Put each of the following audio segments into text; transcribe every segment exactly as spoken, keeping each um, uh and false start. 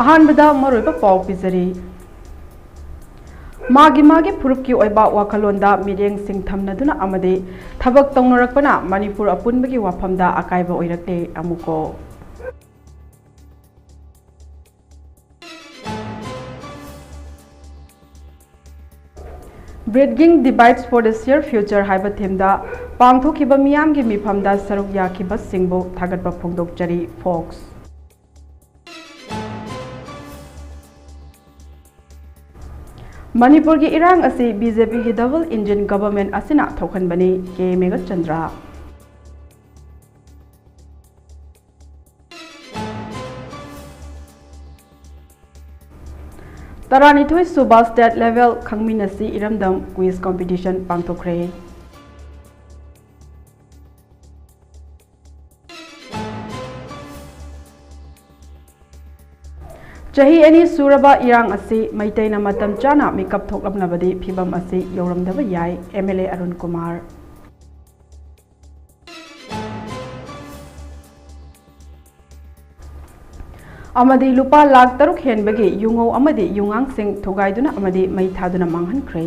ꯑꯍꯥꯟꯕꯗ ꯃꯔꯨꯑꯣꯏꯕ ꯄꯥꯎ ꯄꯤꯖꯔꯤ꯫ ꯃꯥꯒꯤ ꯃꯥꯒꯤ ꯐꯨꯔꯨꯞꯀꯤ ꯑꯣꯏꯕ ꯋꯥꯈꯜꯂꯣꯟꯗ ꯃꯤꯠꯌꯦꯡꯁꯤꯡ ꯊꯝꯅꯗꯨꯅ ꯑꯃꯗꯤ ꯊꯕꯛ ꯇꯧꯅꯔꯛꯄꯅ ꯃꯅꯤꯄꯨꯔ ꯑꯄꯨꯟꯕꯒꯤ ꯋꯥꯐꯝꯗ ꯑꯀꯥꯏꯕ ꯑꯣꯏꯔꯛꯂꯦ꯫ ꯑꯃꯨꯛꯀꯣ꯫ Bridging Divides for the Shared Future ꯍꯥꯏꯕ ꯊꯤꯝꯗ ꯄꯥꯡꯊꯣꯛꯈꯤꯕ ꯃꯤꯌꯥꯝꯒꯤ ꯃꯤꯐꯝꯗ ꯁꯔꯨꯛ ꯌꯥꯈꯤꯕꯁꯤꯡꯕꯨ ꯊꯥꯒꯠꯄ ꯐꯣꯡꯗꯣꯛꯆꯔꯤ꯫ ꯐꯣꯛꯁ꯫ ꯃꯅꯤꯄꯨꯔꯒꯤ ꯏꯔꯥꯡ ꯑꯁꯤ ꯕꯤ ꯖꯦ ꯄꯤꯒꯤ double engine government ꯑꯁꯤꯅ ꯊꯣꯛꯍꯟꯕꯅꯤ, ꯀꯦ ꯃꯦꯘꯆꯟꯗ꯭ꯔ꯫ ꯇꯔꯥꯅꯤꯊꯣꯏ ꯁꯨꯕ state level ꯈꯪꯃꯤꯟꯅꯁꯤ ꯏꯔꯝꯗꯝ quiz competition ꯄꯥꯡꯊꯣꯛꯈ꯭ꯔꯦ꯫ ꯆꯍꯤ ꯑꯅꯤ ꯁꯨꯔꯕ ꯏꯔꯥꯡ ꯑꯁꯤ ꯃꯩꯇꯩꯅ ꯃꯇꯝ ꯆꯥꯅ ꯃꯤꯀꯞ ꯊꯣꯛꯂꯝꯂꯕꯗꯤ ꯐꯤꯕꯝ ꯑꯁꯤ ꯌꯧꯔꯝꯗꯕ ꯌꯥꯏ, M L A Arun Kumar. ꯑꯃꯗꯤ ꯂꯨꯄꯥ ꯂꯥꯈ ꯇꯔꯨꯛ ꯍꯦꯟꯕꯒꯤ ꯌꯨꯉꯧ ꯑꯃꯗꯤ ꯌꯨꯉꯥꯡꯁꯤꯡ ꯊꯨꯒꯥꯏꯗꯨꯅ ꯑꯃꯗꯤ ꯃꯩ ꯊꯥꯗꯨꯅ ꯃꯥꯡꯍꯟꯈ꯭ꯔꯦ꯫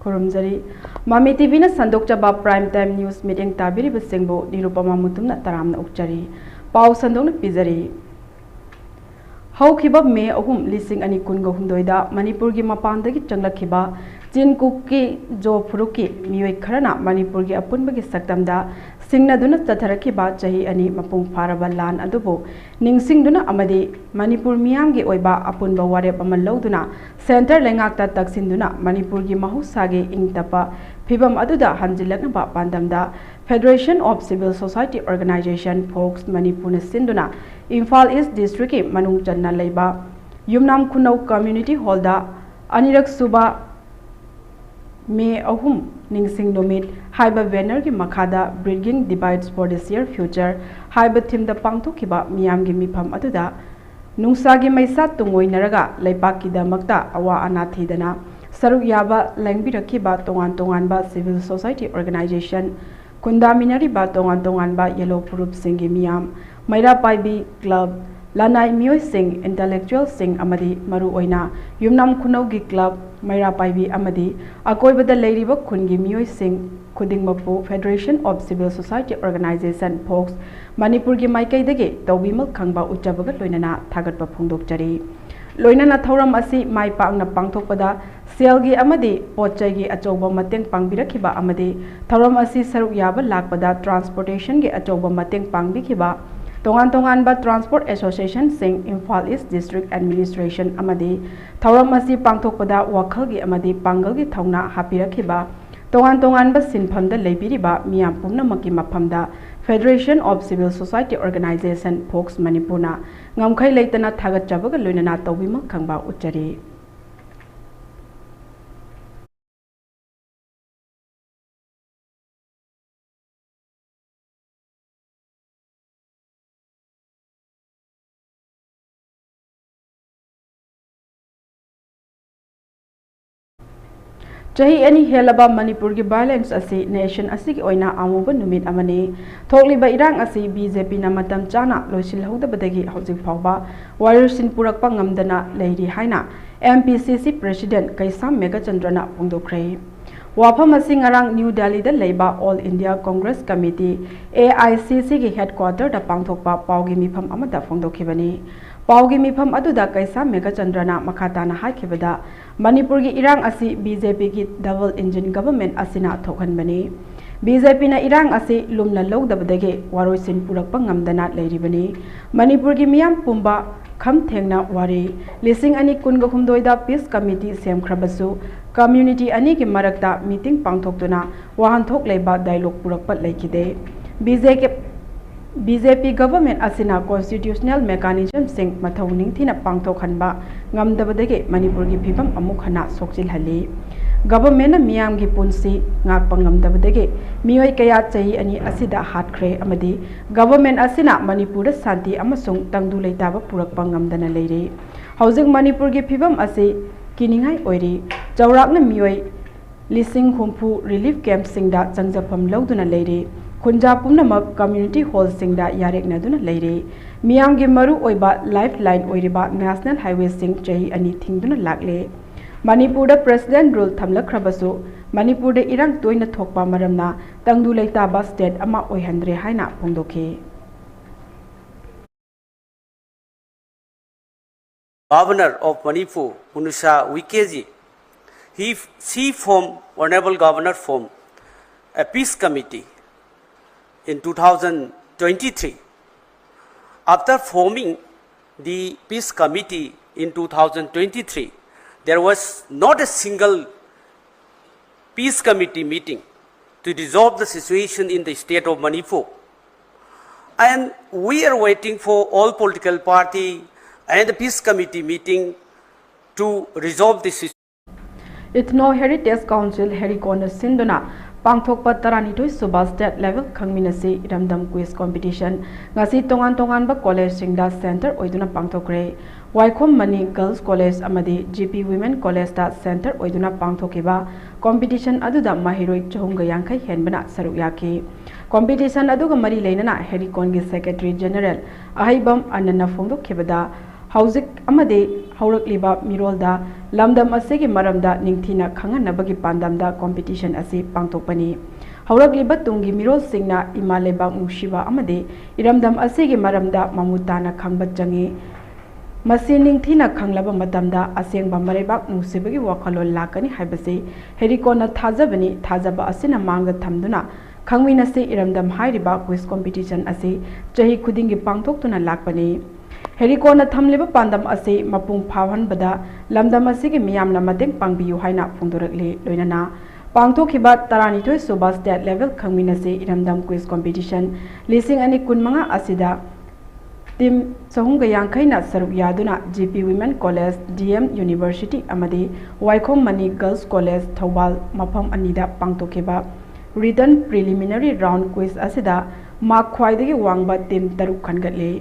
ꯈꯨꯔꯨꯝꯖꯔꯤ꯫ ꯃꯃꯤ ꯇꯤ ꯚꯤꯅ ꯁꯟꯗꯣꯛꯆꯕ Prime Time News ꯃꯤꯠꯌꯦꯡ ꯇꯥꯕꯤꯔꯤꯕꯁꯤꯡꯕꯨ ꯅꯤꯔꯨꯄꯃꯥ ꯃꯨꯇꯨꯝꯅ ꯇꯔꯥꯝꯅ ꯑꯣꯛꯆꯔꯤ꯫ ꯄꯥꯎ ꯁꯟꯗꯣꯛꯅ ꯄꯤꯖꯔꯤ꯫ ꯍꯧꯈꯤꯕ ꯃꯦ ꯑꯍꯨꯝ, ꯂꯤꯁꯤꯡ ꯑꯅꯤ ꯀꯨꯟꯒ ꯍꯨꯝꯗꯣꯏꯗ ꯃꯅꯤꯄꯨꯔꯒꯤ ꯃꯄꯥꯟꯗꯒꯤ ꯆꯪꯂꯛꯈꯤꯕ ꯆꯤꯟ ꯀꯨꯀꯤ ꯖꯣ ꯐꯨꯔꯨꯞꯀꯤ ꯃꯤꯑꯣꯏ ꯈꯔꯅ ꯃꯅꯤꯄꯨꯔꯒꯤ ꯑꯄꯨꯟꯕꯒꯤ ꯁꯛꯇꯝꯗ ꯁꯤꯡꯅꯗꯨꯅ ꯆꯠꯊꯔꯛꯈꯤꯕ ꯆꯍꯤ ꯑꯅꯤ ꯃꯄꯨꯡ ꯐꯥꯔꯕ ꯂꯥꯟ ꯑꯗꯨꯕꯨ ꯅꯤꯡꯁꯤꯡꯗꯨꯅ ꯑꯃꯗꯤ ꯃꯅꯤꯄꯨꯔ ꯃꯤꯌꯥꯝꯒꯤ ꯑꯣꯏꯕ ꯑꯄꯨꯟꯕ ꯋꯥꯔꯦꯞ ꯑꯃ ꯂꯧꯗꯨꯅ centre ꯂꯩꯉꯥꯛꯇ ꯇꯛꯁꯤꯟꯗꯨꯅ ꯃꯅꯤꯄꯨꯔꯒꯤ ꯃꯍꯧꯁꯥꯒꯤ ꯏꯪ ꯇꯞꯄ ꯐꯤꯕꯝ ꯑꯗꯨꯗ ꯍꯟꯖꯤꯜꯂꯛꯅꯕ ꯄꯥꯟꯗꯝꯗ Federation of Civil Society Organisation, fox, ꯃꯅꯤꯄꯨꯔꯅ ꯁꯤꯟꯗꯨꯅ ꯏꯝꯐꯥꯜ ꯏꯁ district ꯀꯤ ꯃꯅꯨꯡ ꯆꯟꯅ ꯂꯩꯕ ꯌꯨꯝꯅꯥꯝ ꯈꯨꯅꯧ community hall ꯗ ꯑꯅꯤꯔꯛ ꯁꯨꯕ ꯃꯦ ꯑꯍꯨꯝ ꯅꯤꯡꯁꯤꯡ ꯅꯨꯃꯤꯠ ꯍꯥꯏꯕ banner ꯒꯤ ꯃꯈꯥꯗ Bridging Divides for the Shared Future ꯍꯥꯏꯕ theme ꯗ ꯄꯥꯡꯊꯣꯛꯈꯤꯕ ꯃꯤꯌꯥꯝꯒꯤ ꯃꯤꯐꯝ ꯑꯗꯨꯗ ꯅꯨꯡꯁꯥꯒꯤ ꯃꯩꯁꯥ ꯇꯨꯡꯑꯣꯏꯅꯔꯒ ꯂꯩꯄꯥꯛꯀꯤꯗꯃꯛꯇ ꯑꯋꯥ ꯑꯅꯥ ꯊꯤꯗꯅ ꯁꯔꯨꯛ ꯌꯥꯕ ꯂꯦꯡꯕꯤꯔꯛꯈꯤꯕ ꯇꯣꯉꯥꯟ ꯇꯣꯉꯥꯟꯕ civil society organization, ꯈꯨꯟꯗꯥꯃꯤꯟꯅꯔꯤꯕ ꯇꯣꯉꯥꯟ ꯇꯣꯉꯥꯟꯕ ꯌꯦꯜꯍꯧ ꯐꯨꯔꯨꯞꯁꯤꯡꯒꯤ ꯃꯤꯌꯥꯝ, ꯃꯩꯔꯥ ꯄꯥꯏꯕꯤ club, ꯂꯅꯥꯏ ꯃꯤꯑꯣꯏꯁꯤꯡ, intellectualꯁꯤꯡ ꯑꯃꯗꯤ ꯃꯔꯨꯑꯣꯏꯅ ꯌꯨꯝꯅꯥꯝ ꯈꯨꯅꯧꯒꯤ club, ꯃꯩꯔꯥ ꯄꯥꯏꯕꯤ ꯑꯃꯗꯤ ꯑꯀꯣꯏꯕꯗ ꯂꯩꯔꯤꯕ ꯈꯨꯟꯒꯤ ꯃꯤꯑꯣꯏꯁꯤꯡ ꯈꯨꯗꯤꯡꯃꯛꯄꯨ Federation of Civil Society Organization, FOCS, ꯃꯅꯤꯄꯨꯔꯒꯤ ꯃꯥꯏꯀꯩꯗꯒꯤ ꯇꯧꯕꯤꯃꯜ ꯈꯪꯕ ꯎꯠꯆꯕꯒ ꯂꯣꯏꯅꯅ ꯊꯥꯒꯠꯄ ꯐꯣꯡꯗꯣꯛꯆꯔꯤ꯫ ꯂꯣꯏꯅꯅ ꯊꯧꯔꯝ ꯑꯁꯤ ꯃꯥꯏ ꯄꯥꯛꯅ ꯄꯥꯡꯊꯣꯛꯄꯗ ꯁꯦꯜꯒꯤ ꯑꯃꯗꯤ ꯄꯣꯠ ꯆꯩꯒꯤ ꯑꯆꯧꯕ ꯃꯇꯦꯡ ꯄꯥꯡꯕꯤꯔꯛꯈꯤꯕ ꯑꯃꯗꯤ ꯊꯧꯔꯝ ꯑꯁꯤ ꯁꯔꯨꯛ ꯌꯥꯕ ꯂꯥꯛꯄꯗ transportationꯒꯤ ꯑꯆꯧꯕ ꯃꯇꯦꯡ ꯄꯥꯡꯕꯤꯈꯤꯕ ꯇꯣꯉꯥꯟ ꯇꯣꯉꯥꯟꯕ transport associationꯁꯤꯡ, Imphal East District Administration ꯑꯃꯗꯤ ꯊꯧꯔꯝ ꯑꯁꯤ ꯄꯥꯡꯊꯣꯛꯄꯗ ꯋꯥꯈꯜꯒꯤ ꯑꯃꯗꯤ ꯄꯥꯡꯒꯜꯒꯤ ꯊꯧꯅꯥ ꯍꯥꯞꯄꯤꯔꯛꯈꯤꯕ ꯇꯣꯉꯥꯟ ꯇꯣꯉꯥꯟꯕ ꯁꯤꯟꯐꯝꯗ ꯂꯩꯕꯤꯔꯤꯕ ꯃꯤꯌꯥꯝ ꯄꯨꯝꯅꯃꯛꯀꯤ ꯃꯐꯝꯗ Federation of Civil Society Organization, FOCS, ꯃꯅꯤꯄꯨꯔꯅ ꯉꯝꯈꯩ ꯂꯩꯇꯅ ꯊꯥꯒꯠꯆꯕꯒ ꯂꯣꯏꯅꯅ ꯇꯧꯕꯤꯃꯜ ꯈꯪꯕ ꯎꯠꯆꯔꯤ꯫ ꯆꯍꯤ ꯑꯅꯤ ꯍꯦꯜꯂꯕ ꯃꯅꯤꯄꯨꯔꯒꯤ violence ꯑꯁꯤ nation ꯑꯁꯤꯒꯤ ꯑꯣꯏꯅ ꯑꯃꯨꯕ ꯅꯨꯃꯤꯠ ꯑꯃꯅꯤ꯫ ꯊꯣꯛꯂꯤꯕ ꯏꯔꯥꯡ ꯑꯁꯤ BJPꯅ ꯃꯇꯝ ꯆꯥꯅ ꯂꯣꯏꯁꯤꯜꯍꯧꯗꯕꯗꯒꯤ ꯍꯧꯖꯤꯛ ꯐꯥꯎꯕ ꯋꯥꯔꯣꯏꯁꯤꯟ ꯄꯨꯔꯛꯄ ꯉꯝꯗꯅ ꯂꯩꯔꯤ ꯍꯥꯏꯅ MPCC President ꯀꯩꯁꯥꯝ ꯃꯦꯘꯆꯟꯗ꯭ꯔꯅ ꯐꯣꯡꯗꯣꯛꯈ꯭ꯔꯦ꯫ ꯋꯥꯐꯝ ꯑꯁꯤ ꯉꯔꯥꯡ ꯅ꯭ꯌꯨ ꯗꯦꯜꯂꯤꯗ ꯂꯩꯕ All India Congress Committee, AICCꯒꯤ headquarterꯗ ꯄꯥꯡꯊꯣꯛꯄ ꯄꯥꯎꯒꯤ ꯃꯤꯐꯝ ꯑꯃꯗ ꯐꯣꯡꯗꯣꯛꯈꯤꯕꯅꯤ꯫ ꯄꯥꯎꯒꯤ ꯃꯤꯐꯝ ꯑꯗꯨꯗ ꯀꯩꯁꯥꯝ ꯃꯦꯘꯆꯟꯗ꯭ꯔꯅ ꯃꯈꯥ ꯇꯥꯅ ꯍꯥꯏꯈꯤꯕꯗ, ꯃꯅꯤꯄꯨꯔꯒꯤ ꯏꯔꯥꯡ ꯑꯁꯤ BJPꯒꯤ double engine government ꯑꯁꯤꯅ ꯊꯣꯛꯍꯟꯕꯅꯤ꯫ BJPꯅ ꯏꯔꯥꯡ ꯑꯁꯤ ꯂꯨꯝꯅ ꯂꯧꯗꯕꯗꯒꯤ ꯋꯥꯔꯣꯏꯁꯤꯟ ꯄꯨꯔꯛꯄ ꯉꯝꯗꯅ ꯂꯩꯔꯤꯕꯅꯤ꯫ ꯃꯅꯤꯄꯨꯔꯒꯤ ꯃꯤꯌꯥꯝ ꯄꯨꯝꯕ ꯈꯝ ꯊꯦꯡꯅ ꯋꯥꯔꯤ꯫ ꯂꯤꯁꯤꯡ ꯑꯅꯤ ꯀꯨꯟꯒ ꯍꯨꯝꯗꯣꯏꯗ peace committee ꯁꯦꯝꯈ꯭ꯔꯕꯁꯨ, community ꯑꯅꯤꯒꯤ ꯃꯔꯛꯇ meeting ꯄꯥꯡꯊꯣꯛꯇꯨꯅ ꯋꯥꯍꯟꯊꯣꯛ ꯂꯩꯕ dialogue ꯄꯨꯔꯛꯄ ꯂꯩꯈꯤꯗꯦ꯫ BJP, BJP government ꯑꯁꯤꯅ constitutional mechanismꯁꯤꯡ ꯃꯊꯧ ꯅꯤꯡꯊꯤꯅ ꯄꯥꯡꯊꯣꯛꯍꯟꯕ ꯉꯝꯗꯕꯗꯒꯤ ꯃꯅꯤꯄꯨꯔꯒꯤ ꯐꯤꯕꯝ ꯑꯃꯨꯛ ꯍꯟꯅ ꯁꯣꯛꯆꯤꯜꯍꯜꯂꯤ꯫ Governmentꯅ ꯃꯤꯌꯥꯝꯒꯤ ꯄꯨꯟꯁꯤ ꯉꯥꯛꯄ ꯉꯝꯗꯕꯗꯒꯤ ꯃꯤꯑꯣꯏ ꯀꯌꯥ ꯆꯍꯤ ꯑꯅꯤ ꯑꯁꯤꯗ ꯍꯥꯠꯈ꯭ꯔꯦ ꯑꯃꯗꯤ government ꯑꯁꯤꯅ ꯃꯅꯤꯄꯨꯔꯗ ꯁꯥꯟꯇꯤ ꯑꯃꯁꯨꯡ ꯇꯪꯗꯨ ꯂꯩꯇꯥꯕ ꯄꯨꯔꯛꯄ ꯉꯝꯗꯅ ꯂꯩꯔꯤ꯫ ꯍꯧꯖꯤꯛ ꯃꯅꯤꯄꯨꯔꯒꯤ ꯐꯤꯕꯝ ꯑꯁꯤ ꯀꯤꯅꯤꯡꯉꯥꯏ ꯑꯣꯏꯔꯤ꯫ ꯆꯥꯎꯔꯥꯛꯅ ꯃꯤꯑꯣꯏ ꯂꯤꯁꯤꯡ ꯍꯨꯝꯐꯨ ꯔꯤꯂꯤꯐ ꯀꯦꯝꯞꯁꯤꯡꯗ ꯆꯪꯖꯐꯝ ꯂꯧꯗꯨꯅ ꯂꯩꯔꯤ꯫ ꯈꯨꯟꯖꯥ ꯄꯨꯝꯅꯃꯛ ꯀꯝꯃ꯭ꯌꯨꯅꯤꯇꯤ ꯍꯣꯜꯁꯤꯡꯗ ꯌꯥꯔꯦꯛꯅꯗꯨꯅ ꯂꯩꯔꯤ꯫ ꯃꯤꯌꯥꯝꯒꯤ ꯃꯔꯨ ꯑꯣꯏꯕ ꯂꯥꯏꯐ ꯂꯥꯏꯟ ꯑꯣꯏꯔꯤꯕ ꯅꯦꯁꯅꯦꯜ ꯍꯥꯏꯋꯦꯁꯤꯡ ꯆꯍꯤ ꯑꯅꯤ ꯊꯤꯡꯗꯨꯅ ꯂꯥꯛꯂꯦ꯫ ꯃꯅꯤꯄꯨꯔꯗ ꯄ꯭ꯔꯦꯁꯤꯗꯦꯟꯠ ꯔꯨꯜ ꯊꯝꯂꯛꯈ꯭ꯔꯕꯁꯨ ꯃꯅꯤꯄꯨꯔꯗ ꯏꯔꯥꯡ ꯇꯣꯏꯅ ꯊꯣꯛꯄ ꯃꯔꯝꯅ ꯇꯪꯗꯨ ꯂꯩꯇꯥꯕ ꯁ꯭ꯇꯦꯠ ꯑꯃ ꯑꯣꯏꯍꯟꯗ꯭ꯔꯦ ꯍꯥꯏꯅ ꯐꯣꯡꯗꯣꯛꯈꯤ꯫ Governor of Manipur, Unisha Uikey ji, he, she formed, Honorable Governor formed a peace committee in two thousand twenty-three. After forming the peace committee in two thousand twenty-three, there was not a single peace committee meeting to resolve the situation in the state of Manipur. And we are waiting for all political party and the peace committee meeting to resolve this issue. Ethno Heritage Council, ꯍꯦꯔꯤꯀꯣꯟꯅ ꯁꯤꯟꯗꯨꯅ ꯄꯥꯡꯊꯣꯛꯄ ꯇꯔꯥꯅꯤꯊꯣꯏ ꯁꯨꯕ state level ꯈꯪꯃꯤꯟꯅꯁꯤ ꯏꯔꯝꯗꯝ quiz competition ꯉꯁꯤ ꯇꯣꯉꯥꯟ ꯇꯣꯉꯥꯟꯕ ꯀꯣꯂꯦꯖꯁꯤꯡꯗ centre ꯑꯣꯏꯗꯨꯅ ꯄꯥꯡꯊꯣꯛꯈ꯭ꯔꯦ꯫ ꯋꯥꯏꯈꯣꯝ ꯃꯅꯤ ꯒꯔꯜꯁ ꯀꯣꯂꯦꯖ ꯑꯃꯗꯤ ꯖꯤ ꯄꯤ ꯋꯤꯃꯦꯟ ꯀꯣꯂꯦꯖꯇ ꯁꯦꯟꯇꯔ ꯑꯣꯏꯗꯨꯅ ꯄꯥꯡꯊꯣꯛꯈꯤꯕ ꯀꯣꯝꯄꯤꯇꯤꯁꯟ ꯑꯗꯨꯗ ꯃꯍꯩꯔꯣꯏ ꯆꯍꯨꯝꯒ ꯌꯥꯡꯈꯩ ꯍꯦꯟꯕꯅ ꯁꯔꯨꯛ ꯌꯥꯈꯤ꯫ ꯀꯣꯝꯄꯤꯇꯤꯁꯟ ꯑꯗꯨꯒ ꯃꯔꯤ ꯂꯩꯅꯅ ꯍꯦꯔꯤꯀꯣꯟꯒꯤ ꯁꯦꯀ꯭ꯔꯦꯇꯔꯤ ꯖꯦꯅꯔꯦꯜ ꯑꯍꯩꯕꯝ ꯑꯅꯟꯅ ꯐꯣꯡꯗꯣꯛꯈꯤꯕꯗ, ꯍꯧꯖꯤꯛ ꯑꯃꯗꯤ ꯍꯧꯔꯛꯂꯤꯕ ꯃꯤꯔꯣꯜꯗ ꯂꯝꯗꯝ ꯑꯁꯤꯒꯤ ꯃꯔꯝꯗ ꯅꯤꯡꯊꯤꯅ ꯈꯪꯍꯟꯅꯕꯒꯤ ꯄꯥꯟꯗꯝꯗ ꯀꯣꯝꯄꯤꯇꯤꯁꯟ ꯑꯁꯤ ꯄꯥꯡꯊꯣꯛꯄꯅꯤ꯫ ꯍꯧꯔꯛꯂꯤꯕ ꯇꯨꯡꯒꯤ ꯃꯤꯔꯣꯜꯁꯤꯡꯅ ꯏꯃꯥ ꯂꯩꯕꯥꯛ ꯅꯨꯡꯁꯤꯕ ꯑꯃꯗꯤ ꯏꯔꯝꯗꯝ ꯑꯁꯤꯒꯤ ꯃꯔꯝꯗ ꯃꯃꯨꯠ ꯇꯥꯅ ꯈꯪꯕ ꯆꯪꯏ꯫ ꯃꯁꯤ ꯅꯤꯡꯊꯤꯅ ꯈꯪꯂꯕ ꯃꯇꯝꯗ ꯑꯁꯦꯡꯕ ꯃꯔꯩꯕꯥꯛ ꯅꯨꯡꯁꯤꯕꯒꯤ ꯋꯥꯈꯜꯂꯣꯟ ꯂꯥꯛꯀꯅꯤ ꯍꯥꯏꯕꯁꯤ ꯍꯦꯔꯤꯀꯣꯟꯅ ꯊꯥꯖꯕꯅꯤ꯫ ꯊꯥꯖꯕ ꯑꯁꯤꯅ ꯃꯥꯡꯗ ꯊꯝꯗꯨꯅ ꯈꯪꯃꯤꯟꯅꯁꯤ ꯏꯔꯝꯗꯝ ꯍꯥꯏꯔꯤꯕ ꯀ꯭ꯋꯤꯖ ꯀꯣꯝꯄꯤꯇꯤꯁꯟ ꯑꯁꯤ ꯆꯍꯤ ꯈꯨꯗꯤꯡꯒꯤ ꯄꯥꯡꯊꯣꯛꯇꯨꯅ ꯂꯥꯛꯄꯅꯤ꯫ ꯍꯦꯔꯤꯀꯣꯟꯅ ꯊꯝꯂꯤꯕ ꯄꯥꯟꯗꯝ ꯑꯁꯤ ꯃꯄꯨꯡ ꯐꯥꯍꯟꯕꯗ ꯂꯝꯗꯝ ꯑꯁꯤꯒꯤ ꯃꯤꯌꯥꯝꯅ ꯃꯇꯦꯡ ꯄꯥꯡꯕꯤꯌꯨ ꯍꯥꯏꯅ ꯐꯣꯡꯗꯣꯔꯛꯂꯤ꯫ ꯂꯣꯏꯅꯅ ꯄꯥꯡꯊꯣꯛꯈꯤꯕ ꯇꯔꯥꯅꯤꯊꯣꯏ ꯁꯨꯕ ꯁ꯭ꯇꯦꯠ ꯂꯦꯚꯦꯜ ꯈꯪꯃꯤꯟꯅꯁꯤ ꯏꯔꯝꯗꯝ ꯀ꯭ꯋꯤꯖ ꯀꯣꯝꯄꯤꯇꯤꯁꯟ ꯂꯤꯁꯤꯡ ꯑꯅꯤ ꯀꯨꯟꯃꯉꯥ ꯑꯁꯤꯗ ꯇꯤꯝ ꯆꯍꯨꯝꯒ ꯌꯥꯡꯈꯩꯅ ꯁꯔꯨꯛ ꯌꯥꯗꯨꯅ G P women college, D M university ꯑꯃꯗꯤ ꯋꯥꯏꯈꯣꯝ ꯃꯅꯤ ꯒꯔꯜꯁ ꯀꯣꯂꯦꯖ, ꯊꯧꯕꯥꯜ ꯃꯐꯝ ꯑꯅꯤꯗ ꯄꯥꯡꯊꯣꯛꯈꯤꯕ ꯔꯤꯇꯟ ꯄ꯭ꯔꯤꯂꯤꯃꯤꯅꯔꯤ ꯔꯥꯎꯟ ꯀ꯭ꯋꯤꯖ ꯑꯁꯤꯗ ꯃꯥꯔꯛ ꯈ꯭ꯋꯥꯏꯗꯒꯤ ꯋꯥꯡꯕ ꯇꯤꯝ ꯇꯔꯨꯛ ꯈꯟꯒꯠꯂꯤ꯫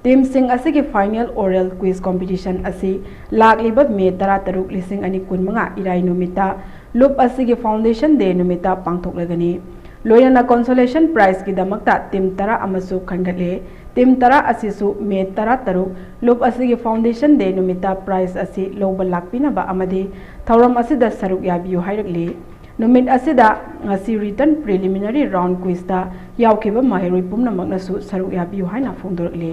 Teamꯁꯤꯡ ꯑꯁꯤꯒꯤ final oral quiz competition ꯑꯁꯤ ꯂꯥꯛꯂꯤꯕ May ꯇꯔꯥꯇꯔꯨꯛ, ꯂꯤꯁꯤꯡ ꯑꯅꯤ ꯀꯨꯟꯃꯉꯥ, ꯏꯔꯥꯏ ꯅꯨꯃꯤꯠꯇ, ꯂꯨꯞ ꯑꯁꯤꯒꯤ Foundation Day ꯅꯨꯃꯤꯠꯇ ꯄꯥꯡꯊꯣꯛꯂꯒꯅꯤ꯫ ꯂꯣꯏꯅꯅ consolation prizeꯀꯤꯗꯃꯛꯇ team ꯇꯔꯥ ꯑꯃꯁꯨ ꯈꯟꯒꯠꯂꯦ꯫ Team ꯇꯔꯥ ꯑꯁꯤꯁꯨ May ꯇꯔꯥꯇꯔꯨꯛ, ꯂꯨꯞ ꯑꯁꯤꯒꯤ Foundation Day ꯅꯨꯃꯤꯠꯇ prize ꯑꯁꯤ ꯂꯧꯕ ꯂꯥꯛꯄꯤꯅꯕ ꯑꯃꯗꯤ ꯊꯧꯔꯝ ꯑꯁꯤꯗ ꯁꯔꯨꯛ ꯌꯥꯕꯤꯌꯨ ꯍꯥꯏꯔꯛꯂꯤ꯫ ꯅꯨꯃꯤꯠ ꯑꯁꯤꯗ ꯉꯁꯤ written preliminary round quizꯇ ꯌꯥꯎꯈꯤꯕ ꯃꯍꯩꯔꯣꯏ ꯄꯨꯝꯅꯃꯛꯅꯁꯨ ꯁꯔꯨꯛ ꯌꯥꯕꯤꯌꯨ ꯍꯥꯏꯅ ꯐꯣꯡꯗꯣꯔꯛꯂꯤ꯫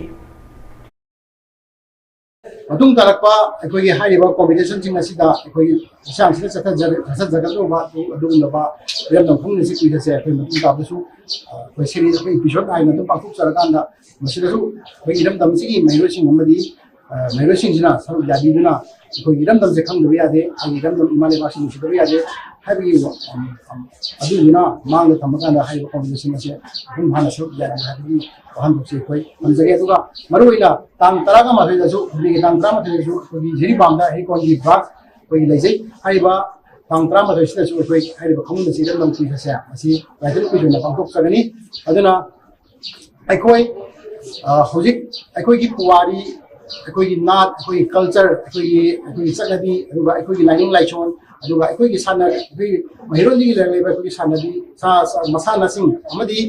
ꯃꯇꯨꯡ ꯇꯥꯔꯛꯄ ꯑꯩꯈꯣꯏꯒꯤ ꯍꯥꯏꯔꯤꯕ competitionꯁꯤꯡ ꯑꯁꯤꯗ ꯑꯩꯈꯣꯏꯒꯤ ꯍꯛꯆꯥꯡꯁꯤꯗ ꯆꯠꯊꯖ-, ꯆꯠꯊꯖꯒꯗꯧꯕ ꯑꯗꯨ-, ꯑꯗꯨꯒꯨꯝꯂꯕ ꯏꯔꯝꯗꯝ ꯈꯪꯅꯤꯡꯁꯤ ꯀꯨꯏꯗꯁꯦ ꯑꯩꯈꯣꯏ ꯃꯇꯨꯡ ꯇꯥꯕꯗꯁꯨ, ꯑ, ꯑꯩꯈꯣꯏ series, ꯑꯩꯈꯣꯏ episode ꯅꯥꯏꯅ ꯑꯗꯨꯝ ꯄꯥꯡꯊꯣꯛꯆꯔꯀꯥꯟꯗ ꯃꯁꯤꯗꯁꯨ ꯑꯩꯈꯣꯏꯒꯤ ꯏꯔꯝꯗꯝꯁꯤꯒꯤ ꯃꯍꯩꯔꯣꯏꯁꯤꯡ ꯑꯃꯗꯤ, ꯑ, ꯃꯍꯩꯔꯣꯏꯁꯤꯡꯁꯤꯅ ꯁꯔꯨꯛ ꯌꯥꯕꯤꯗꯨꯅ ꯑꯩꯈꯣꯏꯒꯤ ꯏꯔꯝꯗꯝꯁꯦ ꯈꯪꯗꯕ ꯌꯥꯗꯦ, ꯑꯩꯒꯤ ꯏꯔꯝꯗꯝ ꯏꯃꯥ ꯂꯩꯕꯥꯛꯁꯤ ꯅꯨꯡꯁꯤꯗꯕ ꯌꯥꯗꯦ ꯍꯥꯏꯕꯒꯤ ꯋꯥ-, ꯑꯝ, ꯑꯝ, ꯑꯗꯨꯗꯨꯅ ꯃꯥꯡꯗ ꯊꯝꯃꯀꯥꯟꯗ ꯍꯥꯏꯔꯤꯕ competition ꯑꯁꯦ ꯃꯄꯨꯡ ꯐꯥꯅ ꯁꯔꯨꯛ ꯌꯥꯕꯤꯌꯨ ꯍꯥꯏꯕꯒꯤ ꯋꯥꯍꯟꯊꯣꯛꯁꯤ ꯑꯩꯈꯣꯏ ꯊꯝꯖꯒꯦ꯫ ꯑꯗꯨꯒ ꯃꯔꯨꯑꯣꯏꯅ ꯇꯥꯡ ꯇꯔꯥꯒ ꯃꯥꯊꯣꯏꯗꯁꯨ, ꯍꯧꯖꯤꯛꯀꯤ ꯇꯥꯡ ꯇꯔꯥꯃꯥꯊꯣꯏꯗꯁꯨ ꯑꯩꯈꯣꯏꯒꯤ ꯖꯤꯔꯤꯕꯥꯝꯗ ꯍꯩꯀꯣꯜꯒꯤ ꯕ꯭ꯔꯥꯛ ꯑꯩꯈꯣꯏꯒꯤ ꯂꯩꯖꯩ꯫ ꯍꯥꯏꯔꯤꯕ ꯇꯥꯡ ꯇꯔꯥꯃꯥꯊꯣꯏꯁꯤꯗꯁꯨ ꯑꯩꯈꯣꯏ ꯍꯥꯏꯔꯤꯕ ꯈꯪꯃꯨꯟ ꯑꯁꯤ ꯏꯔꯝꯗꯝ ꯀꯨꯏ ꯑꯁꯦ ꯃꯁꯤ ꯔꯥꯏꯐꯜ ꯀꯨꯏ ꯑꯣꯏꯅ ꯄꯥꯡꯊꯣꯛꯆꯒꯅꯤ꯫ ꯑꯗꯨꯅ ꯑꯩꯈꯣꯏ, ꯑ, ꯍꯧꯖꯤꯛ ꯑꯩꯈꯣꯏꯒꯤ ꯄꯨꯋꯥꯔꯤ, ꯑꯩꯈꯣꯏꯒꯤ ꯅꯥꯠ, ꯑꯩꯈꯣꯏꯒꯤ culture, ꯑꯩꯈꯣꯏꯒꯤ, ꯑꯩꯈꯣꯏꯒꯤ ꯆꯠꯅꯕꯤ, ꯑꯗꯨꯒ ꯑꯩꯈꯣꯏꯒꯤ ꯂꯥꯏꯅꯤꯡ ꯂꯥꯏꯁꯣꯟ, ꯑꯗꯨꯒ ꯑꯩꯈꯣꯏꯒꯤ ꯁꯥꯟꯅ-, ꯑꯩꯈꯣꯏꯒꯤ ꯃꯩꯍꯩꯔꯣꯟꯗꯒꯤ ꯂꯩꯔꯛꯂꯤꯕ ꯑꯩꯈꯣꯏꯒꯤ ꯁꯥꯟꯅꯕꯤ, ꯁꯥ-, ꯁꯥ-, ꯃꯁꯥꯟꯅꯁꯤꯡ ꯑꯃꯗꯤ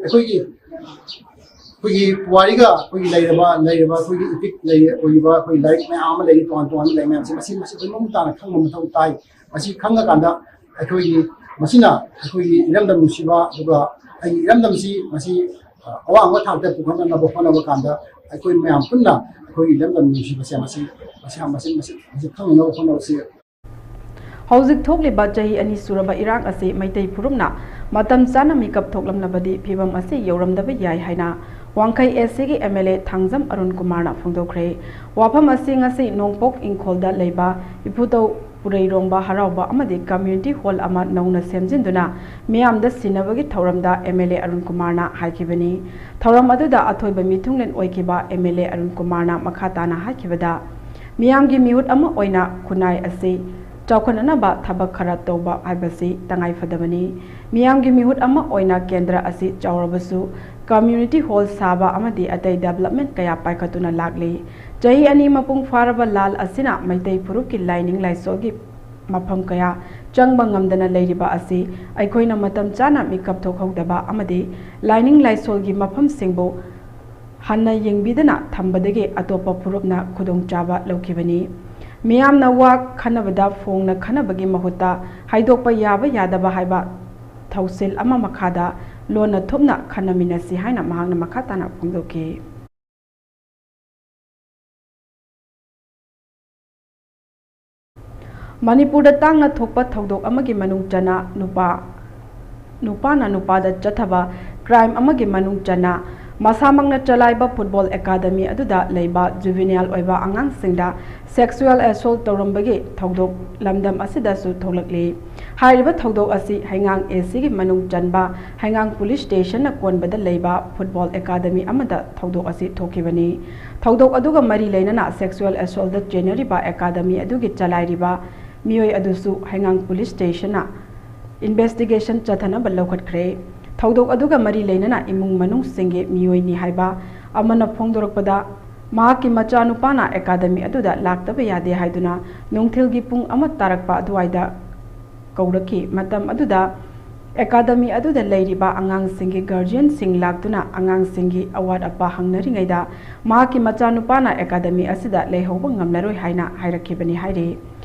ꯑꯩꯈꯣꯏꯒꯤ, ꯑꯩꯈꯣꯏꯒꯤ ꯄꯨꯋꯥꯔꯤꯒ ꯑꯩꯈꯣꯏꯒꯤ ꯂꯩꯔꯕ, ꯂꯩꯔꯕ ꯑꯩꯈꯣꯏꯒꯤ epic ꯂꯩ-, ꯑꯣꯏꯔꯤꯕ ꯑꯩꯈꯣꯏꯒꯤ ꯂꯥꯏꯔꯤꯛ ꯃꯌꯥꯝ ꯑꯃ ꯂꯩꯔꯤ, ꯇꯣꯉꯥꯟ ꯇꯣꯉꯥꯟꯕ ꯂꯥꯏꯔꯤꯛ ꯃꯌꯥꯝꯁꯦ, ꯃꯁꯤ, ꯃꯁꯤ ꯑꯩꯈꯣꯏ ꯃꯃꯨꯠ ꯇꯥꯅ ꯈꯪꯕ ꯃꯊꯧ ꯇꯥꯏ꯫ ꯃꯁꯤ ꯈꯪꯉꯀꯥꯟꯗ ꯑꯩꯈꯣꯏꯒꯤ, ꯃꯁꯤꯅ ꯑꯩꯈꯣꯏꯒꯤ ꯏꯔꯝꯗꯝ ꯅꯨꯡꯁꯤꯕ, ꯑꯗꯨꯒ ꯑꯩꯒꯤ ꯏꯔꯝꯗꯝꯁꯤ ꯃꯁꯤ, ꯑ, ꯑꯋꯥꯡꯕ ꯊꯥꯛꯇ ꯄꯨꯈꯠꯅꯅꯕ ꯍꯣꯠꯅꯕ ꯀꯥꯟꯗ ꯑꯩꯈꯣꯏ ꯃꯌꯥꯝ ꯄꯨꯟꯅ ꯑꯩꯈꯣꯏꯒꯤ ꯏꯔꯝꯗꯝ ꯅꯨꯡꯁꯤꯕꯁꯦ ꯃꯁꯤ, ꯃꯁꯤ, ꯃꯁꯤ, ꯃꯁꯤ, ꯃꯁꯤ ꯈꯪꯅꯅꯕ ꯍꯣꯠꯅꯕꯁꯤ꯫ ꯍꯧꯖꯤꯛ ꯊꯣꯛꯂꯤꯕ ꯆꯍꯤ ꯑꯅꯤ ꯁꯨꯔꯕ ꯏꯔꯥꯡ ꯑꯁꯤ ꯃꯩꯇꯩ ꯐꯨꯔꯨꯞꯅ ꯃꯇꯝ ꯆꯥꯅ ꯃꯤꯀꯞ ꯊꯣꯛꯂꯝꯂꯕꯗꯤ ꯐꯤꯕꯝ ꯑꯁꯤ ꯌꯧꯔꯝꯗꯕ ꯌꯥꯏ ꯍꯥꯏꯅ ꯋꯥꯡꯈꯩ ꯑꯦꯁ ꯁꯤꯒꯤ ꯑꯦꯝ ꯑꯦꯜ ꯑꯦ ꯊꯥꯡꯖꯝ ꯑꯔꯨꯟ ꯀꯨꯃꯥꯔꯅ ꯐꯣꯡꯗꯣꯛꯈ꯭ꯔꯦ꯫ ꯋꯥꯐꯝ ꯑꯁꯤ ꯉꯁꯤ ꯅꯣꯡꯄꯣꯛ ꯏꯪꯈꯣꯜꯗ ꯂꯩꯕ ꯏꯄꯨꯗꯧ ꯄꯨꯔꯩꯔꯣꯝꯕ ꯍꯔꯥꯎꯕ ꯑꯃꯗꯤ community hall ꯑꯃ ꯅꯧꯅ ꯁꯦꯝꯖꯤꯟꯗꯨꯅ ꯃꯤꯌꯥꯝꯗ ꯁꯤꯟꯅꯕꯒꯤ ꯊꯧꯔꯝꯗ ꯑꯦꯝ ꯑꯦꯜ ꯑꯦ ꯑꯔꯨꯟ ꯀꯨꯃꯥꯔꯅ ꯍꯥꯏꯈꯤꯕꯅꯤ꯫ ꯊꯧꯔꯝ ꯑꯗꯨꯗ ꯑꯊꯣꯏꯕ ꯃꯤꯊꯨꯡꯂꯦꯟ ꯑꯣꯏꯈꯤꯕ ꯑꯦꯝ ꯑꯦꯜ ꯑꯦ ꯑꯔꯨꯟ ꯀꯨꯃꯥꯔꯅ ꯃꯈꯥ ꯇꯥꯅ ꯍꯥꯏꯈꯤꯕꯗ, ꯃꯤꯌꯥꯝꯒꯤ ꯃꯤꯍꯨꯠ ꯑꯃ ꯑꯣꯏꯅ ꯈꯨꯟꯅꯥꯏ ꯑꯁꯤ ꯆꯥꯎꯈꯠꯅꯅꯕ ꯊꯕꯛ ꯈꯔ ꯇꯧꯕ ꯍꯥꯏꯕꯁꯤ ꯇꯉꯥꯏꯐꯗꯕꯅꯤ꯫ ꯃꯤꯌꯥꯝꯒꯤ ꯃꯤꯍꯨꯠ ꯑꯃ ꯑꯣꯏꯅ ꯀꯦꯟꯗ꯭ꯔ ꯑꯁꯤ ꯆꯥꯎꯔꯕꯁꯨ, community hall ꯁꯥꯕ ꯑꯃꯗꯤ ꯑꯇꯩ development ꯀꯌꯥ ꯄꯥꯏꯈꯠꯇꯨꯅ ꯂꯥꯛꯂꯤ꯫ ꯆꯍꯤ ꯑꯅꯤ ꯃꯄꯨꯡ ꯐꯥꯔꯕ ꯂꯥꯜ ꯑꯁꯤꯅ ꯃꯩꯇꯩ ꯐꯨꯔꯨꯞꯀꯤ ꯂꯥꯏꯅꯤꯡ ꯂꯥꯏꯁꯣꯜꯒꯤ ꯃꯐꯝ ꯀꯌꯥ ꯆꯪꯕ ꯉꯝꯗꯅ ꯂꯩꯔꯤꯕ ꯑꯁꯤ ꯑꯩꯈꯣꯏꯅ ꯃꯇꯝ ꯆꯥꯅ ꯃꯤꯀꯞ ꯊꯣꯛꯍꯧꯗꯕ ꯑꯃꯗꯤ ꯂꯥꯏꯅꯤꯡ ꯂꯥꯏꯁꯣꯜꯒꯤ ꯃꯐꯝꯁꯤꯡꯕꯨ ꯍꯟꯅ ꯌꯦꯡꯕꯤꯗꯅ ꯊꯝꯕꯗꯒꯤ ꯑꯇꯣꯞꯄ ꯐꯨꯔꯨꯞꯅ ꯈꯨꯗꯣꯡꯆꯥꯕ ꯂꯧꯈꯤꯕꯅꯤ꯫ ꯃꯤꯌꯥꯝꯅ ꯋꯥ ꯈꯟꯅꯕꯗ ꯐꯣꯡꯅ ꯈꯟꯅꯕꯒꯤ ꯃꯍꯨꯠꯇ ꯍꯥꯏꯗꯣꯛꯄ ꯌꯥꯕ ꯌꯥꯗꯕ ꯍꯥꯏꯕ ꯊꯧꯁꯤꯜ ꯑꯃ ꯃꯈꯥꯗ ꯂꯣꯟꯅ ꯊꯨꯞꯅ ꯈꯟꯅꯃꯤꯟꯅꯁꯤ ꯍꯥꯏꯅ ꯃꯍꯥꯛꯅ ꯃꯈꯥ ꯇꯥꯅ ꯐꯣꯡꯗꯣꯛꯈꯤ꯫ ꯃꯅꯤꯄꯨꯔꯗ ꯇꯥꯡꯅ ꯊꯣꯛꯄ ꯊꯧꯗꯣꯛ ꯑꯃꯒꯤ ꯃꯅꯨꯡ ꯆꯟꯅ ꯅꯨꯄꯥ, ꯅꯨꯄꯥꯅ ꯅꯨꯄꯥꯗ ꯆꯠꯊꯕ crime ꯑꯃꯒꯤ ꯃꯅꯨꯡ ꯆꯟꯅ ꯃꯁꯥꯃꯛꯅ ꯆꯂꯥꯏꯕ football academy ꯑꯗꯨꯗ ꯂꯩꯕ juvenile ꯑꯣꯏꯕ ꯑꯉꯥꯡꯁꯤꯡꯗ sexual assault ꯇꯧꯔꯝꯕꯒꯤ ꯊꯧꯗꯣꯛ ꯂꯝꯗꯝ ꯑꯁꯤꯗꯁꯨ ꯊꯣꯛꯂꯛꯂꯤ꯫ ꯍꯥꯏꯔꯤꯕ ꯊꯧꯗꯣꯛ ꯑꯁꯤ ꯍꯩꯉꯥꯡ A Cꯒꯤ ꯃꯅꯨꯡ ꯆꯟꯕ ꯍꯩꯉꯥꯡ police stationꯅ ꯀꯣꯟꯕꯗ ꯂꯩꯕ football academy ꯑꯃꯗ ꯊꯧꯗꯣꯛ ꯑꯁꯤ ꯊꯣꯛꯈꯤꯕꯅꯤ꯫ ꯊꯧꯗꯣꯛ ꯑꯗꯨꯒ ꯃꯔꯤ ꯂꯩꯅꯅ sexual assaultꯇ ꯆꯦꯟꯅꯔꯤꯕ academy ꯑꯗꯨꯒꯤ ꯆꯂꯥꯏꯔꯤꯕ ꯃꯤꯑꯣꯏ ꯑꯗꯨꯁꯨ ꯍꯩꯉꯥꯡ police stationꯅ investigation ꯆꯠꯊꯅꯕ ꯂꯧꯈꯠꯈ꯭ꯔꯦ꯫ ꯊꯧꯗꯣꯛ ꯑꯗꯨꯒ ꯃꯔꯤ ꯂꯩꯅꯅ ꯏꯃꯨꯡ ꯃꯅꯨꯡꯁꯤꯡꯒꯤ ꯃꯤꯑꯣꯏꯅꯤ ꯍꯥꯏꯕ ꯑꯃꯅ ꯐꯣꯡꯗꯣꯔꯛꯄꯗ, ꯃꯍꯥꯛꯀꯤ ꯃꯆꯥꯅꯨꯄꯥꯅ academy ꯑꯗꯨꯗ ꯂꯥꯛꯇꯕ ꯌꯥꯗꯦ ꯍꯥꯏꯗꯨꯅ ꯅꯨꯡꯊꯤꯜꯒꯤ ꯄꯨꯡ ꯑꯃ ꯇꯥꯔꯛꯄ ꯑꯗꯨꯋꯥꯏꯗ ꯀꯧꯔꯛꯈꯤ꯫ ꯃꯇꯝ ꯑꯗꯨꯗ academy ꯑꯗꯨꯗ ꯂꯩꯔꯤꯕ ꯑꯉꯥꯡꯁꯤꯡꯒꯤ guardianꯁꯤꯡ ꯂꯥꯛꯇꯨꯅ ꯑꯉꯥꯡꯁꯤꯡꯒꯤ ꯑꯋꯥꯠ ꯑꯄꯥ ꯍꯪꯅꯔꯤꯉꯩꯗ, ꯃꯍꯥꯛꯀꯤ ꯃꯆꯥꯅꯨꯄꯥꯅ academy ꯑꯁꯤꯗ ꯂꯩꯍꯧꯕ ꯉꯝꯂꯔꯣꯏ ꯍꯥꯏꯅ ꯍꯥꯏꯔꯛꯈꯤꯕꯅꯤ ꯍꯥꯏꯔꯤ꯫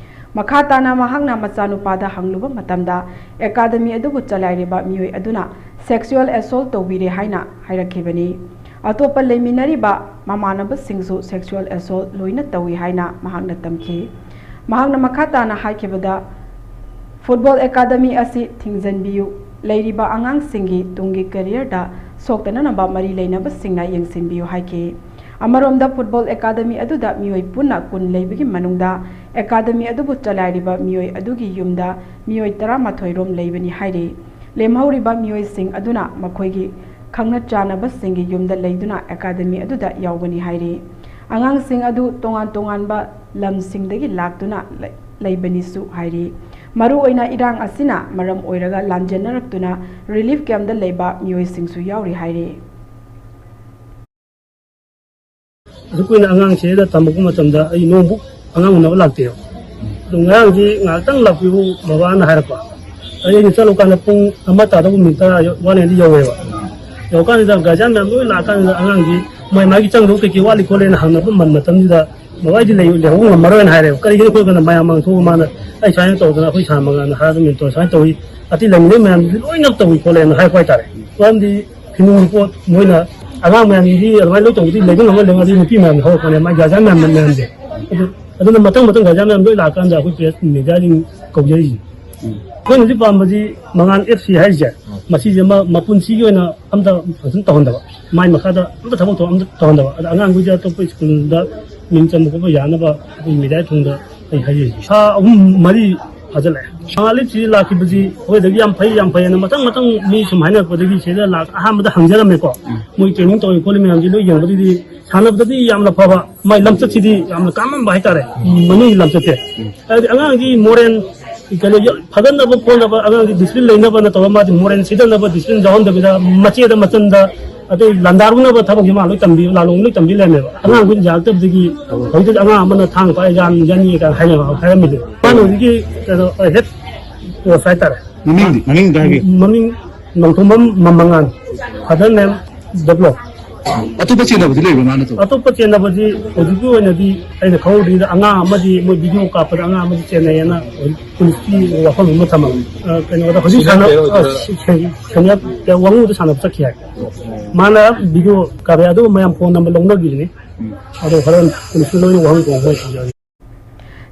ꯃꯈꯥ ꯇꯥꯅ ꯃꯍꯥꯛꯅ ꯃꯆꯥꯅꯨꯄꯥꯗ ꯍꯪꯂꯨꯕ ꯃꯇꯝꯗ, academy ꯑꯗꯨꯕꯨ ꯆꯂꯥꯏꯔꯤꯕ ꯃꯤꯑꯣꯏ ꯑꯗꯨꯅ sexual assault ꯇꯧꯕꯤꯔꯦ ꯍꯥꯏꯅ ꯍꯥꯏꯔꯛꯈꯤꯕꯅꯤ꯫ ꯑꯇꯣꯞꯄ ꯂꯩꯃꯤꯟꯅꯔꯤꯕ ꯃꯃꯥꯟꯅꯕꯁꯤꯡꯁꯨ sexual assault ꯂꯣꯏꯅ ꯇꯧꯏ ꯍꯥꯏꯅ ꯃꯍꯥꯛꯅ ꯇꯝꯈꯤ꯫ ꯃꯍꯥꯛꯅ ꯃꯈꯥ ꯇꯥꯅ ꯍꯥꯏꯈꯤꯕꯗ, football academy ꯑꯁꯤ ꯊꯤꯡꯖꯤꯟꯕꯤꯌꯨ, ꯂꯩꯔꯤꯕ ꯑꯉꯥꯡꯁꯤꯡꯒꯤ ꯇꯨꯡꯒꯤ careerꯗ ꯁꯣꯛꯇꯅꯅꯕ ꯃꯔꯤ ꯂꯩꯅꯕꯁꯤꯡꯅ ꯌꯦꯡꯁꯤꯟꯕꯤꯌꯨ ꯍꯥꯏꯈꯤ꯫ ꯑꯃꯔꯣꯝꯗ, football academy ꯑꯗꯨꯗ ꯃꯤꯑꯣꯏ ꯄꯨꯟꯅ ꯀꯨꯟ ꯂꯩꯕꯒꯤ ꯃꯅꯨꯡꯗ academy ꯑꯗꯨꯕꯨ ꯆꯂꯥꯏꯔꯤꯕ ꯃꯤꯑꯣꯏ ꯑꯗꯨꯒꯤ ꯌꯨꯝꯗ ꯃꯤꯑꯣꯏ ꯇꯔꯥꯃꯥꯊꯣꯏ ꯔꯣꯝ ꯂꯩꯕꯅꯤ ꯍꯥꯏꯔꯤ꯫ ꯂꯦꯝꯍꯧꯔꯤꯕ ꯃꯤꯑꯣꯏꯁꯤꯡ ꯑꯗꯨꯅ ꯃꯈꯣꯏꯒꯤ ꯈꯪꯅ ꯆꯥꯟꯅꯕꯁꯤꯡꯒꯤ ꯌꯨꯝꯗ ꯂꯩꯗꯨꯅ academy ꯑꯗꯨꯗ ꯌꯥꯎꯕꯅꯤ ꯍꯥꯏꯔꯤ꯫ ꯑꯉꯥꯡꯁꯤꯡ ꯑꯗꯨ ꯇꯣꯉꯥꯟ ꯇꯣꯉꯥꯟꯕ ꯂꯝꯁꯤꯡꯗꯒꯤ ꯂꯥꯛꯇꯨꯅ ꯂꯩ-, ꯂꯩꯕꯅꯤꯁꯨ ꯍꯥꯏꯔꯤ꯫ ꯃꯔꯨꯑꯣꯏꯅ ꯏꯔꯥꯡ ꯑꯁꯤꯅ ꯃꯔꯝ ꯑꯣꯏꯔꯒ ꯂꯥꯟꯖꯦꯟꯅꯔꯛꯇꯨꯅ ꯔꯤꯂꯤꯐ ꯀꯦꯝꯞꯇ ꯂꯩꯕ ꯃꯤꯑꯣꯏꯁꯤꯡꯁꯨ ꯌꯥꯎꯔꯤ ꯍꯥꯏꯔꯤ꯫ ꯑꯁꯨꯛ ꯀꯨꯏꯅ ꯑꯉꯥꯡꯁꯤꯗ ꯇꯝꯃꯛꯄ ꯃꯇꯝꯗ ꯑꯩ ꯅꯣꯡꯕꯨꯛ ꯑꯉꯥꯡ ꯎꯅꯕ ꯂꯥꯛꯇꯦꯕ꯫ ꯑꯗꯨ ꯉꯔꯥꯡꯗꯤ ꯉꯥꯏꯍꯥꯛꯇꯪ ꯂꯥꯛꯄꯤꯌꯨ ꯕꯕꯥꯅ ꯍꯥꯏꯔꯛꯄ꯫ ꯑꯗꯩ ꯑꯩꯅ ꯆꯠꯂꯨꯀꯥꯟꯗ ꯄꯨꯡ ꯑꯃ ꯇꯥꯗꯧꯕ ꯃꯤꯅꯤꯠ ꯇꯔꯥ ꯋꯥꯠꯂꯤꯉꯩꯗ ꯌꯧꯋꯦꯕ꯫ ꯌꯧꯔꯀꯥꯟꯁꯤꯗ ꯒꯥꯔꯖꯤꯌꯥꯟ ꯃꯌꯥꯝ ꯂꯣꯏ ꯂꯥꯛꯑꯀꯥꯟꯁꯤꯗ ꯑꯉꯥꯡꯁꯤ ꯃꯣꯏ ꯃꯥꯒꯤ ꯆꯪꯗꯧ ꯀꯩꯀꯩ ꯋꯥꯠꯂꯤ ꯈꯣꯠꯂꯦꯅ ꯍꯪꯅꯕ ꯃꯇꯝꯁꯤꯗ ꯕꯕꯥ ꯑꯩꯗꯤ ꯂꯩ-, ꯂꯩꯍꯧꯕ ꯉꯝꯃꯔꯣꯏꯅ ꯍꯥꯏꯔꯦꯕ꯫ ꯀꯔꯤꯒꯤꯅꯣ ꯑꯩꯈꯣꯏ ꯀꯥꯟꯗ ꯃꯌꯥꯝ ꯃꯥꯡ ꯊꯣꯛꯑꯒ ꯃꯥꯅ ꯑꯩ ꯁꯨꯃꯥꯏꯅ ꯇꯧꯗꯅ ꯑꯩꯈꯣꯏ ꯁꯥꯔ ꯃꯉꯥꯜꯅ ꯍꯥꯏꯔꯒ ꯃꯦꯟꯇꯣꯔ ꯁꯨꯃꯥꯏꯅ ꯇꯧꯏ, ꯑꯇꯩ ꯂꯩꯃꯤꯟꯅꯕ ꯃꯌꯥꯝꯗꯨꯗꯤ ꯂꯣꯏꯅ ꯇꯧꯏ ꯈꯣꯠꯂꯦꯅ ꯍꯥꯏꯔꯛꯄ ꯍꯥꯏꯇꯥꯔꯦ꯫ ꯃꯔꯝꯗꯤ ꯐꯤꯅꯨꯡꯒꯤ ꯄꯣꯠ ꯃꯣꯏꯅ ꯑꯉꯥꯡ ꯃꯌꯥꯝꯁꯤꯗꯤ ꯑꯗꯨꯃꯥꯏꯅ ꯂꯣꯏ ꯇꯧꯕꯗꯤ ꯂꯩꯕ ꯉꯝꯃꯣꯏ, ꯂꯩꯉꯥꯛꯗꯤ ꯅꯨꯄꯤ ꯃꯌꯥꯝꯅ ꯍꯧꯔꯛꯄꯅꯦ, ꯃꯥꯏ ꯒꯥꯔꯖꯤꯌꯥꯟ ꯃꯌꯥꯝ ꯃꯌꯥꯝꯁꯦ꯫ ꯑꯗꯨ, ꯑꯗꯨꯅ ꯃꯊꯪ ꯃꯊꯪ ꯒꯥꯔꯖꯤꯌꯥꯟ ꯃꯌꯥꯝ ꯂꯣꯏ ꯂꯥꯛꯑꯀꯥꯟꯗ ꯑꯩꯈꯣꯏ ꯄ꯭ꯔꯦꯁ ꯃꯦꯗꯤꯌꯥꯁꯤꯡ ꯀꯧꯖꯔꯤꯁꯤꯅꯤ꯫ ꯑꯩꯈꯣꯏꯅ ꯍꯧꯖꯤꯛ ꯄꯥꯝꯕꯁꯤ ꯃꯉꯥꯜ ꯑꯦꯐ ꯁꯤ ꯍꯥꯏꯔꯤꯁꯦ, ꯃꯁꯤꯁꯦ ꯃꯥ ꯃꯄꯨꯟꯁꯤꯒꯤ ꯑꯣꯏꯅ ꯑꯝꯇ ꯐꯪꯁꯟ ꯇꯧꯍꯟꯗꯕ, ꯃꯥꯏ ꯃꯈꯥꯗ ꯑꯝꯇ ꯊꯕꯛ ꯊꯧꯔꯝ ꯑꯝꯇ ꯇꯧꯍꯟꯗꯕ, ꯑꯗ ꯑꯉꯥꯡꯈꯣꯏꯁꯦ ꯑꯇꯣꯞꯄ ꯁ꯭ꯀꯨꯜꯗ ꯃꯤꯡ ꯆꯟꯕ ꯈꯣꯠꯄ ꯌꯥꯅꯕ ꯑꯩꯈꯣꯏ ꯃꯦꯗꯤꯌꯥ ꯊꯣꯡꯗ ꯑꯩ ꯍꯥꯏꯖꯔꯤꯁꯦ꯫ ꯊꯥ ꯑꯍꯨꯝ ꯃꯔꯤ ꯐꯥꯖꯤꯜꯂꯛꯑꯦ꯫ ꯃꯉꯥꯜ ꯑꯦꯐ ꯁꯤ ꯂꯥꯛꯈꯤꯕꯁꯤ ꯑꯩꯈꯣꯏꯗꯒꯤ ꯌꯥꯝ ꯐꯩ, ꯌꯥꯝ ꯐꯩ ꯍꯥꯏꯅ ꯃꯊꯪ ꯃꯊꯪ ꯃꯤ ꯁꯨꯝ ꯍꯥꯏꯅꯔꯛꯄꯗꯒꯤ ꯁꯤꯗ ꯂꯥꯛ-, ꯑꯍꯥꯟꯕꯗ ꯍꯪꯖꯔꯝꯃꯦꯀꯣ꯫ ꯃꯣꯏ ꯇ꯭ꯔꯦꯅꯤꯡ ꯇꯧꯔꯤ ꯈꯣꯠꯂꯤ ꯃꯌꯥꯝꯁꯤ ꯂꯣꯏ ꯌꯦꯡꯕꯗꯒꯤꯗꯤ ꯁꯥꯟꯅꯕꯗꯗꯤ ꯌꯥꯝꯅ ꯐꯕ, ꯃꯥꯏ ꯂꯝꯆꯠꯁꯤꯗꯤ ꯌꯥꯝꯅ ꯀꯥꯝꯃꯝꯕ ꯍꯥꯏꯇꯥꯔꯦ꯫ ꯃꯅꯨꯡꯒꯤ ꯂꯝꯆꯠꯁꯦ꯫ ꯍꯥꯏꯕꯗꯤ ꯑꯉꯥꯡꯒꯤ ꯃꯣꯔꯦꯜ ꯀꯩꯅꯣ ꯐꯒꯠꯅꯕ ꯈꯣꯠꯅꯕ, ꯑꯉꯥꯡꯒꯤ ꯗꯤꯁꯤꯄ꯭ꯂꯤꯟ ꯂꯩꯅꯕꯅ ꯇꯧꯔꯒ ꯃꯥꯗꯤ ꯃꯣꯔꯦꯜ ꯁꯤꯗꯅꯕ, ꯗꯤꯁꯤꯄ꯭ꯂꯤꯟ ꯌꯥꯎꯍꯟꯗꯕꯤꯗ ꯃꯆꯦꯗ ꯃꯆꯟꯗ ꯑꯇꯩ ꯂꯥꯟꯗꯥꯔꯨꯅꯕ ꯊꯕꯛꯁꯤ ꯃꯥ ꯂꯣꯏ ꯇꯝꯕꯤ, ꯂꯥꯂꯣꯡ ꯂꯣꯏ ꯇꯝꯕꯤ ꯂꯩꯔꯝꯃꯦꯕ꯫ ꯑꯉꯥꯡꯈꯣꯏꯅ ꯌꯥꯔꯛꯇꯕꯗꯒꯤ ꯍꯧꯖꯤꯛꯇꯤ ꯑꯉꯥꯡ ꯑꯃꯅ ꯊꯥꯡ ꯄꯥꯏ ꯌꯥꯟ-, ꯌꯥꯟꯅꯤ ꯀꯥꯏꯅ ꯍꯥꯏꯅ ꯍꯥꯏꯔꯝꯃꯤꯗꯣ꯫ ꯃꯥꯅ ꯍꯧꯖꯤꯛꯀꯤ ꯀꯩꯅꯣ, ꯍꯦꯠ ꯀꯣꯆ ꯍꯥꯏꯇꯥꯔꯦ꯫ ꯃꯃꯤꯡꯗꯤ? ꯃꯃꯤꯡꯗ ꯍꯥꯏꯕꯤꯌꯨ꯫ ꯃꯃꯤꯡ ꯅꯣꯡꯊꯣꯝꯕꯝ ꯃꯉꯥꯜ, ꯐꯥꯗꯔ ꯅꯦꯝ ꯗꯦꯕꯂꯣꯞ꯫ ꯑꯇꯣꯞꯄ ꯆꯦꯟꯅꯕꯗꯤ ꯂꯩꯕ꯭ꯔꯥ ꯃꯥ ꯅꯠꯇꯕ? ꯑꯇꯣꯞꯄ ꯆꯦꯟꯅꯕꯗꯤ ꯍꯧꯖꯤꯛꯀꯤ ꯑꯣꯏꯅꯗꯤ ꯑꯩꯅ ꯈꯪꯍꯧꯗ꯭ꯔꯤꯗ ꯑꯉꯥꯡ ꯑꯃꯗꯤ ꯃꯣꯏ ꯚꯤꯗꯤꯑꯣ ꯀꯥꯞꯄꯗ ꯑꯉꯥꯡ ꯑꯃꯗꯤ ꯆꯦꯟꯅꯩꯌꯦꯅ ꯍꯧꯖꯤꯛ ꯄꯨꯂꯤꯁꯀꯤ ꯋꯥꯐꯝ ꯑꯃ ꯊꯝꯃꯝꯃꯤ꯫ ꯑ, ꯀꯩꯅꯣꯗ ꯍꯧꯖꯤꯛ ꯁꯥꯟꯅ-, ꯑ, ꯁꯦ-, ꯁꯦꯅꯤꯌꯔ ꯋꯥꯉꯨꯗ ꯁꯥꯟꯅꯕ ꯆꯠꯈꯤ ꯍꯥꯏ꯫ ꯃꯥꯅ ꯚꯤꯗꯤꯑꯣ ꯀꯥꯞꯄꯦ, ꯑꯗꯨꯒ ꯃꯌꯥꯝ ꯐꯣꯟ ꯅꯝꯕꯔ ꯂꯧꯅꯈꯤꯕꯅꯤ꯫ ꯑꯗꯣ ꯍꯣꯔꯦꯟ ꯄꯨꯂꯤꯁꯇ ꯂꯣꯏꯅ ꯋꯥꯍꯪ ꯇꯧꯕ ꯑꯣꯏꯁꯤ꯫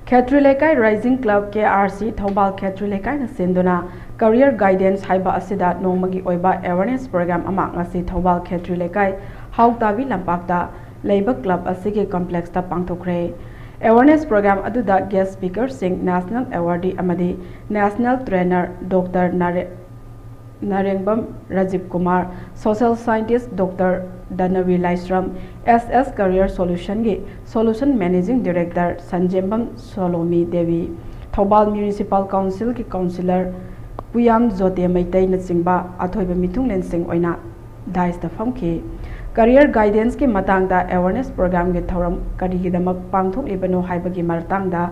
ꯈꯦꯇ꯭ꯔꯤ ꯂꯩꯀꯥꯏ ꯔꯥꯏꯖꯤꯡ ꯀ꯭ꯂꯕ, ꯀꯦ ꯑꯥꯔ ꯁꯤ, ꯊꯧꯕꯥꯜ ꯈꯦꯇ꯭ꯔꯤ ꯂꯩꯀꯥꯏꯅ ꯁꯤꯟꯗꯨꯅ ꯀꯔꯤꯌꯔ ꯒꯥꯏꯗꯦꯟꯁ ꯍꯥꯏꯕ ꯑꯁꯤꯗ ꯅꯣꯡꯃꯒꯤ ꯑꯣꯏꯕ ꯑꯦꯋꯥꯔꯅꯦꯁ ꯄ꯭ꯔꯣꯒ꯭ꯔꯥꯝ ꯑꯃ ꯉꯁꯤ ꯊꯧꯕꯥꯜ ꯈꯦꯇ꯭ꯔꯤ ꯂꯩꯀꯥꯏ ꯍꯥꯎꯇꯥꯕꯤ ꯂꯝꯄꯥꯛꯇ ꯂꯩꯕ ꯀ꯭ꯂꯕ ꯑꯁꯤꯒꯤ ꯀꯝꯄ꯭ꯂꯦꯛꯁꯇ ꯄꯥꯡꯊꯣꯛꯈ꯭ꯔꯦ꯫ ꯑꯦꯋꯥꯔꯅꯦꯁ ꯄ꯭ꯔꯣꯒ꯭ꯔꯥꯝ ꯑꯗꯨꯗ ꯒꯦꯁ ꯁ꯭ꯄꯤꯀꯔꯁꯤꯡ ꯅꯦꯁꯅꯦꯜ ꯑꯦꯋꯥꯔꯗꯤ ꯑꯃꯗꯤ ꯅꯦꯁꯅꯦꯜ ꯇ꯭ꯔꯦꯅꯔ ꯗꯣꯛꯇꯔ ꯅꯥꯔꯦ-, ꯅꯥꯔꯦꯡꯕꯝ Rajiv Kumar, Social Scientist Doctor ꯗꯅꯕꯤ ꯂꯥꯏꯁ꯭ꯔꯝ, S S Career Solution ꯒꯤ Solution Managing Director ꯁꯟꯖꯦꯝꯕꯝ ꯁꯣꯂꯣꯃꯤ Devi, Thoubal Municipal Council ꯒꯤ Councillor ꯄꯨꯌꯥꯝ ꯖꯣꯇꯦ ꯃꯩꯇꯩꯅꯆꯤꯡꯕ ꯑꯊꯣꯏꯕ ꯃꯤꯊꯨꯡꯂꯦꯟꯁꯤꯡ ꯑꯣꯏꯅ dais ꯇ ꯐꯝꯈꯤ꯫ Career Guidance ꯀꯤ ꯃꯇꯥꯡꯗ awareness program ꯒꯤ ꯊꯧꯔꯝ ꯀꯔꯤꯒꯤꯗꯃꯛ ꯄꯥꯡꯊꯣꯛꯂꯤꯕꯅꯣ ꯍꯥꯏꯕꯒꯤ ꯃꯇꯥꯡꯗ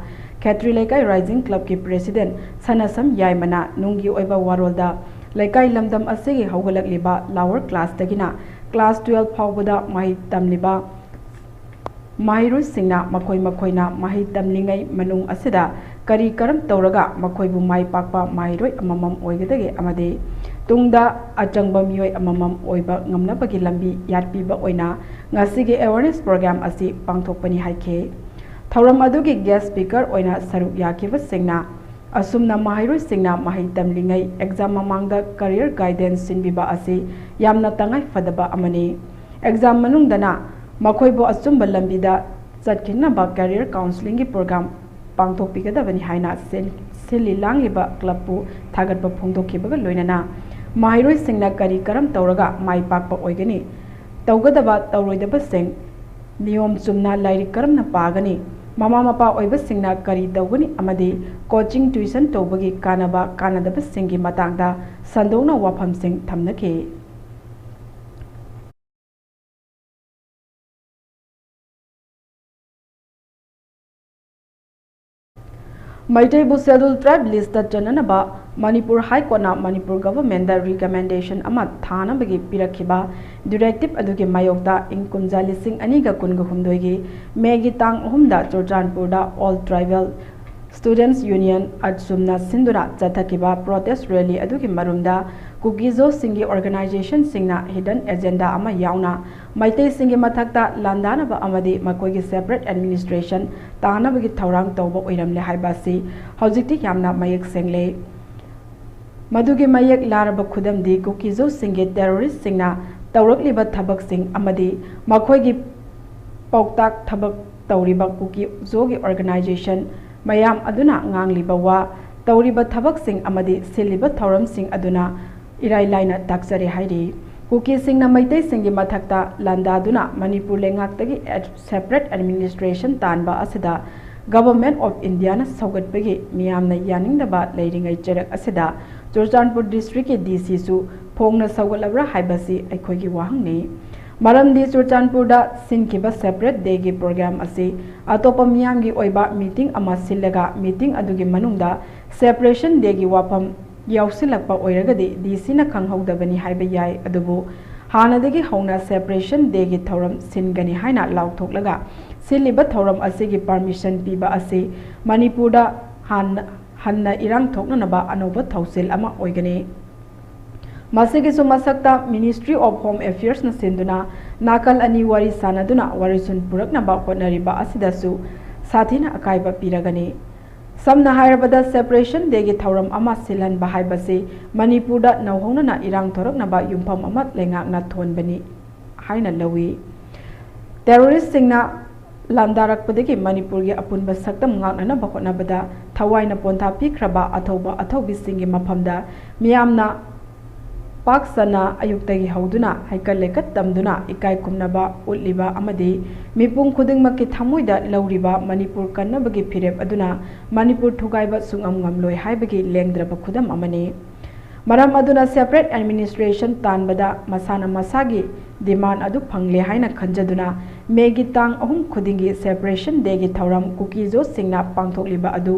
ꯈꯦꯇ꯭ꯔꯤ ꯂꯩꯀꯥꯏ Rising Club ꯀꯤ President ꯁꯅꯥꯁꯝ ꯌꯥꯏꯃꯅ ꯅꯨꯡꯒꯤ ꯑꯣꯏꯕ ꯋꯥꯔꯣꯜꯗ ꯂꯩꯀꯥꯏ ꯂꯝꯗꯝ ꯑꯁꯤꯒꯤ ꯍꯧꯒꯠꯂꯛꯂꯤꯕ lower class ꯇꯒꯤꯅ class twelve ꯐꯥꯎꯕꯗ ꯃꯍꯩ ꯇꯝꯂꯤꯕ ꯃꯍꯩꯔꯣꯏꯁꯤꯡꯅ ꯃꯈꯣꯏ ꯃꯈꯣꯏꯅ ꯃꯍꯩ ꯇꯝꯂꯤꯉꯩ ꯃꯅꯨꯡ ꯑꯁꯤꯗ ꯀꯔꯤ ꯀꯔꯝ ꯇꯧꯔꯒ ꯃꯈꯣꯏꯕꯨ ꯃꯥꯏ ꯄꯥꯛꯄ ꯃꯍꯩꯔꯣꯏ ꯑꯃꯃꯝ ꯑꯣꯏꯒꯗꯒꯦ ꯑꯃꯗꯤ ꯇꯨꯡꯗ ꯑꯆꯪꯕ ꯃꯤꯑꯣꯏ ꯑꯃꯃꯝ ꯑꯣꯏꯕ ꯉꯝꯅꯕꯒꯤ ꯂꯝꯕꯤ ꯌꯥꯠꯄꯤꯕ ꯑꯣꯏꯅ ꯉꯁꯤꯒꯤ awareness program ꯑꯁꯤ ꯄꯥꯡꯊꯣꯛꯄꯅꯤ ꯍꯥꯏꯈꯤ꯫ ꯊꯧꯔꯝ ꯑꯗꯨꯒꯤ guest speaker ꯑꯣꯏꯅ ꯁꯔꯨꯛ ꯌꯥꯈꯤꯕꯁꯤꯡꯅ ꯑꯁꯨꯝꯅ ꯃꯍꯩꯔꯣꯏꯁꯤꯡꯅ ꯃꯍꯩ ꯇꯝꯂꯤꯉꯩ exam ꯃꯃꯥꯡꯗ career guidance ꯁꯤꯟꯕꯤꯕ ꯑꯁꯤ ꯌꯥꯝꯅ ꯇꯉꯥꯏ ꯐꯗꯕ ꯑꯃꯅꯤ꯫ Exam ꯃꯅꯨꯡꯗꯅ ꯃꯈꯣꯏꯕꯨ ꯑꯆꯨꯝꯕ ꯂꯝꯕꯤꯗ ꯆꯠꯈꯤꯅꯕ career counselling ꯒꯤ program ꯄꯥꯡꯊꯣꯛꯄꯤꯒꯗꯕꯅꯤ ꯍꯥꯏꯅ ꯁꯤꯜ-, ꯁꯤꯜꯂꯤ ꯂꯥꯡꯂꯤꯕ club ꯄꯨ ꯊꯥꯒꯠꯄ ꯐꯣꯡꯗꯣꯛꯈꯤꯕꯒ ꯂꯣꯏꯅꯅ ꯃꯍꯩꯔꯣꯏꯁꯤꯡꯅ ꯀꯔꯤ ꯀꯔꯝ ꯇꯧꯔꯒ ꯃꯥꯏ ꯄꯥꯛꯄ ꯑꯣꯏꯒꯅꯤ, ꯇꯧꯒꯗꯕ ꯇꯧꯔꯣꯏꯗꯕꯁꯤꯡ, ꯅꯤꯌꯣꯝ ꯆꯨꯝꯅ ꯂꯥꯏꯔꯤꯛ ꯀꯔꯝꯅ ꯄꯥꯒꯅꯤ, ꯃꯃꯥ ꯃꯄꯥ ꯑꯣꯏꯕꯁꯤꯡꯅ ꯀꯔꯤ ꯇꯧꯒꯅꯤ ꯑꯃꯗꯤ coaching tuition ꯇꯧꯕꯒꯤ ꯀꯥꯟꯅꯕ ꯀꯥꯟꯅꯗꯕꯁꯤꯡꯒꯤ ꯃꯇꯥꯡꯗ ꯁꯟꯗꯣꯛꯅ ꯋꯥꯐꯝꯁꯤꯡ ꯊꯝꯅꯈꯤ꯫ ꯃꯩꯇꯩꯕꯨ Scheduled Tribe list ꯇ ꯆꯟꯅꯅꯕ ꯃꯅꯤꯄꯨꯔ High Court ꯅ ꯃꯅꯤꯄꯨꯔ government ꯗ recommendation ꯑꯃ ꯊꯥꯅꯕꯒꯤ ꯄꯤꯔꯛꯈꯤꯕ directive ꯑꯗꯨꯒꯤ ꯃꯥꯌꯣꯛꯇ ꯏꯪ ꯀꯨꯝꯖꯥ ꯂꯤꯁꯤꯡ ꯑꯅꯤꯒ ꯀꯨꯟꯒ ꯍꯨꯝꯗꯣꯏꯒꯤ May ꯒꯤ ꯇꯥꯡ ꯑꯍꯨꯝꯗ ꯆꯨꯔꯆꯥꯟꯄꯨꯔꯗ All Tribal Students Union ꯑꯠꯁꯨꯝꯅ ꯁꯤꯟꯗꯨꯅ ꯆꯠꯊꯈꯤꯕ protest rally ꯑꯗꯨꯒꯤ ꯃꯔꯨꯝꯗ ꯀꯨꯀꯤꯖꯣꯁꯤꯡꯒꯤ organization ꯁꯤꯡꯅ hidden agenda ꯑꯃ ꯌꯥꯎꯅ ꯃꯩꯇꯩꯁꯤꯡꯒꯤ ꯃꯊꯛꯇ ꯂꯥꯟꯗꯥꯅꯕ ꯑꯃꯗꯤ ꯃꯈꯣꯏꯒꯤ separate administration ꯇꯥꯅꯕꯒꯤ ꯊꯧꯔꯥꯡ ꯇꯧꯕ ꯑꯣꯏꯔꯝꯂꯦ ꯍꯥꯏꯕ ꯑꯁꯤ ꯍꯧꯖꯤꯛꯇꯤ ꯌꯥꯝꯅ ꯃꯌꯦꯛ ꯁꯦꯡꯂꯦ꯫ ꯃꯗꯨꯒꯤ ꯃꯌꯦꯛ ꯂꯥꯔꯕ ꯈꯨꯗꯝꯗꯤ ꯀꯨꯀꯤꯖꯣꯁꯤꯡꯒꯤ terrorist ꯁꯤꯡꯅ ꯇꯧꯔꯛꯂꯤꯕ ꯊꯕꯛꯁꯤꯡ ꯑꯃꯗꯤ ꯃꯈꯣꯏꯒꯤ ꯄꯥꯎꯇꯥꯛ ꯊꯕꯛ ꯇꯧꯔꯤꯕ ꯀꯨꯀꯤꯖꯣꯒꯤ organization ꯃꯌꯥꯝ ꯑꯗꯨꯅ ꯉꯥꯡꯂꯤꯕ ꯋꯥ, ꯇꯧꯔꯤꯕ ꯊꯕꯛꯁꯤꯡ ꯑꯃꯗꯤ ꯁꯤꯜꯂꯤꯕ ꯊꯧꯔꯝꯁꯤꯡ ꯑꯗꯨꯅ ꯏꯔꯥꯏ ꯂꯥꯏꯅ ꯇꯥꯛꯆꯔꯦ ꯍꯥꯏꯔꯤ꯫ ꯀꯨꯀꯤꯁꯤꯡꯅ ꯃꯩꯇꯩꯁꯤꯡꯒꯤ ꯃꯊꯛꯇ ꯂꯥꯟꯗꯥꯗꯨꯅ ꯃꯅꯤꯄꯨꯔ ꯂꯩꯉꯥꯛꯇꯒꯤ ad-, separate administration ꯇꯥꯟꯕ ꯑꯁꯤꯗ Government of Indiaꯅ ꯁꯧꯒꯠꯄꯒꯤ ꯃꯤꯌꯥꯝꯅ ꯌꯥꯅꯤꯡꯗꯕ ꯂꯩꯔꯤꯉꯩ ꯆꯩꯔꯛ ꯑꯁꯤꯗ ꯆꯨꯔꯆꯥꯟꯄꯨꯔ districtꯀꯤ D Cꯁꯨ ꯐꯣꯡꯅ ꯁꯧꯒꯠꯂꯕ꯭ꯔꯥ ꯍꯥꯏꯕꯁꯤ ꯑꯩꯈꯣꯏꯒꯤ ꯋꯥꯍꯪꯅꯤ꯫ ꯃꯔꯝꯗꯤ ꯆꯨꯔꯆꯥꯟꯄꯨꯔꯗ ꯁꯤꯟꯈꯤꯕ separate dayꯒꯤ program ꯑꯁꯤ ꯑꯇꯣꯞꯄ ꯃꯤꯌꯥꯝꯒꯤ ꯑꯣꯏꯕ meeting ꯑꯃ ꯁꯤꯜꯂꯒ meeting ꯑꯗꯨꯒꯤ ꯃꯅꯨꯡꯗ separation dayꯒꯤ ꯋꯥꯐꯝ ꯌꯥꯎꯁꯤꯜꯂꯛꯄ ꯑꯣꯏꯔꯒꯗꯤ D Cꯅ ꯈꯪꯍꯧꯗꯕꯅꯤ ꯍꯥꯏꯕ ꯌꯥꯏ꯫ ꯑꯗꯨꯕꯨ ꯍꯥꯟꯅꯗꯒꯤ ꯍꯧꯅ separation dayꯒꯤ ꯊꯧꯔꯝ ꯁꯤꯟꯒꯅꯤ ꯍꯥꯏꯅ ꯂꯥꯎꯊꯣꯛꯂꯒ ꯁꯤꯜꯂꯤꯕ ꯊꯧꯔꯝ ꯑꯁꯤꯒꯤ permission ꯄꯤꯕ ꯑꯁꯤ ꯃꯅꯤꯄꯨꯔꯗ ꯍꯥꯟꯅ, ꯍꯟꯅ ꯏꯔꯥꯡ ꯊꯣꯛꯅꯅꯕ ꯑꯅꯧꯕ ꯊꯧꯁꯤꯜ ꯑꯃ ꯑꯣꯏꯒꯅꯤ꯫ ꯃꯁꯤꯒꯤꯁꯨ ꯃꯊꯛꯇ Ministry of Home Affairsꯅ ꯁꯤꯟꯗꯨꯅ ꯅꯥꯀꯜ ꯑꯅꯤ ꯋꯥꯔꯤ ꯁꯥꯟꯅꯗꯨꯅ ꯋꯥꯔꯤꯁꯨꯟ ꯄꯨꯔꯛꯅꯕ ꯍꯣꯠꯅꯔꯤꯕ ꯑꯁꯤꯗꯁꯨ ꯁꯥꯊꯤꯅ ꯑꯀꯥꯏꯕ ꯄꯤꯔꯒꯅꯤ꯫ ꯁꯝꯅ ꯍꯥꯏꯔꯕꯗ, separation dayꯒꯤ ꯊꯧꯔꯝ ꯑꯃ ꯁꯤꯜꯍꯟꯕ ꯍꯥꯏꯕꯁꯤ ꯃꯅꯤꯄꯨꯔꯗ ꯅꯧꯍꯧꯅꯅ ꯏꯔꯥꯡ ꯊꯣꯔꯛꯅꯕ ꯌꯨꯝꯐꯝ ꯑꯃ ꯂꯩꯉꯥꯛꯅ ꯊꯣꯟꯕꯅꯤ ꯍꯥꯏꯅ ꯂꯧꯏ꯫ Terroristꯁꯤꯡꯅ ꯂꯥꯟꯗꯥꯔꯛꯄꯗꯒꯤ ꯃꯅꯤꯄꯨꯔꯒꯤ ꯑꯄꯨꯟꯕ ꯁꯛꯇꯝ ꯉꯥꯛꯅꯅꯕ ꯍꯣꯠꯅꯕꯗ ꯊꯋꯥꯏꯅ ꯄꯣꯟꯊꯥ ꯄꯤꯈ꯭ꯔꯕ ꯑꯊꯧꯕ ꯑꯊꯧꯕꯤꯁꯤꯡꯒꯤ ꯃꯐꯝꯗ ꯃꯤꯌꯥꯝꯅ ꯄꯥꯛ ꯁꯟꯅ ꯑꯌꯨꯛꯇꯒꯤ ꯍꯧꯗꯨꯅ ꯍꯩꯀꯠ ꯂꯩꯀꯠ ꯇꯝꯗꯨꯅ ꯏꯀꯥꯏ ꯈꯨꯝꯅꯕ ꯎꯠꯂꯤꯕ ꯑꯃꯗꯤ ꯃꯤꯄꯨꯝ ꯈꯨꯗꯤꯡꯃꯛꯀꯤ ꯊꯃꯣꯏꯗ ꯂꯧꯔꯤꯕ ꯃꯅꯤꯄꯨꯔ ꯀꯟꯅꯕꯒꯤ ꯐꯤꯔꯦꯞ ꯑꯗꯨꯅ ꯃꯅꯤꯄꯨꯔ ꯊꯨꯒꯥꯏꯕ ꯁꯨꯡꯉꯝ ꯉꯝꯂꯣꯏ ꯍꯥꯏꯕꯒꯤ ꯂꯦꯡꯗ꯭ꯔꯕ ꯈꯨꯗꯝ ꯑꯃꯅꯤ꯫ ꯃꯔꯝ ꯑꯗꯨꯅ separate administration ꯇꯥꯟꯕꯗ ꯃꯁꯥꯅ ꯃꯁꯥꯒꯤ demand ꯑꯗꯨ ꯐꯪꯂꯦ ꯍꯥꯏꯅ ꯈꯟꯖꯗꯨꯅ Mayꯒꯤ ꯇꯥꯡ ꯑꯍꯨꯝ ꯈꯨꯗꯤꯡꯒꯤ separation dayꯒꯤ ꯊꯧꯔꯝ ꯀꯨꯀꯤꯖꯣꯁꯤꯡꯅ ꯄꯥꯡꯊꯣꯛꯂꯤꯕ ꯑꯗꯨ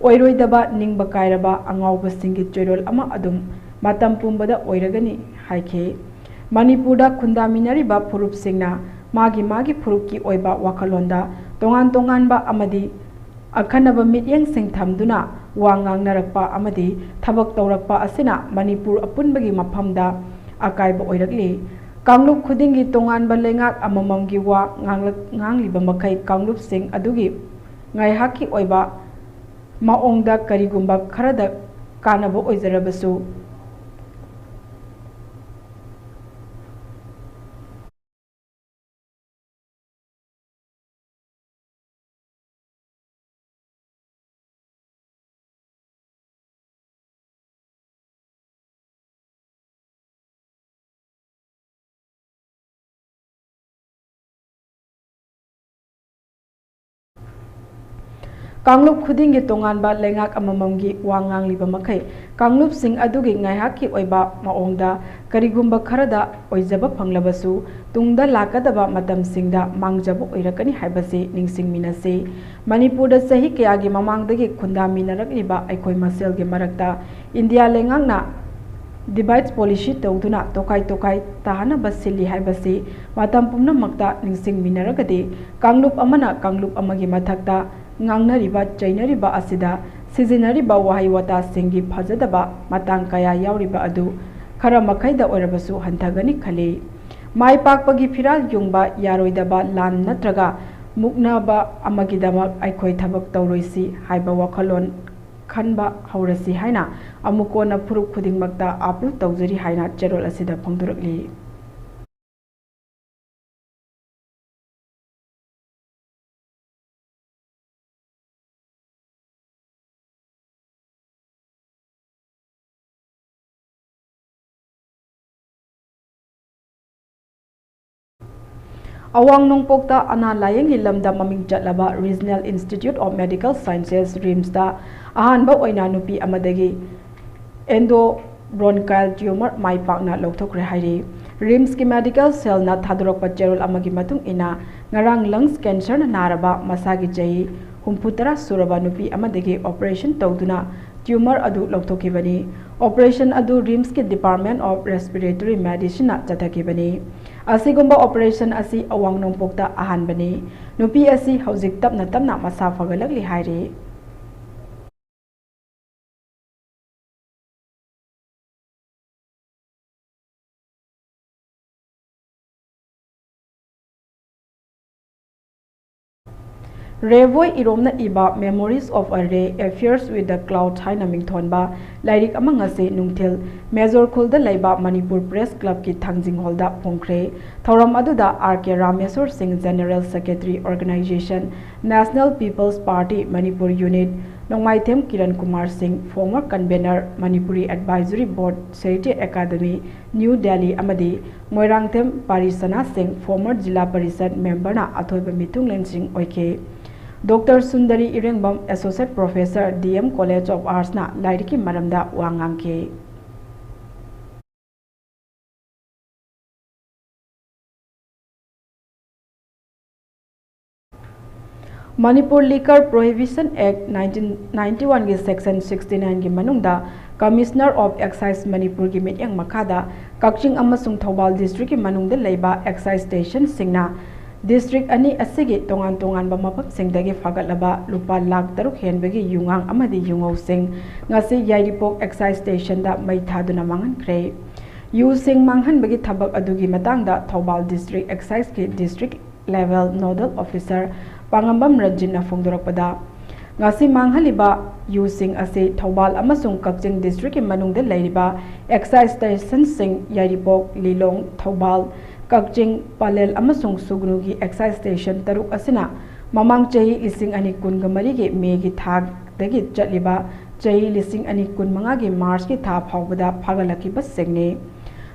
ꯑꯣꯏꯔꯣꯏꯗꯕ, ꯅꯤꯡꯕ ꯀꯥꯏꯔꯕ ꯑꯉꯥꯎꯕꯁꯤꯡꯒꯤ ꯆꯣꯏꯔꯣꯜ ꯑꯃ ꯑꯗꯨꯝ ꯃꯇꯝ ꯄꯨꯝꯕꯗ ꯑꯣꯏꯔꯒꯅꯤ ꯍꯥꯏꯈꯤ꯫ ꯃꯅꯤꯄꯨꯔꯗ ꯈꯨꯟꯗꯥꯃꯤꯟꯅꯔꯤꯕ ꯐꯨꯔꯨꯞꯁꯤꯡꯅ ꯃꯥꯒꯤ ꯃꯥꯒꯤ ꯐꯨꯔꯨꯞꯀꯤ ꯑꯣꯏꯕ ꯋꯥꯈꯜꯂꯣꯟꯗ ꯇꯣꯉꯥꯟ ꯇꯣꯉꯥꯟꯕ ꯑꯃꯗꯤ ꯑꯈꯟꯅꯕ ꯃꯤꯠꯌꯦꯡꯁꯤꯡ ꯊꯝꯗꯨꯅ ꯋꯥ ꯉꯥꯡꯅꯔꯛꯄ ꯑꯃꯗꯤ ꯊꯕꯛ ꯇꯧꯔꯛꯄ ꯑꯁꯤꯅ ꯃꯅꯤꯄꯨꯔ ꯑꯄꯨꯟꯕꯒꯤ ꯃꯐꯝꯗ ꯑꯀꯥꯏꯕ ꯑꯣꯏꯔꯛꯂꯤ꯫ ꯀꯥꯡꯂꯨꯞ ꯈꯨꯗꯤꯡꯒꯤ ꯇꯣꯉꯥꯟꯕ ꯂꯩꯉꯥꯛ ꯑꯃꯃꯝꯒꯤ ꯋꯥ ꯉꯥꯡꯂꯛ-, ꯉꯥꯡꯂꯤꯕ ꯃꯈꯩ ꯀꯥꯡꯂꯨꯞꯁꯤꯡ ꯑꯗꯨꯒꯤ ꯉꯥꯏꯍꯥꯛꯀꯤ ꯑꯣꯏꯕ ꯃꯑꯣꯡꯗ ꯀꯔꯤꯒꯨꯝꯕ ꯈꯔꯗ ꯀꯥꯟꯅꯕ ꯑꯣꯏꯖꯔꯕꯁꯨ, ꯀꯥꯡꯂꯨꯞ ꯈꯨꯗꯤꯡꯒꯤ ꯇꯣꯉꯥꯟꯕ ꯂꯩꯉꯥꯛ ꯑꯃꯃꯝꯒꯤ ꯋꯥ ꯉꯥꯡꯂꯤꯕ ꯃꯈꯩ, ꯀꯥꯡꯂꯨꯞꯁꯤꯡ ꯑꯗꯨꯒꯤ ꯉꯥꯏꯍꯥꯛꯀꯤ ꯑꯣꯏꯕ ꯃꯑꯣꯡꯗ ꯀꯔꯤꯒꯨꯝꯕ ꯈꯔꯗ ꯑꯣꯏꯖꯕ ꯐꯪꯂꯕꯁꯨ, ꯇꯨꯡꯗ ꯂꯥꯛꯀꯗꯕ ꯃꯇꯝꯁꯤꯡꯗ ꯃꯥꯡꯖꯕ ꯑꯣꯏꯔꯛꯀꯅꯤ ꯍꯥꯏꯕꯁꯤ ꯅꯤꯡꯁꯤꯡꯃꯤꯟꯅꯁꯤ꯫ ꯃꯅꯤꯄꯨꯔꯗ ꯆꯍꯤ ꯀꯌꯥꯒꯤ ꯃꯃꯥꯡꯗꯒꯤ ꯈꯨꯟꯗꯥꯃꯤꯟꯅꯔꯛꯂꯤꯕ ꯑꯩꯈꯣꯏ ꯃꯁꯦꯜꯒꯤ ꯃꯔꯛꯇ ꯏꯟꯗꯤꯌꯥ ꯂꯩꯉꯥꯛꯅ divide policy ꯇꯧꯗꯨꯅ ꯇꯣꯈꯥꯏ ꯇꯣꯈꯥꯏ ꯇꯥꯍꯟꯅꯕ ꯁꯤꯜꯂꯤ ꯍꯥꯏꯕꯁꯤ ꯃꯇꯝ ꯄꯨꯝꯅꯃꯛꯇ ꯅꯤꯡꯁꯤꯡꯃꯤꯟꯅꯔꯒꯗꯤ, ꯀꯥꯡꯂꯨꯞ ꯑꯃꯅ ꯀꯥꯡꯂꯨꯞ ꯑꯃꯒꯤ ꯃꯊꯛꯇ ꯉꯥꯡꯅꯔꯤꯕ ꯆꯩꯅꯔꯤꯕ ꯑꯁꯤꯗ ꯁꯤꯖꯤꯟꯅꯔꯤꯕ ꯋꯥꯍꯩ ꯋꯥꯇꯥꯁꯤꯡꯒꯤ ꯐꯖꯗꯕ ꯃꯇꯥꯡ ꯀꯌꯥ ꯌꯥꯎꯔꯤꯕ ꯑꯗꯨ ꯈꯔ ꯃꯈꯩꯗ ꯑꯣꯏꯔꯕꯁꯨ ꯍꯟꯊꯒꯅꯤ ꯈꯜꯂꯤ꯫ ꯃꯥꯏ ꯄꯥꯛꯄꯒꯤ ꯐꯤꯔꯥꯜ ꯌꯨꯡꯕ ꯌꯥꯔꯣꯏꯗꯕ ꯂꯥꯟ ꯅꯠꯇ꯭ꯔꯒ ꯃꯨꯛꯅꯕ ꯑꯃꯒꯤꯗꯃꯛ ꯑꯩꯈꯣꯏ ꯊꯕꯛ ꯇꯧꯔꯣꯏꯁꯤ ꯍꯥꯏꯕ ꯋꯥꯈꯜꯂꯣꯟ ꯈꯟꯕ ꯍꯧꯔꯁꯤ ꯍꯥꯏꯅ ꯑꯃꯨꯛ ꯀꯣꯟꯅ ꯐꯨꯔꯨꯞ ꯈꯨꯗꯤꯡꯃꯛꯇ ꯑꯥꯄꯤꯜ ꯇꯧꯖꯔꯤ ꯍꯥꯏꯅ ꯆꯦꯔꯣꯜ ꯑꯁꯤꯗ ꯐꯣꯡꯗꯣꯔꯛꯂꯤ꯫ ꯑꯋꯥꯡ ꯅꯣꯡꯄꯣꯛꯇ ꯑꯅꯥ ꯂꯥꯌꯦꯡꯒꯤ ꯂꯝꯗ ꯃꯃꯤꯡ ꯆꯠꯂꯕ Regional Institute of Medical Sciences, RIMSꯇ ꯑꯍꯥꯟꯕ ꯑꯣꯏꯅ ꯅꯨꯄꯤ ꯑꯃꯗꯒꯤ endometrial tumor ꯃꯥꯏ ꯄꯥꯛꯅ ꯂꯧꯊꯣꯛꯈ꯭ꯔꯦ ꯍꯥꯏꯔꯤ꯫ RIMSꯀꯤ medical cellꯅ ꯊꯥꯗꯣꯔꯛꯄ ꯆꯦꯔꯣꯜ ꯑꯃꯒꯤ ꯃꯇꯨꯡ ꯏꯟꯅ, ꯉꯔꯥꯡ lungs cancerꯅ ꯅꯥꯔꯕ ꯃꯁꯥꯒꯤ ꯆꯍꯤ ꯍꯨꯝꯐꯨꯇꯔꯥ ꯁꯨꯔꯕ ꯅꯨꯄꯤ ꯑꯃꯗꯒꯤ operation ꯇꯧꯗꯨꯅ tumor ꯑꯗꯨ ꯂꯧꯊꯣꯛꯈꯤꯕꯅꯤ꯫ Operation ꯑꯗꯨ RIMSꯀꯤ Department of Respiratory Medicineꯅ ꯆꯠꯊꯈꯤꯕꯅꯤ꯫ ꯑꯁꯤꯒꯨꯝꯕ operation ꯑꯁꯤ ꯑꯋꯥꯡ ꯅꯣꯡꯄꯣꯛꯇ ꯑꯍꯥꯟꯕꯅꯤ꯫ ꯅꯨꯄꯤ ꯑꯁꯤ ꯍꯧꯖꯤꯛ ꯇꯞꯅ ꯇꯞꯅ ꯃꯁꯥ ꯐꯒꯠꯂꯛꯂꯤ ꯍꯥꯏꯔꯤ꯫ ꯔꯦꯕꯣꯏ ꯏꯔꯣꯝꯅ ꯏꯕ Memories of a Ray, Affairs with the Cloud ꯍꯥꯏꯅ ꯃꯤꯡꯊꯣꯟꯕ ꯂꯥꯏꯔꯤꯛ ꯑꯃ ꯉꯁꯤ ꯅꯨꯡꯊꯤꯜ ꯃꯦꯖꯣꯔ ꯈꯨꯜꯗ ꯂꯩꯕ ꯃꯅꯤꯄꯨꯔ Press Clubꯀꯤ ꯊꯥꯡꯖꯤꯡ ꯍꯣꯜꯗ ꯐꯣꯡꯈ꯭ꯔꯦ꯫ ꯊꯧꯔꯝ ꯑꯗꯨꯗ ꯑꯥꯔ ꯀꯦ ꯔꯥꯃꯦꯁꯣꯔ ꯁꯤꯡ, General Secretary, Organization, National People's Party, Manipur Unit, ꯅꯣꯡꯃꯥꯏꯊꯦꯝ ꯀꯤꯔꯟ ꯀꯨꯃꯥꯔ ꯁꯤꯡ, former convener, Manipuri Advisory Board, Sahitya Academy, New Delhi, ꯑꯃꯗꯤ ꯃꯣꯏꯔꯥꯡꯊꯦꯝ ꯄꯥꯔꯤꯁꯅꯥ ꯁꯤꯡ, former ꯖꯤꯂꯥ ꯄꯔꯤꯁꯠ memberꯅ ꯑꯊꯣꯏꯕ ꯃꯤꯊꯨꯡꯂꯦꯟꯁꯤꯡ ꯑꯣꯏꯈꯤ꯫ Doctor Sundari Irengbam, Associate Professor, D M College of Arts ꯅ ꯂꯥꯏꯔꯤꯛꯀꯤ ꯃꯔꯝꯗ ꯋꯥ ꯉꯥꯡꯈꯤ꯫ Manipur Liquor Prohibition Act nineteen ninety one ꯒꯤ Section sixty nine ꯒꯤ ꯃꯅꯨꯡꯗ Commissioner of Excise ꯃꯅꯤꯄꯨꯔꯒꯤ ꯃꯤꯠꯌꯦꯡ ꯃꯈꯥꯗ ꯀꯛꯆꯤꯡ ꯑꯃꯁꯨꯡ ꯊꯧꯕꯥꯜ district ꯀꯤ ꯃꯅꯨꯡꯗ ꯂꯩꯕ excise station ꯁꯤꯡꯅ district ꯑꯅꯤ ꯑꯁꯤꯒꯤ ꯇꯣꯉꯥꯟ ꯇꯣꯉꯥꯟꯕ ꯃꯐꯝꯁꯤꯡꯗꯒꯤ ꯐꯥꯒꯠꯂꯕ ꯂꯨꯄꯥ ꯂꯥꯈ ꯇꯔꯨꯛ ꯍꯦꯟꯕꯒꯤ ꯌꯨꯉꯥꯡ ꯑꯃꯗꯤ ꯌꯨꯉꯧꯁꯤꯡ ꯉꯁꯤ ꯌꯥꯏꯔꯤꯄꯣꯛ excise station ꯗ ꯃꯩ ꯊꯥꯗꯨꯅ ꯃꯥꯡꯍꯟꯈ꯭ꯔꯦ꯫ ꯌꯨꯁꯤꯡ ꯃꯥꯡꯍꯟꯕꯒꯤ ꯊꯕꯛ ꯑꯗꯨꯒꯤ ꯃꯇꯥꯡꯗ ꯊꯧꯕꯥꯜ district excise ꯀꯤ district level nodal officer ꯄꯥꯉꯝꯕꯝ ꯔꯟꯖꯤꯠꯅ ꯐꯣꯡꯗꯣꯔꯛꯄꯗ, ꯉꯁꯤ ꯃꯥꯡꯍꯜꯂꯤꯕ ꯌꯨꯁꯤꯡ ꯑꯁꯤ ꯊꯧꯕꯥꯜ ꯑꯃꯁꯨꯡ ꯀꯛꯆꯤꯡ district ꯀꯤ ꯃꯅꯨꯡꯗ ꯂꯩꯔꯤꯕ excise station ꯁꯤꯡ ꯌꯥꯏꯔꯤꯄꯣꯛ, ꯂꯤꯂꯣꯡ, ꯊꯧꯕꯥꯜ, ꯀꯛꯆꯤꯡ, ꯄꯂꯦꯜ ꯑꯃꯁꯨꯡ ꯁꯨꯒꯅꯨꯒꯤ excise station ꯇꯔꯨꯛ ꯑꯁꯤꯅ ꯃꯃꯥꯡ ꯆꯍꯤ ꯂꯤꯁꯤꯡ ꯑꯅꯤ ꯀꯨꯟꯒ ꯃꯔꯤꯒꯤ May ꯒꯤ ꯊꯥꯗꯒꯤ ꯆꯠꯂꯤꯕ ꯆꯍꯤ ꯂꯤꯁꯤꯡ ꯑꯅꯤ ꯀꯨꯟꯃꯉꯥꯒꯤ March ꯀꯤ ꯊꯥ ꯐꯥꯎꯕꯗ ꯐꯥꯒꯠꯂꯛꯈꯤꯕꯁꯤꯡꯅꯤ꯫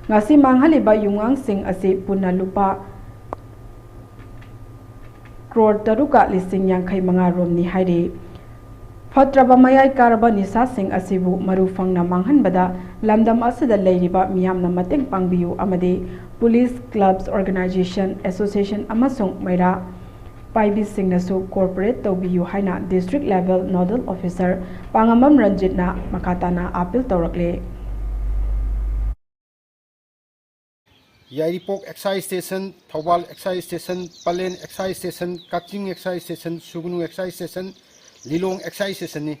ꯉꯁꯤ ꯃꯥꯡꯍꯜꯂꯤꯕ ꯌꯨꯉꯥꯡꯁꯤꯡ ꯑꯁꯤ ꯄꯨꯟꯅ ꯂꯨꯄꯥ ꯀ꯭ꯔꯣꯔ ꯇꯔꯨꯛꯀ ꯂꯤꯁꯤꯡ ꯌꯥꯡꯈꯩ ꯃꯉꯥ ꯔꯣꯝꯅꯤ ꯍꯥꯏꯔꯤ꯫ ꯐꯠꯇ꯭ꯔꯕ ꯃꯌꯥꯏ ꯀꯥꯔꯕ ꯅꯤꯁꯥꯁꯤꯡ ꯑꯁꯤꯕꯨ ꯃꯔꯨ ꯐꯪꯅ ꯃꯥꯡꯍꯟꯕꯗ ꯂꯝꯗꯝ ꯑꯁꯤꯗ ꯂꯩꯔꯤꯕ ꯃꯤꯌꯥꯝꯅ ꯃꯇꯦꯡ ꯄꯥꯡꯕꯤꯌꯨ ꯑꯃꯗꯤ police, clubs, organization, association ꯑꯃꯁꯨꯡ ꯃꯩꯔꯥ ꯄꯥꯏꯕꯤꯁꯤꯡꯅꯁꯨ cooperate ꯇꯧꯕꯤꯌꯨ ꯍꯥꯏꯅ district level nodal officer ꯄꯥꯉꯝꯕꯝ ꯔꯟꯖꯤꯠꯅ ꯃꯈꯥ ꯇꯥꯅ appeal ꯇꯧꯔꯛꯂꯦ꯫ ꯌꯥꯏꯔꯤꯄꯣꯛ excise station, Thoubal excise station, plan excise station, ꯀꯛꯆꯤꯡ excise station, ꯁꯨꯒꯅꯨ excise station, ꯂꯤꯂꯣꯡ excise station ꯅꯤ꯫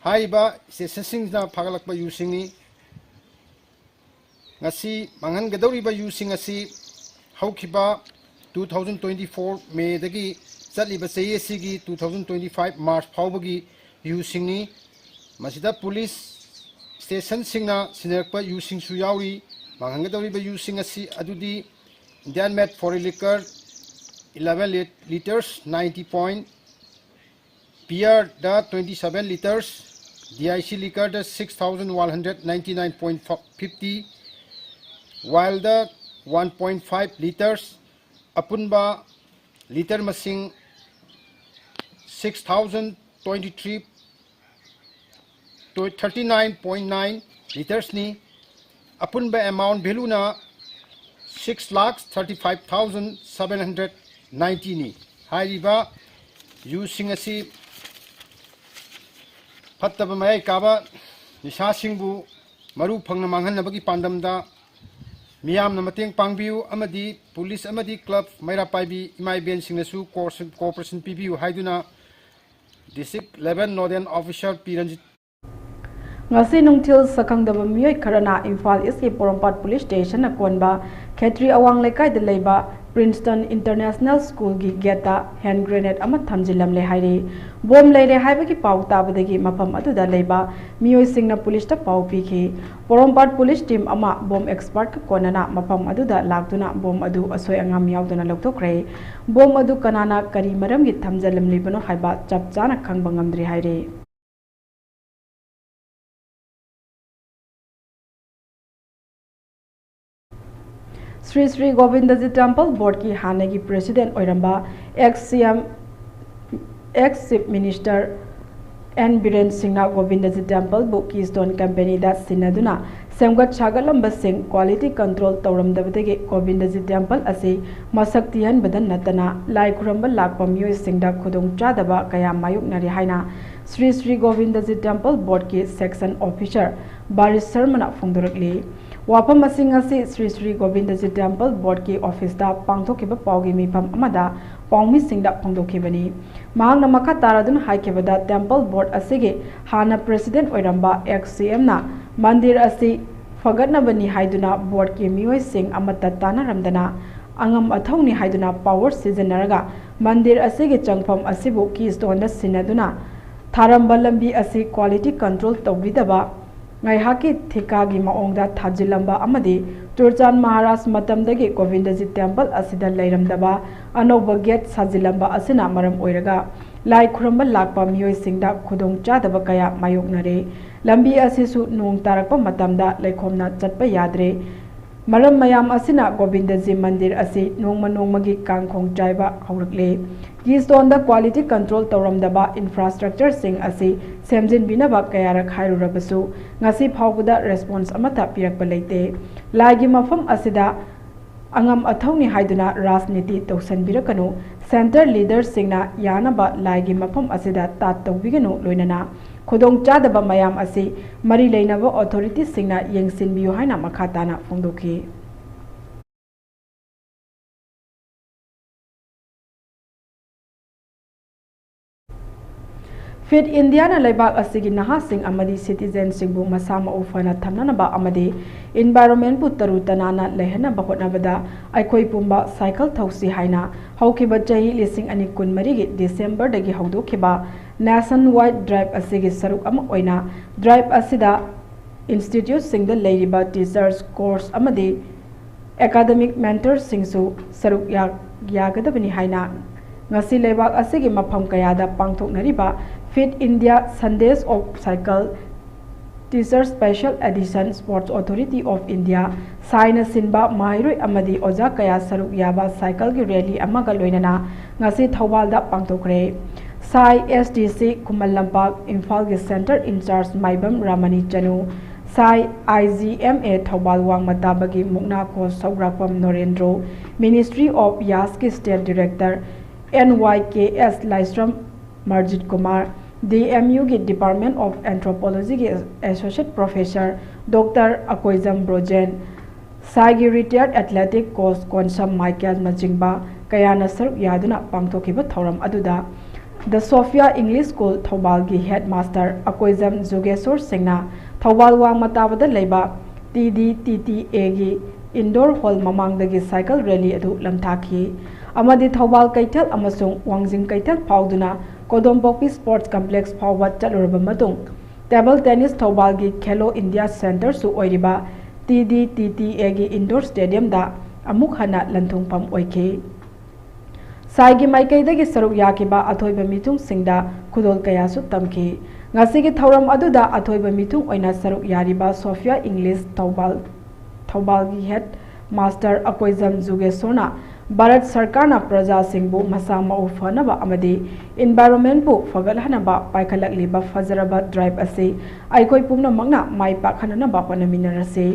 ꯍꯥꯏꯔꯤꯕ station ꯁꯤꯡꯁꯤꯅ ꯐꯥꯒꯠꯂꯛꯄ ꯌꯨꯁꯤꯡꯅꯤ꯫ ꯉꯁꯤ ꯃꯥꯡꯍꯟꯒꯗꯧꯔꯤꯕ ꯌꯨꯁꯤꯡ ꯑꯁꯤ ꯍꯧꯈꯤꯕ two thousand twenty four May ꯗꯒꯤ ꯆꯠꯂꯤꯕ ꯆꯍꯤ ꯑꯁꯤꯒꯤ two thousand twenty five March ꯐꯥꯎꯕꯒꯤ ꯌꯨꯁꯤꯡꯅꯤ꯫ ꯃꯁꯤꯗ police station ꯁꯤꯡꯅ ꯁꯤꯟꯅꯔꯛꯄ ꯌꯨꯁꯤꯡꯁꯨ ꯌꯥꯎꯔꯤ꯫ ꯃꯥꯡꯍꯟꯒꯗꯧꯔꯤꯕ ꯌꯨꯁꯤꯡ ꯑꯁꯤ ꯑꯗꯨꯗꯤ Indian made foreign liquor eleven lit-, liters, ninety point, beer the twenty seven liters, D I C liquor the six thousand one hundred ninety nine point fifty, wine the one point five liters, ꯑꯄꯨꯟꯕ litre ꯃꯁꯤꯡ six thousand twenty three thirty nine point nine liters ꯅꯤ꯫ ꯑꯄꯨꯟꯕ amount value ꯅ six lakh thirty five thousand seven hundred ninety ꯅꯤ꯫ ꯍꯥꯏꯔꯤꯕ ꯌꯨꯁꯤꯡ ꯑꯁꯤ ꯐꯠꯇꯕ ꯃꯌꯥꯏ ꯀꯥꯕ ꯅꯤꯁꯥꯁꯤꯡꯕꯨ ꯃꯔꯨ ꯐꯪꯅ ꯃꯥꯡꯍꯟꯅꯕꯒꯤ ꯄꯥꯟꯗꯝꯗ ꯃꯤꯌꯥꯝꯅ ꯃꯇꯦꯡ ꯄꯥꯡꯕꯤꯌꯨ ꯑꯃꯗꯤ ꯄꯨꯂꯤꯁ ꯑꯃꯗꯤ ꯀ꯭ꯂꯕ ꯃꯩꯔꯥ ꯄꯥꯏꯕꯤ ꯏꯃꯥ ꯏꯕꯦꯟꯁꯤꯡꯅꯁꯨ ꯀꯣꯑꯣꯄꯔꯦꯁꯟ ꯄꯤꯕꯤꯌꯨ ꯍꯥꯏꯗꯨꯅ District Level Nodal Officer ꯄꯤ ꯔꯟꯖꯤꯠ꯫ ꯉꯁꯤ ꯅꯨꯡꯊꯤꯜ ꯁꯛꯈꯪꯗꯕ ꯃꯤꯑꯣꯏ ꯈꯔꯅ ꯏꯝꯐꯥꯜ ꯏꯁꯀꯤ ꯄꯣꯔꯣꯝꯄꯥꯠ ꯄꯨꯂꯤꯁ ꯁ꯭ꯇꯦꯁꯟꯅ ꯀꯣꯟꯕ ꯈꯦꯇ꯭ꯔꯤ ꯑꯋꯥꯡ ꯂꯩꯀꯥꯏꯗ ꯂꯩꯕ ꯄ꯭ꯔꯤꯟꯁꯇꯟ ꯏꯟꯇꯔꯅꯦꯁꯅꯦꯜ ꯁ꯭ꯀꯨꯜꯒꯤ ꯒꯦꯠꯇ ꯍꯦꯟ ꯒ꯭ꯔꯦꯅꯦꯗ ꯑꯃ ꯊꯝꯖꯤꯜꯂꯝꯂꯦ ꯍꯥꯏꯔꯤ꯫ ꯕꯣꯝ ꯂꯩꯔꯦ ꯍꯥꯏꯕꯒꯤ ꯄꯥꯎ ꯇꯥꯕꯗꯒꯤ ꯃꯐꯝ ꯑꯗꯨꯗ ꯂꯩꯕ ꯃꯤꯑꯣꯏꯁꯤꯡꯅ ꯄꯨꯂꯤꯁꯇ ꯄꯥꯎ ꯄꯤꯈꯤ꯫ ꯄꯣꯔꯣꯝꯄꯥꯠ ꯄꯨꯂꯤꯁ ꯇꯤꯝ ꯑꯃ ꯕꯣꯝ ꯑꯦꯛꯁꯄꯔꯠꯀ ꯀꯣꯟꯅꯅ ꯃꯐꯝ ꯑꯗꯨꯗ ꯂꯥꯛꯇꯨꯅ ꯕꯣꯝ ꯑꯗꯨ ꯑꯁꯣꯏ ꯑꯉꯥꯝ ꯌꯥꯎꯗꯅ ꯂꯧꯊꯣꯛꯈ꯭ꯔꯦ꯫ ꯕꯣꯝ ꯑꯗꯨ ꯀꯅꯥꯅ ꯀꯔꯤ ꯃꯔꯝꯒꯤ ꯊꯝꯖꯤꯜꯂꯝꯂꯤꯕꯅꯣ ꯍꯥꯏꯕ ꯆꯞ ꯆꯥꯅ ꯈꯪꯕ ꯉꯝꯗ꯭ꯔꯤ ꯍꯥꯏꯔꯤ꯫ ꯁ꯭ꯔꯤ ꯁ꯭ꯔꯤ ꯒꯣꯕꯤꯟꯗꯖꯤ ꯇꯦꯝꯄꯜ ꯕꯣꯔꯗꯀꯤ ꯍꯥꯟꯅꯒꯤ ꯄ꯭ꯔꯦꯁꯤꯗꯦꯟꯠ ꯑꯣꯏꯔꯝꯕ ex C M, ex Chief Minister N Biren ꯁꯤꯡꯅ ꯒꯣꯕꯤꯟꯗꯖꯤ ꯇꯦꯝꯄꯜꯕꯨ ꯀꯤꯁꯇꯣꯟ ꯀꯝꯄꯦꯅꯤꯗ ꯁꯤꯟꯅꯗꯨꯅ ꯁꯦꯝꯒꯠ ꯁꯥꯒꯠꯂꯝꯕꯁꯤꯡ quality control ꯇꯧꯔꯝꯗꯕꯗꯒꯤ ꯒꯣꯕꯤꯟꯗꯖꯤ ꯇꯦꯝꯄꯜ ꯑꯁꯤ ꯃꯁꯛ ꯊꯤꯍꯟꯕꯗ ꯅꯠꯇꯅ ꯂꯥꯏ ꯈꯨꯔꯨꯝꯕ ꯂꯥꯛꯄ ꯃꯤꯑꯣꯏꯁꯤꯡꯗ ꯈꯨꯗꯣꯡꯆꯥꯗꯕ ꯀꯌꯥ ꯃꯥꯌꯣꯛꯅꯔꯤ ꯍꯥꯏꯅ ꯁ꯭ꯔꯤ ꯁ꯭ꯔꯤ ꯒꯣꯕꯤꯟꯗꯖꯤ ꯇꯦꯝꯄꯜ ꯕꯣꯔꯗꯀꯤ ꯁꯦꯛꯁꯟ ꯑꯣꯐꯤꯁꯥꯔ ꯕꯥꯔꯤꯁ ꯁꯔꯃꯅ ꯐꯣꯡꯗꯣꯔꯛꯂꯤ꯫ ꯋꯥꯐꯝ ꯑꯁꯤ ꯉꯁꯤ ꯁ꯭ꯔꯤ ꯁ꯭ꯔꯤ ꯒꯣꯕꯤꯟꯗꯖꯤ ꯇꯦꯝꯄꯜ ꯕꯣꯔꯗꯀꯤ ꯑꯣꯐꯤꯁꯇ ꯄꯥꯡꯊꯣꯛꯈꯤꯕ ꯄꯥꯎꯒꯤ ꯃꯤꯐꯝ ꯑꯃꯗ ꯄꯥꯎꯃꯤꯁꯤꯡꯗ ꯐꯣꯡꯗꯣꯛꯈꯤꯕꯅꯤ꯫ ꯃꯍꯥꯛꯅ ꯃꯈꯥ ꯇꯥꯔꯗꯨꯅ ꯍꯥꯏꯈꯤꯕꯗ, ꯇꯦꯝꯄꯜ ꯕꯣꯔꯗ ꯑꯁꯤꯒꯤ ꯍꯥꯟꯅ ꯄ꯭ꯔꯦꯁꯤꯗꯦꯟꯠ ꯑꯣꯏꯔꯝꯕ ex C Mꯅ ꯃꯟꯗꯤꯔ ꯑꯁꯤ ꯐꯒꯠꯅꯕꯅꯤ ꯍꯥꯏꯗꯨꯅ ꯕꯣꯔꯗꯀꯤ ꯃꯤꯑꯣꯏꯁꯤꯡ ꯑꯃꯠꯇ ꯇꯥꯟꯅꯔꯝꯗꯅ ꯑꯉꯝ ꯑꯊꯧꯅꯤ ꯍꯥꯏꯗꯨꯅ ꯄꯥꯋꯔ ꯁꯤꯖꯤꯟꯅꯔꯒ ꯃꯟꯗꯤꯔ ꯑꯁꯤꯒꯤ ꯆꯪꯐꯝ ꯑꯁꯤꯕꯨ ꯀꯤꯁꯇꯣꯟꯗ ꯁꯤꯟꯅꯗꯨꯅ ꯊꯥꯔꯝꯕ ꯂꯝꯕꯤ ꯑꯁꯤ quality control ꯇꯧꯕꯤꯗꯕ, ꯉꯥꯏꯍꯥꯛꯀꯤ ꯊꯤꯀꯥꯒꯤ ꯃꯑꯣꯡꯗ ꯊꯥꯖꯤꯜꯂꯝꯕ ꯑꯃꯗꯤ ꯆꯨꯔꯆꯥꯟ ꯃꯍꯥꯔꯥꯖ ꯃꯇꯝꯗꯒꯤ ꯒꯣꯕꯤꯟꯗꯖꯤ ꯇꯦꯝꯄꯜ ꯑꯁꯤꯗ ꯂꯩꯔꯝꯗꯕ ꯑꯅꯧꯕ ꯒꯦꯠ ꯁꯥꯖꯤꯜꯂꯝꯕ ꯑꯁꯤꯅ ꯃꯔꯝ ꯑꯣꯏꯔꯒ ꯂꯥꯏ ꯈꯨꯔꯨꯝꯕ ꯂꯥꯛꯄ ꯃꯤꯑꯣꯏꯁꯤꯡꯗ ꯈꯨꯗꯣꯡꯆꯥꯗꯕ ꯀꯌꯥ ꯃꯥꯌꯣꯛꯅꯔꯦ꯫ ꯂꯝꯕꯤ ꯑꯁꯤꯁꯨ ꯅꯣꯡ ꯇꯥꯔꯛꯄ ꯃꯇꯝꯗ ꯂꯩꯈꯣꯝꯅ ꯆꯠꯄ ꯌꯥꯗ꯭ꯔꯦ꯫ ꯃꯔꯝ ꯃꯌꯥꯝ ꯑꯁꯤꯅ ꯒꯣꯕꯤꯟꯗꯖꯤ ꯃꯟꯗꯤꯔ ꯑꯁꯤ ꯅꯣꯡꯃ ꯅꯣꯡꯃꯒꯤ ꯀꯥꯡꯈꯣꯡ ꯆꯥꯏꯕ ꯍꯧꯔꯛꯂꯦ꯫ Keystoneꯗ quality control ꯇꯧꯔꯝꯗꯕ infrastructureꯁꯤꯡ ꯑꯁꯤ ꯁꯦꯝꯖꯤꯟꯕꯤꯅꯕ ꯀꯌꯥꯔꯛ ꯍꯥꯏꯔꯨꯔꯕꯁꯨ ꯉꯁꯤ ꯐꯥꯎꯕꯗ response ꯑꯃꯠꯇ ꯄꯤꯔꯛꯄ ꯂꯩꯇꯦ꯫ ꯂꯥꯏꯒꯤ ꯃꯐꯝ ꯑꯁꯤꯗ ꯑꯉꯝ ꯑꯊꯧꯅꯤ ꯍꯥꯏꯗꯨꯅ ꯔꯥꯖꯅꯤꯇꯤ ꯇꯧꯁꯟꯕꯤꯔꯛꯀꯅꯨ꯫ Centre leaderꯁꯤꯡꯅ ꯌꯥꯅꯕ ꯂꯥꯏꯒꯤ ꯃꯐꯝ ꯑꯁꯤꯗ ꯇꯥꯠ ꯇꯧꯕꯤꯒꯅꯨ, ꯂꯣꯏꯅꯅ ꯈꯨꯗꯣꯡꯆꯥꯗꯕ ꯃꯌꯥꯝ ꯑꯁꯤ ꯃꯔꯤ ꯂꯩꯅꯕ authorityꯁꯤꯡꯅ ꯌꯦꯡꯁꯤꯟꯕꯤꯌꯨ ꯍꯥꯏꯅ ꯃꯈꯥ ꯇꯥꯅ ꯐꯣꯡꯗꯣꯛꯈꯤ꯫ Fit Indiaꯅ ꯂꯩꯕꯥꯛ ꯑꯁꯤꯒꯤ ꯅꯍꯥꯁꯤꯡ ꯑꯃꯗꯤ citizenꯁꯤꯡꯕꯨ ꯃꯁꯥ ꯃꯎ ꯐꯅ ꯊꯝꯅꯅꯕ ꯑꯃꯗꯤ environmentꯄꯨ ꯇꯔꯨ ꯇꯅꯥꯟꯅ ꯂꯩꯍꯟꯅꯕ ꯍꯣꯠꯅꯕꯗ ꯑꯩꯈꯣꯏ ꯄꯨꯝꯕ cycle ꯊꯧꯁꯤ ꯍꯥꯏꯅ ꯍꯧꯈꯤꯕ ꯆꯍꯤ ꯂꯤꯁꯤꯡ ꯑꯅꯤ ꯀꯨꯟꯃꯔꯤꯒꯤ Decemberꯗꯒꯤ ꯍꯧꯗꯣꯛꯈꯤꯕ nationwide drive ꯑꯁꯤꯒꯤ ꯁꯔꯨꯛ ꯑꯃ ꯑꯣꯏꯅ drive ꯑꯁꯤꯗ instituteꯁꯤꯡꯗ ꯂꯩꯔꯤꯕ teachers, course ꯑꯃꯗꯤ academic mentorꯁꯤꯡꯁꯨ ꯁꯔꯨꯛ ꯌꯥ-, ꯌꯥꯒꯗꯕꯅꯤ ꯍꯥꯏꯅ ꯉꯁꯤ ꯂꯩꯕꯥꯛ ꯑꯁꯤꯒꯤ ꯃꯐꯝ ꯀꯌꯥꯗ ꯄꯥꯡꯊꯣꯛꯅꯔꯤꯕ Fit India Sandesh of Cycle Teacher Special Edition Sports Authority of India, ꯁꯥꯏꯅ ꯁꯤꯟꯕ ꯃꯍꯩꯔꯣꯏ ꯑꯃꯗꯤ ꯑꯣꯖꯥ ꯀꯌꯥ ꯁꯔꯨꯛ ꯌꯥꯕ cycleꯒꯤ rally ꯑꯃꯒ ꯂꯣꯏꯅꯅ ꯉꯁꯤ ꯊꯧꯕꯥꯜꯗ ꯄꯥꯡꯊꯣꯛꯈ꯭ꯔꯦ꯫ ꯁꯥꯏ SDC ꯈꯨꯃꯟ ꯂꯝꯄꯥꯛ, ꯏꯝꯐꯥꯜꯒꯤ centre in-charge ꯃꯥꯏꯕꯝ ꯔꯥꯃꯅꯤ ꯆꯅꯨ, ꯁꯥꯏ IGMA ꯊꯧꯕꯥꯜ ꯋꯥꯡꯃ ꯇꯥꯕꯒꯤ ꯃꯨꯛꯅꯥ ꯀꯣꯁ ꯁꯧꯒ꯭ꯔꯥꯛꯄꯝ ꯅꯣꯔꯦꯟꯗ꯭ꯔꯣ, Ministry of ꯌꯥꯁꯀꯤ state director NYKS Laishram ꯃꯔꯖꯤꯠ Kumar, DMUꯒꯤ Department of Anthropologyꯒꯤ associate professor Doctor Akoijam Brojen, ꯁꯥꯏꯒꯤ retired athletic coach Konsam ꯃꯥꯏꯀꯦꯜꯅꯆꯤꯡꯕ ꯀꯌꯥꯅ ꯁꯔꯨꯛ ꯌꯥꯗꯨꯅ ꯄꯥꯡꯊꯣꯛꯈꯤꯕ ꯊꯧꯔꯝ ꯑꯗꯨꯗ The Sophia English School ꯊꯧꯕꯥꯜꯒꯤ headmaster Akoijam Jugeshor ꯁꯤꯡꯅ ꯊꯧꯕꯥꯜ ꯋꯥꯡꯃ ꯇꯥꯕꯗ ꯂꯩꯕ TDTTAꯒꯤ indoor hall ꯃꯃꯥꯡꯗꯒꯤ cycle rally ꯑꯗꯨ ꯂꯝꯊꯥꯈꯤ ꯑꯃꯗꯤ ꯊꯧꯕꯥꯜ ꯀꯩꯊꯦꯜ ꯑꯃꯁꯨꯡ ꯋꯥꯡꯖꯤꯡ ꯀꯩꯊꯦꯜ ꯐꯥꯎꯗꯨꯅ ꯀꯣꯗꯣꯝꯄꯣꯛꯄꯤ sports complex ꯐꯥꯎꯕ ꯆꯠꯂꯨꯔꯕ ꯃꯇꯨꯡ, table tennis ꯊꯧꯕꯥꯜꯒꯤ Khelo India centreꯁꯨ ꯑꯣꯏꯔꯤꯕ TDTTAꯒꯤ indoor stadiumꯗ ꯑꯃꯨꯛ ꯍꯟꯅ ꯂꯟꯊꯨꯡꯐꯝ ꯑꯣꯏꯈꯤ꯫ ꯁꯥꯏꯒꯤ ꯃꯥꯏꯀꯩꯗꯒꯤ ꯁꯔꯨꯛ ꯌꯥꯈꯤꯕ ꯑꯊꯣꯏꯕ ꯃꯤꯊꯨꯡꯁꯤꯡꯗ ꯈꯨꯗꯣꯜ ꯀꯌꯥꯁꯨ ꯇꯝꯈꯤ꯫ ꯉꯁꯤꯒꯤ ꯊꯧꯔꯝ ꯑꯗꯨꯗ ꯑꯊꯣꯏꯕ ꯃꯤꯊꯨꯡ ꯑꯣꯏꯅ ꯁꯔꯨꯛ ꯌꯥꯔꯤꯕ Sophia English ꯊꯧꯕꯥꯜ ꯊꯧꯕꯥꯜꯒꯤ ꯍꯦꯗ ꯃꯥꯁꯇꯔ ꯑꯀꯣꯏꯖꯝ ꯖꯨꯒꯦꯁꯣꯔꯅ ꯚꯥꯔꯠ ꯁꯔꯀꯥꯔꯅ ꯄ꯭ꯔꯖꯥꯁꯤꯡꯕꯨ ꯃꯁꯥ ꯃꯎ ꯐꯅꯕ ꯑꯃꯗꯤ ꯏꯟꯚꯥꯏꯔꯣꯟꯃꯦꯟꯕꯨ ꯐꯒꯠꯍꯟꯅꯕ ꯄꯥꯏꯈꯠꯂꯛꯂꯤꯕ ꯐꯖꯔꯕ ꯗ꯭ꯔꯥꯏꯚ ꯑꯁꯤ ꯑꯩꯈꯣꯏ ꯄꯨꯝꯅꯃꯛꯅ ꯃꯥꯏ ꯄꯥꯛꯍꯟꯅꯅꯕ ꯍꯣꯠꯅꯃꯤꯟꯅꯔꯁꯤ꯫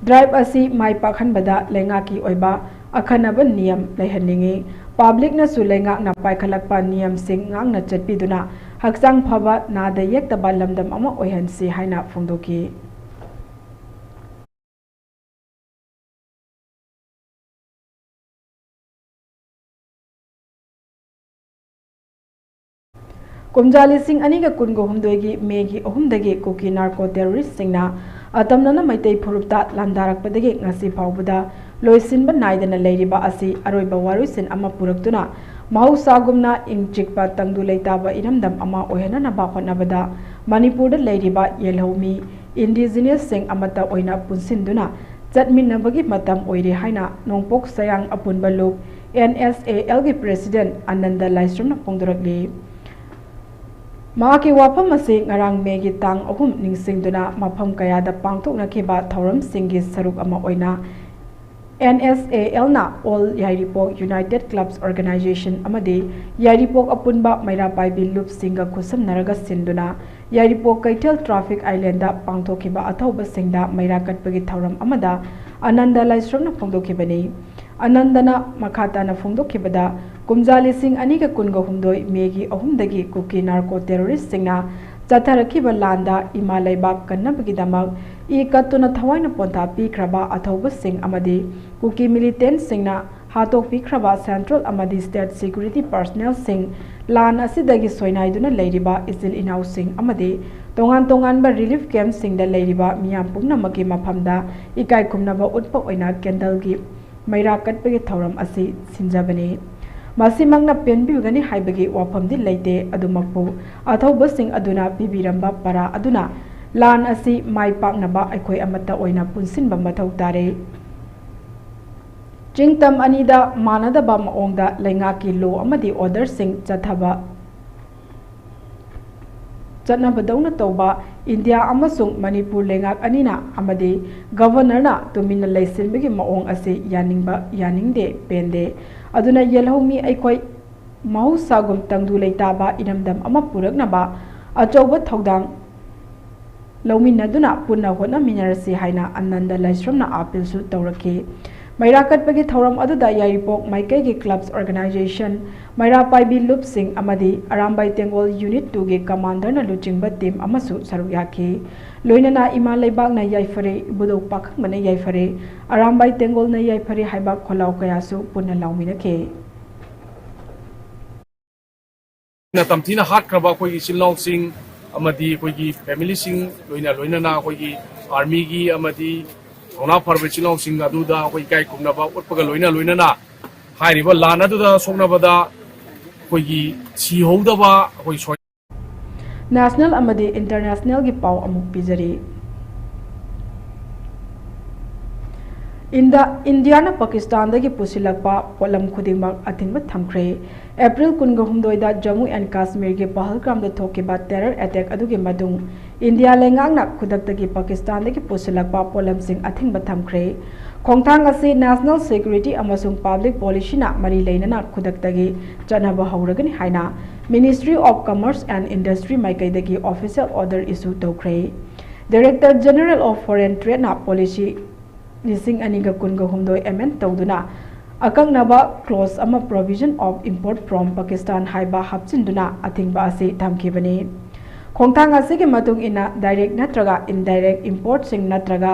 ꯗ꯭ꯔꯥꯏꯚ ꯑꯁꯤ ꯃꯥꯏ ꯄꯥꯛꯍꯟꯕꯗ ꯂꯩꯉꯥꯛꯀꯤ ꯑꯣꯏꯕ ꯑꯈꯟꯅꯕ ꯅꯤꯌꯝ ꯂꯩꯍꯟꯅꯤꯡꯏ꯫ ꯄꯕ꯭ꯂꯤꯛꯅꯁꯨ ꯂꯩꯉꯥꯛꯅ ꯄꯥꯏꯈꯠꯂꯛꯄ ꯅꯤꯌꯝꯁꯤꯡ ꯉꯥꯛꯅ ꯆꯠꯄꯤꯗꯨꯅ ꯍꯛꯆꯥꯡ ꯐꯕ, ꯅꯥꯗ ꯌꯦꯛꯇꯕ ꯂꯝꯗꯝ ꯑꯃ ꯑꯣꯏꯍꯟꯁꯤ ꯍꯥꯏꯅ ꯐꯣꯡꯗꯣꯛꯈꯤ꯫ ꯀꯨꯝꯖꯥ ꯂꯤꯁꯤꯡ ꯑꯅꯤꯒ ꯀꯨꯟꯒ ꯍꯨꯝꯗꯣꯏꯒꯤ ꯃꯦꯒꯤ ꯑꯍꯨꯝꯗꯒꯤ ꯀꯨꯀꯤ ꯅꯥꯔꯀꯣ ꯇꯦꯔꯣꯔꯤꯁꯁꯤꯡꯅ ꯑꯇꯝꯅꯅ ꯃꯩꯇꯩ ꯐꯨꯔꯨꯞꯇ ꯂꯥꯟꯗꯥꯔꯛꯄꯗꯒꯤ ꯉꯁꯤ ꯐꯥꯎꯕꯗ ꯂꯣꯏꯁꯤꯟꯕ ꯅꯥꯏꯗꯅ ꯂꯩꯔꯤꯕ ꯑꯁꯤ ꯑꯔꯣꯏꯕ ꯋꯥꯔꯣꯏꯁꯤꯟ ꯑꯃ ꯄꯨꯔꯛꯇꯨꯅ ꯃꯍꯧꯁꯥꯒꯨꯝꯅ ꯏꯪ ꯆꯤꯛꯄ ꯇꯪꯗꯨ ꯂꯩꯇꯥꯕ ꯏꯔꯝꯗꯝ ꯑꯃ ꯑꯣꯏꯍꯟꯅꯅꯕ ꯍꯣꯠꯅꯕꯗ ꯃꯅꯤꯄꯨꯔꯗ ꯂꯩꯔꯤꯕ ꯌꯦꯜꯍꯧꯃꯤ, ꯏꯟꯗꯤꯖꯤꯅꯁꯁꯤꯡ ꯑꯃꯠꯇ ꯑꯣꯏꯅ ꯄꯨꯟꯁꯤꯟꯗꯨꯅ ꯆꯠꯃꯤꯟꯅꯕꯒꯤ ꯃꯇꯝ ꯑꯣꯏꯔꯦ ꯍꯥꯏꯅ ꯅꯣꯡꯄꯣꯛ ꯁꯌꯥꯡ ꯑꯄꯨꯟꯕ ꯂꯨꯞ, ꯑꯦꯟ ꯑꯦꯁ ꯑꯦ ꯑꯦꯜꯒꯤ ꯄ꯭ꯔꯦꯁꯤꯗꯦꯟꯠ ꯑꯅꯟꯗ ꯂꯥꯏꯁ꯭ꯔꯝꯅ ꯐꯣꯡꯗꯣꯔꯛꯂꯤ꯫ ꯃꯍꯥꯛꯀꯤ ꯋꯥꯐꯝ ꯑꯁꯤ ꯉꯔꯥꯡ ꯃꯦꯒꯤ ꯇꯥꯡ ꯑꯍꯨꯝ ꯅꯤꯡꯁꯤꯡꯗꯨꯅ ꯃꯐꯝ ꯀꯌꯥꯗ ꯄꯥꯡꯊꯣꯛꯅꯈꯤꯕ ꯊꯧꯔꯝꯁꯤꯡꯒꯤ ꯁꯔꯨꯛ ꯑꯃ ꯑꯣꯏꯅ ꯑꯦꯟ ꯑꯦꯁ ꯑꯦ ꯑꯦꯜꯅ All Yairipok United Clubs Organization ꯑꯃꯗꯤ ꯌꯥꯏꯔꯤꯄꯣꯛ ꯑꯄꯨꯟꯕ ꯃꯩꯔꯥ ꯄꯥꯏꯕꯤ ꯂꯨꯞꯁꯤꯡꯒ ꯈꯨꯠꯁꯝꯅꯔꯒ ꯁꯤꯟꯗꯨꯅ ꯌꯥꯏꯔꯤꯄꯣꯛ ꯀꯩꯊꯦꯜ ꯇ꯭ꯔꯥꯐꯤꯛ ꯑꯥꯏꯂꯦꯟꯗ ꯄꯥꯡꯊꯣꯛꯈꯤꯕ ꯑꯊꯧꯕꯁꯤꯡꯗ ꯃꯩꯔꯥ ꯀꯠꯄꯒꯤ ꯊꯧꯔꯝ ꯑꯃꯗ ꯑꯅꯟꯗ ꯂꯥꯏꯁ꯭ꯔꯝꯅ ꯐꯣꯡꯗꯣꯛꯈꯤꯕꯅꯤ꯫ ꯑꯅꯟꯗꯅ ꯃꯈꯥ ꯇꯥꯅ ꯐꯣꯡꯗꯣꯛꯈꯤꯕꯗ, ꯀꯨꯝꯖꯥ ꯂꯤꯁꯤꯡ ꯑꯅꯤꯒ ꯀꯨꯟꯒ ꯍꯨꯝꯗꯣꯏ ꯃꯦꯒꯤ ꯑꯍꯨꯝꯗꯒꯤ ꯀꯨꯀꯤ ꯅꯥꯔꯀꯣ ꯇꯦꯔꯣꯔꯤꯁꯁꯤꯡꯅ ꯆꯠꯊꯔꯛꯈꯤꯕ ꯂꯥꯟꯗ ꯏꯃꯥ ꯂꯩꯕꯥꯛ ꯀꯟꯅꯕꯒꯤꯗꯃꯛ ꯏ ꯀꯠꯇꯨꯅ ꯊꯋꯥꯏꯅ ꯄꯣꯟꯊꯥ ꯄꯤꯈ꯭ꯔꯕ ꯑꯊꯧꯕꯁꯤꯡ ꯑꯃꯗꯤ ꯀꯨꯀꯤ ꯃꯤꯂꯤꯇꯦꯟꯠꯁꯤꯡꯅ ꯍꯥꯠꯇꯣꯛꯄꯤꯈ꯭ꯔꯕ ꯁꯦꯟꯇ꯭ꯔꯦꯜ ꯑꯃꯗꯤ ꯁ꯭ꯇꯦꯠ ꯁꯦꯀ꯭ꯌꯨꯔꯤꯇꯤ ꯄꯔꯁꯅꯦꯜꯁꯤꯡ, ꯂꯥꯟ ꯑꯁꯤꯗꯒꯤ ꯁꯣꯏꯅꯥꯏꯗꯨꯅ ꯂꯩꯔꯤꯕ ꯏꯆꯤꯜ ꯏꯅꯥꯎꯁꯤꯡ ꯑꯃꯗꯤ ꯇꯣꯉꯥꯟ ꯇꯣꯉꯥꯟꯕ ꯔꯤꯂꯤꯐ ꯀꯦꯝꯞꯁꯤꯡꯗ ꯂꯩꯔꯤꯕ ꯃꯤꯌꯥꯝ ꯄꯨꯝꯅꯃꯛꯀꯤ ꯃꯐꯝꯗ ꯏꯀꯥꯏ ꯈꯨꯝꯅꯕ ꯎꯠꯄ ꯑꯣꯏꯅ ꯀꯦꯟꯗꯜꯒꯤ ꯃꯩꯔꯥ ꯀꯠꯄꯒꯤ ꯊꯧꯔꯝ ꯑꯁꯤ ꯁꯤꯟꯖꯕꯅꯤ꯫ ꯃꯁꯤꯃꯛꯅ ꯄꯦꯟꯕꯤꯒꯅꯤ ꯍꯥꯏꯕꯒꯤ ꯋꯥꯐꯝꯗꯤ ꯂꯩꯇꯦ, ꯑꯗꯨꯃꯛꯄꯨ ꯑꯊꯧꯕꯁꯤꯡ ꯑꯗꯨꯅ ꯄꯤꯕꯤꯔꯝꯕ ꯄꯔꯥ ꯑꯗꯨꯅ ꯂꯥꯟ ꯑꯁꯤ ꯃꯥꯏ ꯄꯥꯛꯅꯕ ꯑꯩꯈꯣꯏ ꯑꯃꯠꯇ ꯑꯣꯏꯅ ꯄꯨꯟꯁꯤꯟꯕ ꯃꯊꯧ ꯇꯥꯔꯦ꯫ ꯆꯤꯡꯇꯝ ꯑꯅꯤꯗ ꯃꯥꯟꯅꯗꯕ ꯃꯑꯣꯡꯗ ꯂꯩꯉꯥꯛꯀꯤ ꯂꯣ ꯑꯃꯗꯤ ꯑꯣꯔꯗꯔꯁꯤꯡ ꯆꯠꯊꯕ꯫ ꯆꯠꯅꯕꯗꯧꯅ ꯇꯧꯕ ꯏꯟꯗꯤꯌꯥ ꯑꯃꯁꯨꯡ ꯃꯅꯤꯄꯨꯔ ꯂꯩꯉꯥꯛ ꯑꯅꯤꯅ ꯑꯃꯗꯤ ꯒꯕꯔꯅꯔꯅ ꯇꯨꯃꯤꯟꯅ ꯂꯩꯁꯤꯟꯕꯒꯤ ꯃꯑꯣꯡ ꯑꯁꯤ ꯌꯥꯅꯤꯡꯕ, ꯌꯥꯅꯤꯡꯗꯦ, ꯄꯦꯟꯗꯦ꯫ ꯑꯗꯨꯅ ꯌꯦꯜꯍꯧꯃꯤ ꯑꯩꯈꯣꯏ ꯃꯍꯧꯁꯥꯒꯨꯝ ꯇꯪꯗꯨ ꯂꯩꯇꯥꯕ ꯏꯔꯝꯗꯝ ꯑꯃ ꯄꯨꯔꯛꯅꯕ ꯑꯆꯧꯕ ꯊꯧꯗꯥꯡ ꯂꯧꯃꯤꯟꯅꯗꯨꯅ ꯄꯨꯟꯅ ꯍꯣꯠꯅꯃꯤꯟꯅꯔꯁꯤ ꯍꯥꯏꯅ ꯑꯅꯟꯗ ꯂꯥꯏꯁ꯭ꯔꯝꯅ ꯑꯥꯄꯤꯜꯁꯨ ꯇꯧꯔꯛꯈꯤ꯫ ꯃꯩꯔꯥ ꯀꯠꯄꯒꯤ ꯊꯧꯔꯝ ꯑꯗꯨꯗ ꯌꯥꯏꯔꯤꯄꯣꯛ ꯃꯥꯏꯀꯩꯒꯤ clubs organization, ꯃꯩꯔꯥ ꯄꯥꯏꯕꯤ ꯂꯨꯞꯁꯤꯡ ꯑꯃꯗꯤ ꯑꯔꯥꯝꯕꯥꯏ ꯇꯦꯡꯒꯣꯜ unit two ꯒꯤ commander ꯅ ꯂꯨꯆꯤꯡꯕ team ꯑꯃꯁꯨ ꯁꯔꯨꯛ ꯌꯥꯈꯤ꯫ ꯂꯣꯏꯅꯅ ꯏꯃꯥ ꯂꯩꯕꯥꯛꯅ ꯌꯥꯏꯐꯔꯦ, ꯏꯕꯨꯙꯧ ꯄꯥꯈꯪꯕꯅ ꯌꯥꯏꯐꯔꯦ, ꯑꯔꯥꯝꯕꯥꯏ ꯇꯦꯡꯒꯣꯜꯅ ꯌꯥꯏꯐꯔꯦ ꯍꯥꯏꯕ ꯈꯣꯜꯂꯥꯎ ꯀꯌꯥꯁꯨ ꯄꯨꯟꯅ ꯂꯥꯎꯃꯤꯟꯅꯈꯤ꯫ ꯇꯝꯊꯤꯅ ꯍꯥꯠꯈ꯭ꯔꯕ ꯑꯩꯈꯣꯏꯒꯤ ꯏꯆꯤꯜ ꯏꯅꯥꯎꯁꯤꯡ ꯑꯃꯗꯤ ꯑꯩꯈꯣꯏꯒꯤ family ꯁꯤꯡ, ꯂꯣꯏꯅ ꯂꯣꯏꯅꯅ ꯑꯩꯈꯣꯏꯒꯤ army ꯒꯤ ꯑꯃꯗꯤ ꯊꯧꯅꯥ ꯐꯔꯕ ꯏꯆꯤꯜ ꯏꯅꯥꯎꯁꯤꯡ ꯑꯗꯨꯗ ꯑꯩꯈꯣꯏ ꯏꯀꯥꯏ ꯈꯨꯝꯅꯕ ꯎꯠꯄꯒ ꯂꯣꯏꯅ ꯂꯣꯏꯅꯅ ꯍꯥꯏꯔꯤꯕ ꯂꯥꯟ ꯑꯗꯨꯗ ꯁꯣꯛꯅꯕꯗ ꯑꯩꯈꯣꯏꯒꯤ ꯁꯤꯍꯧꯗꯕ ꯑꯩꯈꯣꯏ ꯁꯣꯏ- National ꯑꯃꯗꯤ international ꯒꯤ ꯄꯥꯎ ꯑꯃꯨꯛ ꯄꯤꯖꯔꯤ꯫ ꯏꯟꯗ-, ꯏꯟꯗꯤꯌꯥꯅ ꯄꯥꯀꯤꯁꯇꯥꯟꯗꯒꯤ ꯄꯨꯁꯤꯜꯂꯛꯄ ꯄꯣꯠꯂꯝ ꯈꯨꯗꯤꯡꯃꯛ ꯑꯊꯤꯡꯕ ꯊꯝꯈ꯭ꯔꯦ꯫ ꯑꯦꯄ꯭ꯔꯤꯜ ꯀꯨꯟꯒ ꯍꯨꯝꯗꯣꯏꯗ ꯖꯝꯃꯨ ꯑꯦꯟ ꯀꯥꯁꯃꯤꯔꯒꯤ ꯄꯍꯜꯒꯥꯝꯗ ꯊꯣꯛꯈꯤꯕ terror attack ꯑꯗꯨꯒꯤ ꯃꯇꯨꯡ ꯏꯟꯗꯤꯌꯥ ꯂꯩꯉꯥꯛꯅ ꯈꯨꯗꯛꯇꯒꯤ ꯄꯥꯀꯤꯁꯇꯥꯟꯗꯒꯤ ꯄꯨꯁꯤꯜꯂꯛꯄ ꯄꯣꯠꯂꯝꯁꯤꯡ ꯑꯊꯤꯡꯕ ꯊꯝꯈ꯭ꯔꯦ꯫ ꯈꯣꯡꯊꯥꯡ ꯑꯁꯤ national security ꯑꯃꯁꯨꯡ public policy ꯅ ꯃꯔꯤ ꯂꯩꯅꯅ ꯈꯨꯗꯛꯇꯒꯤ ꯆꯠꯅꯕ ꯍꯧꯔꯒꯅꯤ ꯍꯥꯏꯅ Ministry of Commerce and Industry ꯃꯥꯏꯀꯩꯗꯒꯤ official order issue ꯇꯧꯈ꯭ꯔꯦ꯫ Director General of Foreign Trade ꯅ policy ꯂꯤꯁꯤꯡ ꯑꯅꯤꯒ ꯀꯨꯟꯒ ꯍꯨꯝꯗꯣꯏ amend ꯇꯧꯗꯨꯅ ꯑꯀꯛꯅꯕ clause ꯑꯃ, provision of import from Pakistan ꯍꯥꯏꯕ ꯍꯥꯞꯆꯤꯟꯗꯨꯅ ꯑꯊꯤꯡꯕ ꯑꯁꯤ ꯊꯝꯈꯤꯕꯅꯤ꯫ ꯈꯣꯡꯊꯥꯡ ꯑꯁꯤꯒꯤ ꯃꯇꯨꯡ ꯏꯟꯅ direct ꯅꯠꯇ꯭ꯔꯒ indirect importꯁꯤꯡ ꯅꯠꯇ꯭ꯔꯒ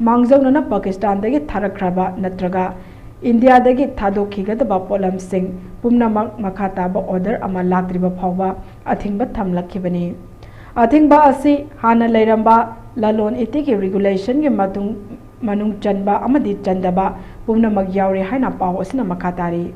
ꯃꯥꯡꯖꯧꯅꯅ ꯄꯥꯀꯤꯁꯇꯥꯟꯗꯒꯤ ꯊꯥꯔꯛꯈ꯭ꯔꯕ ꯅꯠꯇ꯭ꯔꯒ ꯏꯟꯗꯤꯌꯥꯗꯒꯤ ꯊꯥꯗꯣꯛꯈꯤꯒꯗꯕ ꯄꯣꯠꯂꯝꯁꯤꯡ ꯄꯨꯝꯅꯃꯛ ꯃꯈꯥ ꯇꯥꯕ order ꯑꯃ ꯂꯥꯛꯇ꯭ꯔꯤꯕ ꯐꯥꯎꯕ ꯑꯊꯤꯡꯕ ꯊꯝꯂꯛꯈꯤꯕꯅꯤ꯫ ꯑꯊꯤꯡꯕ ꯑꯁꯤ ꯍꯥꯟꯅ ꯂꯩꯔꯝꯕ ꯂꯂꯣꯟ ꯏꯇꯤꯛꯀꯤ regulationꯒꯤ ꯃꯇꯨꯡ, ꯃꯅꯨꯡ ꯆꯟꯕ ꯑꯃꯗꯤ ꯆꯟꯗꯕ ꯄꯨꯝꯅꯃꯛ ꯌꯥꯎꯔꯤ ꯍꯥꯏꯅ ꯄꯥꯎ ꯑꯁꯤꯅ ꯃꯈꯥ ꯇꯥꯔꯤ꯫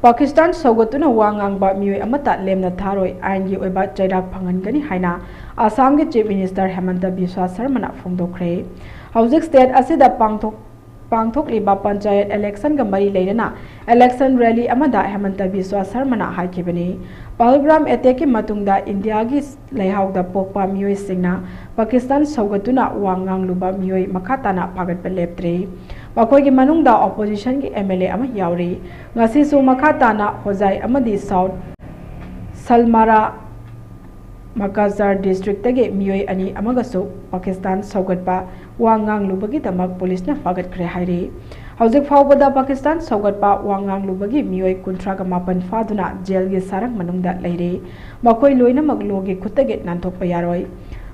ꯄꯥꯀꯤꯁꯇꯥꯟ ꯁꯧꯒꯠꯇꯨꯅ ꯋꯥ ꯉꯥꯡꯕ ꯃꯤꯑꯣꯏ ꯑꯃꯠꯇ ꯂꯦꯝꯅ ꯊꯥꯔꯣꯏ, ꯑꯥꯏꯟꯒꯤ ꯑꯣꯏꯕ ꯆꯩꯔꯥꯛ ꯐꯪꯍꯟꯒꯅꯤ ꯍꯥꯏꯅ ꯑꯁꯥꯝꯒꯤ Chief Minister ꯍꯦꯃꯟꯇ ꯕꯤꯁ꯭ꯋꯥ ꯁꯔꯃꯅ ꯐꯣꯡꯗꯣꯛꯈ꯭ꯔꯦ꯫ ꯍꯧꯖꯤꯛ state ꯑꯁꯤꯗ ꯄꯥꯡꯊꯣꯛ-, ꯄꯥꯡꯊꯣꯛꯂꯤꯕ ꯄꯟꯆꯥꯌꯠ ꯏꯂꯦꯛꯁꯟꯒ ꯃꯔꯤ ꯂꯩꯅꯅ ꯏꯂꯦꯛꯁꯟ ꯔꯦꯂꯤ ꯑꯃꯗ ꯍꯦꯃꯟꯇ ꯕꯤꯁ꯭ꯋꯥ ꯁꯔꯃꯅ ꯍꯥꯏꯈꯤꯕꯅꯤ꯫ ꯄꯍꯜꯒ꯭ꯔꯥꯝ ꯑꯦꯇꯦꯛꯀꯤ ꯃꯇꯨꯡꯗ ꯏꯟꯗꯤꯌꯥꯒꯤ ꯂꯩꯍꯥꯎꯗ ꯄꯣꯛꯄ ꯃꯤꯑꯣꯏꯁꯤꯡꯅ ꯄꯥꯀꯤꯁꯇꯥꯟ ꯁꯧꯒꯠꯇꯨꯅ ꯋꯥ ꯉꯥꯡꯂꯨꯕ ꯃꯤꯑꯣꯏ ꯃꯈꯥ ꯇꯥꯅ ꯐꯥꯒꯠꯄ ꯂꯦꯞꯇ꯭ꯔꯤ꯫ ꯃꯈꯣꯏꯒꯤ ꯃꯅꯨꯡꯗ ꯑꯣꯄꯣꯖꯤꯁꯟꯒꯤ ꯑꯦꯝ ꯑꯦꯜ ꯑꯦ ꯑꯃ ꯌꯥꯎꯔꯤ꯫ ꯉꯁꯤꯁꯨ ꯃꯈꯥ ꯇꯥꯅ ꯍꯣꯖꯥꯏ ꯑꯃꯗꯤ ꯁꯥꯎꯠ ꯁꯜꯃꯥꯔꯥ ꯃꯀꯥꯖꯥꯔ ꯗꯤꯁꯇ꯭ꯔꯤꯛꯇꯒꯤ ꯃꯤꯑꯣꯏ ꯑꯅꯤ ꯑꯃꯒꯁꯨ ꯄꯥꯀꯤꯁꯇꯥꯟ ꯁꯧꯒꯠꯄ ꯋꯥ ꯉꯥꯡꯂꯨꯕꯒꯤꯗꯃꯛ ꯄꯨꯂꯤꯁꯅ ꯐꯥꯒꯠꯈ꯭ꯔꯦ ꯍꯥꯏꯔꯤ꯫ ꯍꯧꯖꯤꯛ ꯐꯥꯎꯕꯗ ꯄꯥꯀꯤꯁꯇꯥꯟ ꯁꯧꯒꯠꯄ ꯋꯥ ꯉꯥꯡꯂꯨꯕꯒꯤ ꯃꯤꯑꯣꯏ ꯀꯨꯟꯊ꯭ꯔꯥꯒ ꯃꯥꯄꯟ ꯐꯥꯗꯨꯅ ꯖꯦꯜꯒꯤ ꯁꯥꯔꯪ ꯃꯅꯨꯡꯗ ꯂꯩꯔꯤ꯫ ꯃꯈꯣꯏ ꯂꯣꯏꯅꯃꯛ ꯂꯣꯒꯤ ꯈꯨꯠꯇꯒꯤ ꯅꯥꯟꯊꯣꯛꯄ ꯌꯥꯔꯣꯏ꯫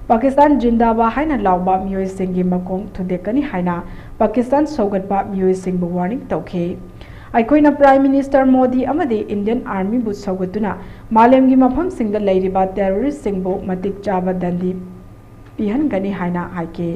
ꯄꯥꯀꯤꯁꯇꯥꯟ ꯖꯤꯟꯗꯥꯕꯥ ꯍꯥꯏꯅ ꯂꯥꯎꯕ ꯃꯤꯑꯣꯏꯁꯤꯡꯒꯤ ꯃꯈꯣꯡ ꯊꯨꯗꯦꯛꯀꯅꯤ ꯍꯥꯏꯅ ꯄꯥꯀꯤꯁꯇꯥꯟ ꯁꯧꯒꯠꯄ ꯃꯤꯑꯣꯏꯁꯤꯡꯕꯨ ꯋꯥꯔꯅꯤꯡ ꯇꯧꯈꯤ꯫ ꯑꯩꯈꯣꯏꯅ ꯄ꯭ꯔꯥꯏꯝ ꯃꯤꯅꯤꯁꯇꯔ ꯃꯣꯗꯤ ꯑꯃꯗꯤ ꯏꯟꯗꯤꯌꯟ ꯑꯥꯔꯃꯤꯕꯨ ꯁꯧꯒꯠꯇꯨꯅ ꯃꯥꯂꯦꯝꯒꯤ ꯃꯐꯝꯁꯤꯡꯗ ꯂꯩꯔꯤꯕ ꯇꯦꯔꯣꯔꯤꯁꯁꯤꯡꯕꯨ ꯃꯇꯤꯛ ꯆꯥꯕ ꯗꯟꯗꯤ ꯄꯤꯍꯟꯒꯅꯤ ꯍꯥꯏꯅ ꯍꯥꯏꯈꯤ꯫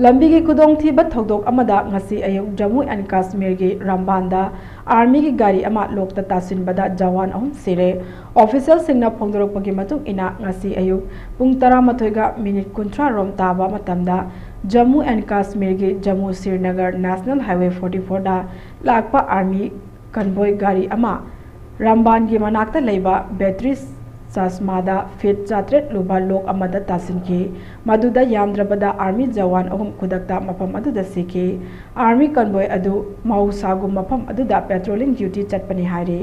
ꯂꯝꯕꯤꯒꯤ ꯈꯨꯗꯣꯡꯊꯤꯕ ꯊꯧꯗꯣꯛ ꯑꯃꯗ ꯉꯁꯤ ꯑꯌꯨꯛ ꯖꯝꯃꯨ ꯑꯦꯟ ꯀꯥꯁꯃꯤꯔꯒꯤ ꯔꯝꯕꯥꯟꯗ ꯑꯥꯔꯃꯤꯒꯤ ꯒꯥꯔꯤ ꯑꯃ ꯂꯣꯛꯇ ꯇꯥꯁꯤꯟꯕꯗ ꯖꯋꯥꯟ ꯑꯍꯨꯝ ꯁꯤꯔꯦ꯫ ꯑꯣꯐꯤꯁꯤꯌꯦꯜꯁꯤꯡꯅ ꯐꯣꯡꯗꯣꯔꯛꯄꯒꯤ ꯃꯇꯨꯡ ꯏꯟꯅ, ꯉꯁꯤ ꯑꯌꯨꯛ ꯄꯨꯡ ꯇꯔꯥꯃꯥꯊꯣꯏꯒ ꯃꯤꯅꯤꯠ ꯀꯨꯟꯊ꯭ꯔꯥ ꯔꯣꯝ ꯇꯥꯕ ꯃꯇꯝꯗ ꯖꯝꯃꯨ ꯑꯦꯟ ꯀꯥꯁꯃꯤꯔꯒꯤ Jammu Srinagar national highway forty ꯐꯣꯔꯗ ꯂꯥꯛꯄ ꯑꯥꯔꯃꯤ ꯀꯟꯚꯣꯏ ꯒꯥꯔꯤ ꯑꯃ ꯔꯝꯕꯥꯟꯒꯤ ꯃꯅꯥꯛꯇ ꯂꯩꯕ ꯕꯦꯇ꯭ꯔꯤ ꯆꯁꯃꯥꯗ ꯐꯤꯠ ꯆꯥꯇ꯭ꯔꯦꯠ ꯂꯨꯕ ꯂꯣꯛ ꯑꯃꯗ ꯇꯥꯁꯤꯟꯈꯤ꯫ ꯃꯗꯨꯗ ꯌꯥꯝꯗ꯭ꯔꯕꯗ ꯑꯥꯔꯃꯤ ꯖꯋꯥꯟ ꯑꯍꯨꯝ ꯈꯨꯗꯛꯇ ꯃꯐꯝ ꯑꯗꯨꯗ ꯁꯤꯈꯤ꯫ ꯑꯥꯔꯃꯤ ꯀꯟꯚꯣꯏ ꯑꯗꯨ ꯃꯍꯧꯁꯥꯒꯨꯝ ꯃꯐꯝ ꯑꯗꯨꯗ ꯄꯦꯇ꯭ꯔꯣꯂꯤꯡ ꯗ꯭ꯌꯨꯇꯤ ꯆꯠꯄꯅꯤ ꯍꯥꯏꯔꯤ꯫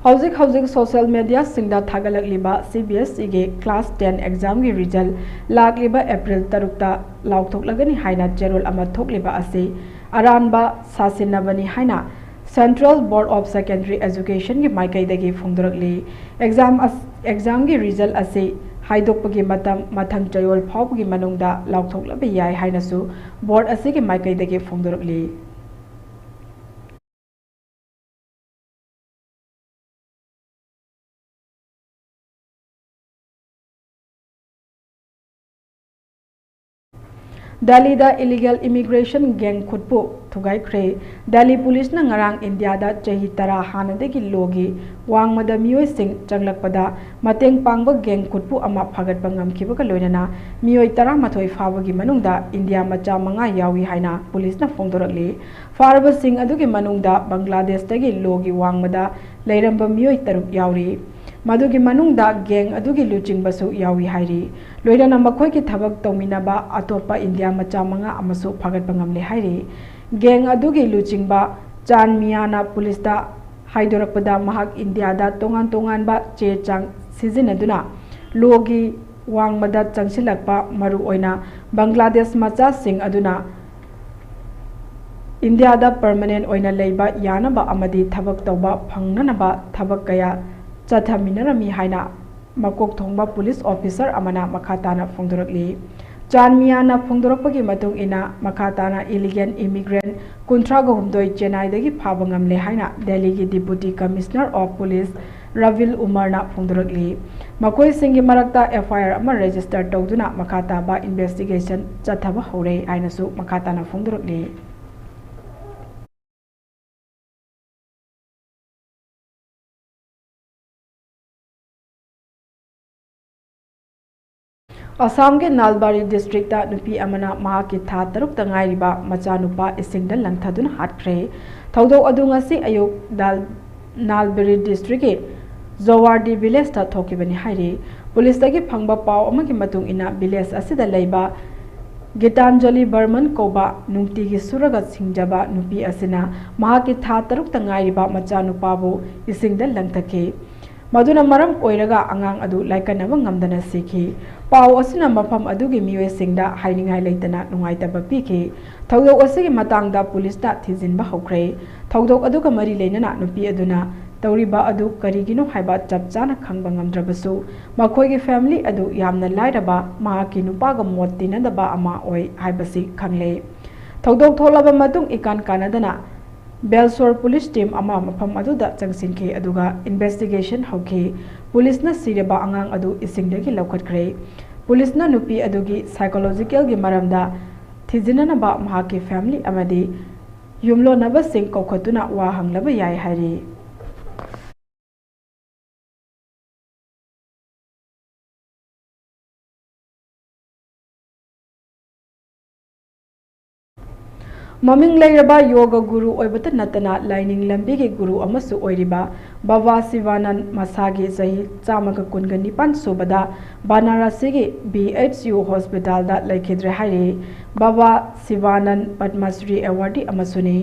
ꯍꯧꯖꯤꯛ ꯍꯧꯖꯤꯛ ꯁꯣꯁꯤꯌꯦꯜ ꯃꯦꯗꯤꯌꯥꯁꯤꯡꯗ ꯊꯥꯒꯠꯂꯛꯂꯤꯕ ꯁꯤ ꯕꯤ ꯑꯦꯁ ꯏꯒꯤ ꯀ꯭ꯂꯥꯁ ꯇꯦꯟ ꯑꯦꯛꯖꯥꯝꯒꯤ ꯔꯤꯖꯜ ꯂꯥꯛꯂꯤꯕ ꯑꯦꯄ꯭ꯔꯤꯜ ꯇꯔꯨꯛꯇ ꯂꯥꯎꯊꯣꯛꯂꯒꯅꯤ ꯍꯥꯏꯅ ꯆꯦꯔꯣꯜ ꯑꯃ ꯊꯣꯛꯂꯤꯕ ꯑꯁꯤ ꯑꯔꯥꯟꯕ ꯁꯥꯁꯤꯟꯅꯕꯅꯤ ꯍꯥꯏꯅ Central Board of Secondary Educationꯒꯤ ꯃꯥꯏꯀꯩꯗꯒꯤ ꯐꯣꯡꯗꯣꯔꯛꯂꯤ꯫ ꯑꯦꯛꯖꯥꯝ ꯑꯁ-, ꯑꯦꯛꯖꯥꯝꯒꯤ ꯔꯤꯖꯜ ꯑꯁꯤ ꯍꯥꯏꯗꯣꯛꯄꯒꯤ ꯃꯇꯝ ꯃꯊꯪ ꯆꯌꯣꯜ ꯐꯥꯎꯕꯒꯤ ꯃꯅꯨꯡꯗ ꯂꯥꯎꯊꯣꯛꯂꯕ ꯌꯥꯏ ꯍꯥꯏꯅꯁꯨ ꯕꯣꯔꯗ ꯑꯁꯤꯒꯤ ꯃꯥꯏꯀꯩꯗꯒꯤ ꯐꯣꯡꯗꯣꯔꯛꯂꯤ꯫ ꯗꯦꯜꯂꯤꯗ illegal immigration gang ꯈꯨꯠꯄꯨ ꯊꯨꯒꯥꯏꯈ꯭ꯔꯦ꯫ ꯗꯦꯜꯂꯤ ꯄꯨꯂꯤꯁꯅ ꯉꯔꯥꯡ ꯏꯟꯗꯤꯌꯥꯗ ꯆꯍꯤ ꯇꯔꯥ ꯍꯥꯟꯅꯗꯒꯤ ꯂꯣꯒꯤ ꯋꯥꯡꯃꯗ ꯃꯤꯑꯣꯏꯁꯤꯡ ꯆꯪꯂꯛꯄꯗ ꯃꯇꯦꯡ ꯄꯥꯡꯕ gang ꯈꯨꯠꯄꯨ ꯑꯃ ꯐꯥꯒꯠꯄ ꯉꯝꯈꯤꯕꯒ ꯂꯣꯏꯅꯅ ꯃꯤꯑꯣꯏ ꯇꯔꯥꯃꯥꯊꯣꯏ ꯐꯥꯕꯒꯤ ꯃꯅꯨꯡꯗ ꯏꯟꯗꯤꯌꯥ ꯃꯆꯥ ꯃꯉꯥ ꯌꯥꯎꯏ ꯍꯥꯏꯅ ꯄꯨꯂꯤꯁꯅ ꯐꯣꯡꯗꯣꯔꯛꯂꯤ꯫ ꯐꯥꯔꯕꯁꯤꯡ ꯑꯗꯨꯒꯤ ꯃꯅꯨꯡꯗ ꯕꯪꯒ꯭ꯂꯥꯗꯦꯁꯇꯒꯤ ꯂꯣꯒꯤ ꯋꯥꯡꯃꯗ ꯂꯩꯔꯝꯕ ꯃꯤꯑꯣꯏ ꯇꯔꯨꯛ ꯌꯥꯎꯔꯤ꯫ ꯃꯗꯨꯒꯤ ꯃꯅꯨꯡꯗ gang ꯑꯗꯨꯒꯤ ꯂꯨꯆꯤꯡꯕꯁꯨ ꯌꯥꯎꯏ ꯍꯥꯏꯔꯤ꯫ ꯂꯣꯏꯅꯅ ꯃꯈꯣꯏꯒꯤ ꯊꯕꯛ ꯇꯧꯃꯤꯟꯅꯕ ꯑꯇꯣꯞꯄ ꯏꯟꯗꯤꯌꯥ ꯃꯆꯥ ꯃꯉꯥ ꯑꯃꯁꯨ ꯐꯥꯒꯠꯄ ꯉꯝꯂꯦ ꯍꯥꯏꯔꯤ꯫ Gang ꯑꯗꯨꯒꯤ ꯂꯨꯆꯤꯡꯕ ꯆꯥꯟ ꯃꯤꯌꯥꯅ ꯄꯨꯂꯤꯁꯇ ꯍꯥꯏꯗꯣꯔꯛꯄꯗ, ꯃꯍꯥꯛ ꯏꯟꯗꯤꯌꯥꯗ ꯇꯣꯉꯥꯟ ꯇꯣꯉꯥꯟꯕ ꯆꯦ ꯆꯥꯡ ꯁꯤꯖꯤꯟꯅꯗꯨꯅ ꯂꯣꯒꯤ ꯋꯥꯡꯃꯗ ꯆꯪꯁꯤꯜꯂꯛꯄ, ꯃꯔꯨꯑꯣꯏꯅ ꯕꯪꯒ꯭ꯂꯥꯗꯦꯁ ꯃꯆꯥꯁꯤꯡ ꯑꯗꯨꯅ ꯏꯟꯗꯤꯌꯥꯗ permanent ꯑꯣꯏꯅ ꯂꯩꯕ ꯌꯥꯅꯕ ꯑꯃꯗꯤ ꯊꯕꯛ ꯇꯧꯕ ꯐꯪꯅꯅꯕ ꯊꯕꯛ ꯀꯌꯥ ꯆꯠꯊꯃꯤꯟꯅꯔꯝꯃꯤ ꯍꯥꯏꯅ ꯃꯀꯣꯛ ꯊꯣꯡꯕ ꯄꯨꯂꯤꯁ ꯑꯣꯐꯤꯁꯔ ꯑꯃꯅ ꯃꯈꯥ ꯇꯥꯅ ꯐꯣꯡꯗꯣꯔꯛꯂꯤ꯫ ꯆꯥꯟ ꯃꯤꯌꯥꯅ ꯐꯣꯡꯗꯣꯔꯛꯄꯒꯤ ꯃꯇꯨꯡ ꯏꯟꯅ, ꯃꯈꯥ ꯇꯥꯅ illegal immigrant ꯀꯨꯟꯊ꯭ꯔꯥꯒ ꯍꯨꯝꯗꯣꯏ ꯆꯦꯟꯅꯥꯏꯗꯒꯤ ꯐꯥꯕ ꯉꯝꯂꯦ ꯍꯥꯏꯅ ꯗꯦꯜꯂꯤꯒꯤ Deputy Commissioner of Police ꯔꯕꯤꯜ ꯎꯃꯔꯅ ꯐꯣꯡꯗꯣꯔꯛꯂꯤ꯫ ꯃꯈꯣꯏꯁꯤꯡꯒꯤ ꯃꯔꯛꯇ F I R ꯑꯃ register ꯇꯧꯗꯨꯅ ꯃꯈꯥ ꯇꯥꯕ investigation ꯆꯠꯊꯕ ꯍꯧꯔꯦ ꯍꯥꯏꯅꯁꯨ ꯃꯈꯥ ꯇꯥꯅ ꯐꯣꯡꯗꯣꯔꯛꯂꯤ꯫ ꯑꯁꯥꯝꯒꯤ ꯅꯥꯜꯕꯥꯔꯤ districtꯇ ꯅꯨꯄꯤ ꯑꯃꯅ ꯃꯍꯥꯛꯀꯤ ꯊꯥ ꯇꯔꯨꯛꯇ ꯉꯥꯏꯔꯤꯕ ꯃꯆꯥꯅꯨꯄꯥ ꯏꯁꯤꯡꯗ ꯂꯪꯊꯗꯨꯅ ꯍꯥꯠꯈ꯭ꯔꯦ꯫ ꯊꯧꯗꯣꯛ ꯑꯗꯨ ꯉꯁꯤ ꯑꯌꯨꯛ ꯗꯥꯜ-, ꯅꯥꯜꯕꯥꯔꯤ districtꯀꯤ ꯖꯣꯋꯥꯔꯗꯤ villageꯇ ꯊꯣꯛꯈꯤꯕꯅꯤ ꯍꯥꯏꯔꯤ꯫ ꯄꯨꯂꯤꯁꯇꯒꯤ ꯐꯪꯕ ꯄꯥꯎ ꯑꯃꯒꯤ ꯃꯇꯨꯡ ꯏꯟꯅ, village ꯑꯁꯤꯗ ꯂꯩꯕ ꯒꯤꯇꯥꯟꯖꯂꯤ ꯕꯔꯃꯟ ꯀꯧꯕ ꯅꯨꯡꯇꯤꯒꯤ ꯁꯨꯔꯒ ꯁꯤꯡꯖꯕ ꯅꯨꯄꯤ ꯑꯁꯤꯅ ꯃꯍꯥꯛꯀꯤ ꯊꯥ ꯇꯔꯨꯛꯇ ꯉꯥꯏꯔꯤꯕ ꯃꯆꯥꯅꯨꯄꯥꯕꯨ ꯏꯁꯤꯡꯗ ꯂꯪꯊꯈꯤ꯫ ꯃꯗꯨꯅ ꯃꯔꯝ ꯑꯣꯏꯔꯒ ꯑꯉꯥꯡ ꯑꯗꯨ ꯂꯥꯏꯀꯠꯅꯕ ꯉꯝꯗꯅ ꯁꯤꯈꯤ꯫ ꯄꯥꯎ ꯑꯁꯤꯅ ꯃꯐꯝ ꯑꯗꯨꯒꯤ ꯃꯤꯑꯣꯏꯁꯤꯡꯗ ꯍꯥꯏꯅꯤꯡꯉꯥꯏ ꯂꯩꯇꯅ ꯅꯨꯡꯉꯥꯏꯇꯕ ꯄꯤꯈꯤ꯫ ꯊꯧꯗꯣꯛ ꯑꯁꯤꯒꯤ ꯃꯇꯥꯡꯗ ꯄꯨꯂꯤꯁꯅ ꯊꯤꯖꯤꯟꯕ ꯍꯧꯈ꯭ꯔꯦ꯫ ꯊꯧꯗꯣꯛ ꯑꯗꯨꯒ ꯃꯔꯤ ꯂꯩꯅꯅ ꯅꯨꯄꯤ ꯑꯗꯨꯅ ꯇꯧꯔꯤꯕ ꯑꯗꯨ ꯀꯔꯤꯒꯤꯅꯣ ꯍꯥꯏꯕ ꯆꯞ ꯆꯥꯅ ꯈꯪꯕ ꯉꯝꯗ꯭ꯔꯕꯁꯨ, ꯃꯈꯣꯏꯒꯤ family ꯑꯗꯨ ꯌꯥꯝꯅ ꯂꯥꯏꯔꯕ, ꯃꯍꯥꯛꯀꯤ ꯅꯨꯄꯥꯒ ꯃꯣꯠ ꯇꯤꯟꯅꯗꯕ ꯑꯃ ꯑꯣꯏ ꯍꯥꯏꯕꯁꯤ ꯈꯪꯂꯦ꯫ ꯊꯧꯗꯣꯛ ꯊꯣꯛꯂꯕ ꯃꯇꯨꯡ ꯏꯀꯥꯟ ꯀꯥꯟꯅꯗꯅ ꯕꯦꯜꯁꯣꯔ ꯄꯨꯂꯤꯁ team ꯑꯃ ꯃꯐꯝ ꯑꯗꯨꯗ ꯆꯪꯁꯤꯟꯈꯤ, ꯑꯗꯨꯒ investigation ꯍꯧꯈꯤ꯫ ꯄꯨꯂꯤꯁꯅ ꯁꯤꯔꯕ ꯑꯉꯥꯡ ꯑꯗꯨ ꯏꯁꯤꯡꯗꯒꯤ ꯂꯧꯈꯠꯈ꯭ꯔꯦ꯫ ꯄꯨꯂꯤꯁꯅ ꯅꯨꯄꯤ ꯑꯗꯨꯒꯤ psychologicalꯒꯤ ꯃꯔꯝꯗ ꯊꯤꯖꯤꯟꯅꯅꯕ ꯃꯍꯥꯛꯀꯤ family ꯑꯃꯗꯤ ꯌꯨꯝꯂꯣꯟꯅꯕꯁꯤꯡ ꯀꯧꯈꯠꯇꯨꯅ ꯋꯥ ꯍꯪꯂꯕ ꯌꯥꯏ ꯍꯥꯏꯔꯤ꯫ ꯃꯃꯤꯡ ꯂꯩꯔꯕ ꯌꯣꯒ ꯒꯨꯔꯨ ꯑꯣꯏꯕꯇ ꯅꯠꯇꯅ ꯂꯥꯏꯅꯤꯡ ꯂꯝꯕꯤꯒꯤ ꯒꯨꯔꯨ ꯑꯃꯁꯨ ꯑꯣꯏꯔꯤꯕ ꯕꯕꯥ ꯁꯤꯕꯥꯅꯟ ꯃꯁꯥꯒꯤ ꯆꯍꯤ ꯆꯥꯝꯃꯒ ꯀꯨꯟꯒ ꯅꯤꯄꯥꯟ ꯁꯨꯕꯗ ꯕꯥꯅꯥꯔꯥꯁꯤꯒꯤ B H U hospitalꯗ ꯂꯩꯈꯤꯗ꯭ꯔꯦ ꯍꯥꯏꯔꯤ꯫ ꯕꯕꯥ ꯁꯤꯕꯥꯅꯟ ꯄꯗꯃ ꯁ꯭ꯔꯤ awardee ꯑꯃꯁꯨꯅꯤ꯫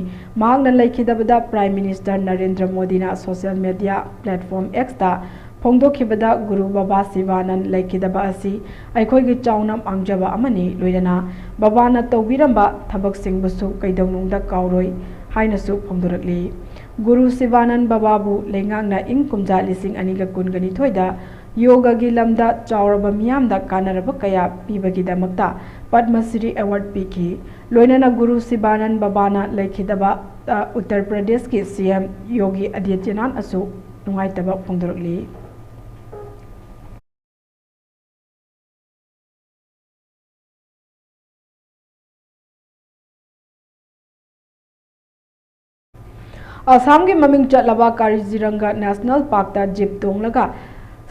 ꯃꯍꯥꯛꯅ ꯂꯩꯈꯤꯗꯕꯗ Prime Minister ꯅꯔꯦꯟꯗ꯭ꯔ ꯃꯣꯗꯤꯅ social media platform Xꯇ ꯐꯣꯡꯗꯣꯛꯈꯤꯕꯗ, "ꯒꯨꯔꯨ ꯕꯕꯥ ꯁꯤꯕꯥꯅꯟ ꯂꯩꯈꯤꯗꯕ ꯑꯁꯤ ꯑꯩꯈꯣꯏꯒꯤ ꯆꯥꯎꯅ ꯃꯥꯡꯖꯕ ꯑꯃꯅꯤ, ꯂꯣꯏꯅꯅ ꯕꯕꯥꯅ ꯇꯧꯕꯤꯔꯝꯕ ꯊꯕꯛꯁꯤꯡꯕꯨꯁꯨ ꯀꯩꯗꯧꯅꯨꯡꯗ ꯀꯥꯎꯔꯣꯏ" ꯍꯥꯏꯅꯁꯨ ꯐꯣꯡꯗꯣꯔꯛꯂꯤ꯫ ꯒꯨꯔꯨ ꯁꯤꯕꯥꯅꯟ ꯕꯕꯥꯕꯨ ꯂꯩꯉꯥꯛꯅ ꯏꯪ ꯀꯨꯝꯖꯥ ꯂꯤꯁꯤꯡ ꯑꯅꯤꯒ ꯀꯨꯟꯒ ꯅꯤꯊꯣꯏꯗ ꯌꯣꯒꯒꯤ ꯂꯝꯗ ꯆꯥꯎꯔꯕ ꯃꯤꯌꯥꯝꯗ ꯀꯥꯟꯅꯔꯕ ꯀꯌꯥ ꯄꯤꯕꯒꯤꯗꯃꯛꯇ ꯄꯗꯃ ꯁ꯭ꯔꯤ award ꯄꯤꯈꯤ꯫ ꯂꯣꯏꯅꯅ ꯒꯨꯔꯨ ꯁꯤꯕꯥꯅꯟ ꯕꯕꯥꯅ ꯂꯩꯈꯤꯗꯕ, ꯑ, ꯎꯠꯇꯔ ꯄ꯭ꯔꯗꯦꯁꯀꯤ C M ꯌꯣꯒꯤ ꯑꯗꯤꯇ꯭ꯌꯅꯥꯊ ꯑꯁꯨ ꯅꯨꯡꯉꯥꯏꯇꯕ ꯐꯣꯡꯗꯣꯔꯛꯂꯤ꯫ ꯑꯁꯥꯝꯒꯤ ꯃꯃꯤꯡ ꯆꯠꯂꯕ ꯀꯥꯖꯤꯔꯪꯒ National Parkꯇ jeep ꯇꯣꯡꯂꯒ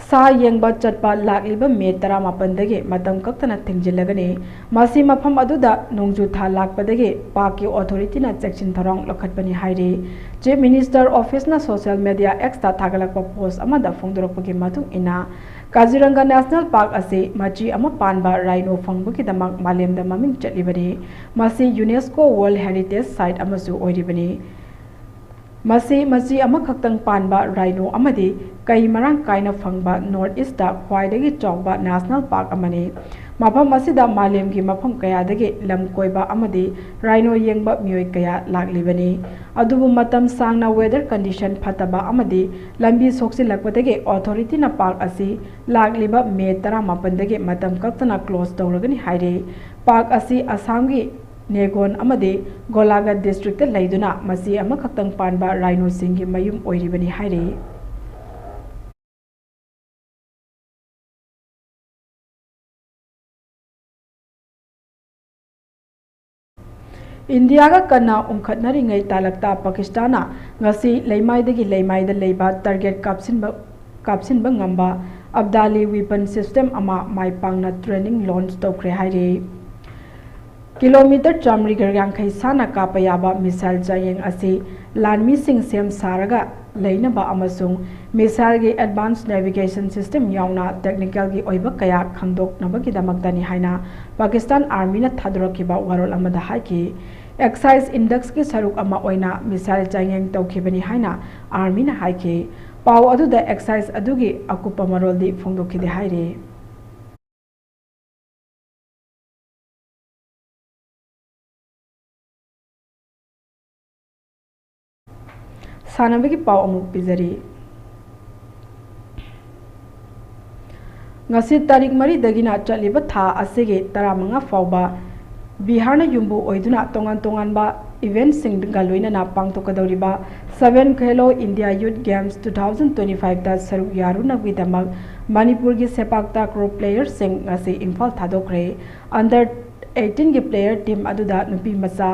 ꯁꯥ ꯌꯦꯡꯕ ꯆꯠꯄ ꯂꯥꯛꯂꯤꯕ May ꯇꯔꯥꯃꯥꯄꯟꯗꯒꯤ ꯃꯇꯝ ꯀꯛꯇꯅ ꯊꯤꯡꯖꯤꯜꯂꯒꯅꯤ꯫ ꯃꯁꯤ ꯃꯐꯝ ꯑꯗꯨꯗ ꯅꯣꯡꯖꯨ ꯊꯥ ꯂꯥꯛꯄꯗꯒꯤ parkꯀꯤ authorityꯅ ꯆꯦꯛꯁꯤꯟ ꯊꯧꯔꯥꯡ ꯂꯧꯈꯠꯄꯅꯤ ꯍꯥꯏꯔꯤ꯫ Chief Minister Officeꯅ social media Xꯇ ꯊꯥꯒꯠꯂꯛꯄ post ꯑꯃꯗ ꯐꯣꯡꯗꯣꯔꯛꯄꯒꯤ ꯃꯇꯨꯡ ꯏꯟꯅ, ꯀꯥꯖꯤꯔꯪꯒ National Park ꯑꯁꯤ ꯃꯆꯤ ꯑꯃ ꯄꯥꯟꯕ rhino ꯐꯪꯕꯒꯤꯗꯃꯛ ꯃꯥꯂꯦꯝꯗ ꯃꯃꯤꯡ ꯆꯠꯂꯤꯕꯅꯤ꯫ ꯃꯁꯤ UNESCO World Heritage Site ꯑꯃꯁꯨ ꯑꯣꯏꯔꯤꯕꯅꯤ꯫ ꯃꯁꯤ ꯃꯆꯤ ꯑꯃꯈꯛꯇꯪ ꯄꯥꯟꯕ rhino ꯑꯃꯗꯤ ꯀꯩ ꯃꯔꯥꯡ ꯀꯥꯏꯅ ꯐꯪꯕ North Eastꯇ ꯈ꯭ꯋꯥꯏꯗꯒꯤ ꯆꯥꯎꯕ national park ꯑꯃꯅꯤ꯫ ꯃꯐꯝ ꯑꯁꯤꯗ ꯃꯥꯂꯦꯝꯒꯤ ꯃꯐꯝ ꯀꯌꯥꯗꯒꯤ ꯂꯝ ꯀꯣꯏꯕ ꯑꯃꯗꯤ rhino ꯌꯦꯡꯕ ꯃꯤꯑꯣꯏ ꯀꯌꯥ ꯂꯥꯛꯂꯤꯕꯅꯤ꯫ ꯑꯗꯨꯕꯨ ꯃꯇꯝ ꯁꯥꯡꯅ weather condition ꯐꯠꯇꯕ ꯑꯃꯗꯤ ꯂꯝꯕꯤ ꯁꯣꯛꯆꯤꯜꯂꯛꯄꯗꯒꯤ authorityꯅ park ꯑꯁꯤ ꯂꯥꯛꯂꯤꯕ May ꯇꯔꯥꯃꯥꯄꯟꯗꯒꯤ ꯃꯇꯝ ꯀꯛꯇꯅ close ꯇꯧꯔꯒꯅꯤ ꯍꯥꯏꯔꯤ꯫ Park ꯑꯁꯤ ꯑꯁꯥꯝꯒꯤ ꯅꯦꯒꯣꯟ ꯑꯃꯗꯤ ꯒꯣꯂꯥꯘꯥꯠ districtꯇ ꯂꯩꯗꯨꯅ ꯃꯆꯤ ꯑꯃꯈꯛꯇꯪ ꯄꯥꯟꯕ rhinoꯁꯤꯡꯒꯤ ꯃꯌꯨꯝ ꯑꯣꯏꯔꯤꯕꯅꯤ ꯍꯥꯏꯔꯤ꯫ ꯏꯟꯗꯤꯌꯥꯒ ꯀꯟꯅ ꯎꯪꯈꯠꯅꯔꯤꯉꯩ ꯇꯥꯂꯛꯇ ꯄꯥꯀꯤꯁꯇꯥꯟꯅ ꯉꯁꯤ ꯂꯩꯃꯥꯏꯗꯒꯤ ꯂꯩꯃꯥꯏꯗ ꯂꯩꯕ target ꯀꯥꯞꯁꯤꯟꯕ, ꯀꯥꯞꯁꯤꯟꯕ ꯉꯝꯕ ꯑꯕꯗꯥꯂꯤ weapon system ꯑꯃ ꯃꯥꯏ ꯄꯥꯛꯅ training launch ꯇꯧꯈ꯭ꯔꯦ ꯍꯥꯏꯔꯤ꯫ Kilometre ꯆꯥꯃꯔꯤꯒ ꯌꯥꯡꯈꯩ ꯁꯥꯅ ꯀꯥꯞꯄ ꯌꯥꯕ missile ꯆꯥꯌꯦꯡ ꯑꯁꯤ ꯂꯥꯟꯃꯤꯁꯤꯡ ꯁꯦꯝ ꯁꯥꯔꯒ ꯂꯩꯅꯕ ꯑꯃꯁꯨꯡ missileꯒꯤ advanced navigation system ꯌꯥꯎꯅ technicalꯒꯤ ꯑꯣꯏꯕ ꯀꯌꯥ ꯈꯪꯗꯣꯛꯅꯕꯒꯤꯗꯃꯛꯇꯅꯤ ꯍꯥꯏꯅ ꯄꯥꯀꯤꯁꯇꯥꯟ Armyꯅ ꯊꯥꯗꯣꯔꯛꯈꯤꯕ ꯋꯥꯔꯣꯜ ꯑꯃꯗ ꯍꯥꯏꯈꯤ꯫ Axis INDUSꯀꯤ ꯁꯔꯨꯛ ꯑꯃ ꯑꯣꯏꯅ missile ꯆꯥꯡꯌꯦꯡ ꯇꯧꯈꯤꯕꯅꯤ ꯍꯥꯏꯅ Armyꯅ ꯍꯥꯏꯈꯤ꯫ ꯄꯥꯎ ꯑꯗꯨꯗ Axis ꯑꯗꯨꯒꯤ ꯑꯀꯨꯞꯄ ꯃꯔꯣꯜꯗꯤ ꯐꯣꯡꯗꯣꯛꯈꯤꯗꯦ ꯍꯥꯏꯔꯤ꯫ ꯁꯥꯟꯅꯕꯒꯤ ꯄꯥꯎ ꯑꯃꯨꯛ ꯄꯤꯖꯔꯤ꯫ ꯉꯁꯤ ꯇꯥꯔꯤꯛ ꯃꯔꯤꯗꯒꯤꯅ ꯆꯠꯂꯤꯕ ꯊꯥ ꯑꯁꯤꯒꯤ ꯇꯔꯥꯃꯉꯥ ꯐꯥꯎꯕ ꯕꯤꯍꯥꯔꯅ ꯌꯨꯝꯕꯨ ꯑꯣꯏꯗꯨꯅ ꯇꯣꯉꯥꯟ ꯇꯣꯉꯥꯟꯕ eventꯁꯤꯡꯒ ꯂꯣꯏꯅꯅ ꯄꯥꯡꯊꯣꯛꯀꯗꯧꯔꯤꯕ Seven Khelo India Youth Games two thousand twenty fiveꯇ ꯁꯔꯨꯛ ꯌꯥꯔꯨꯅꯕꯒꯤꯗꯃꯛ ꯃꯅꯤꯄꯨꯔꯒꯤ ꯁꯦꯄꯥꯛ ꯇꯥꯀ꯭ꯔꯣ playerꯁꯤꯡ ꯉꯁꯤ ꯏꯝꯐꯥꯜ ꯊꯥꯗꯣꯛꯈ꯭ꯔꯦ꯫ Under eighteenꯒꯤ player team ꯑꯗꯨꯗ ꯅꯨꯄꯤ ꯃꯆꯥ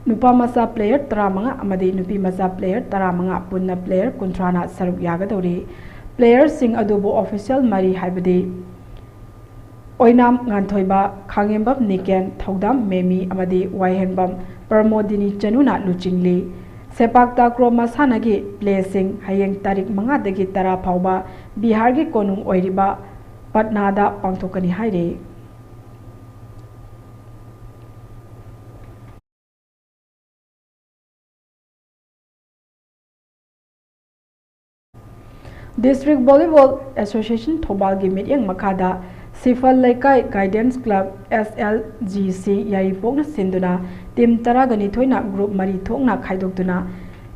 ꯅꯨꯄꯥ ꯃꯆꯥ player ꯇꯔꯥꯃꯉꯥ ꯑꯃꯗꯤ ꯅꯨꯄꯤ ꯃꯆꯥ player ꯇꯔꯥꯃꯉꯥ, ꯄꯨꯟꯅ player ꯀꯨꯟꯊ꯭ꯔꯥꯅ ꯁꯔꯨꯛ ꯌꯥꯒꯗꯧꯔꯤ꯫ Playerꯁꯤꯡ ꯑꯗꯨꯕꯨ official ꯃꯔꯤ, ꯍꯥꯏꯕꯗꯤ ꯑꯣꯏꯅꯥꯝ ꯉꯥꯟꯊꯣꯏꯕ, ꯈꯥꯉꯦꯝꯕꯝ ꯅꯤꯀꯦꯟ, ꯊꯧꯗꯥꯝ ꯃꯦꯃꯤ ꯑꯃꯗꯤ ꯋꯥꯏꯍꯦꯡꯕꯝ ꯄ꯭ꯔꯃꯣꯗꯤꯅꯤ ꯆꯅꯨꯅ ꯂꯨꯆꯤꯡꯂꯤ꯫ ꯁꯦꯄꯥꯛ ꯇꯥꯀ꯭ꯔꯣ ꯃꯁꯥꯟꯅꯒꯤ playꯁꯤꯡ ꯍꯌꯦꯡ ꯇꯥꯔꯤꯛ ꯃꯉꯥꯗꯒꯤ ꯇꯔꯥ ꯐꯥꯎꯕ ꯕꯤꯍꯥꯔꯒꯤ ꯀꯣꯅꯨꯡ ꯑꯣꯏꯔꯤꯕ ꯄꯠꯅꯥꯗ ꯄꯥꯡꯊꯣꯛꯀꯅꯤ ꯍꯥꯏꯔꯤ꯫ District Volleyball Association ꯊꯧꯕꯥꯜꯒꯤ ꯃꯤꯠꯌꯦꯡ ꯃꯈꯥꯗ ꯁꯤꯐꯜ ꯂꯩꯀꯥꯏ Guidance Club, S L G C, ꯌꯥꯏꯔꯤꯄꯣꯛꯅ ꯁꯤꯟꯗꯨꯅ team ꯇꯔꯥꯒ ꯅꯤꯊꯣꯏꯅ group ꯃꯔꯤ ꯊꯣꯛꯅ ꯈꯥꯏꯗꯣꯛꯇꯨꯅ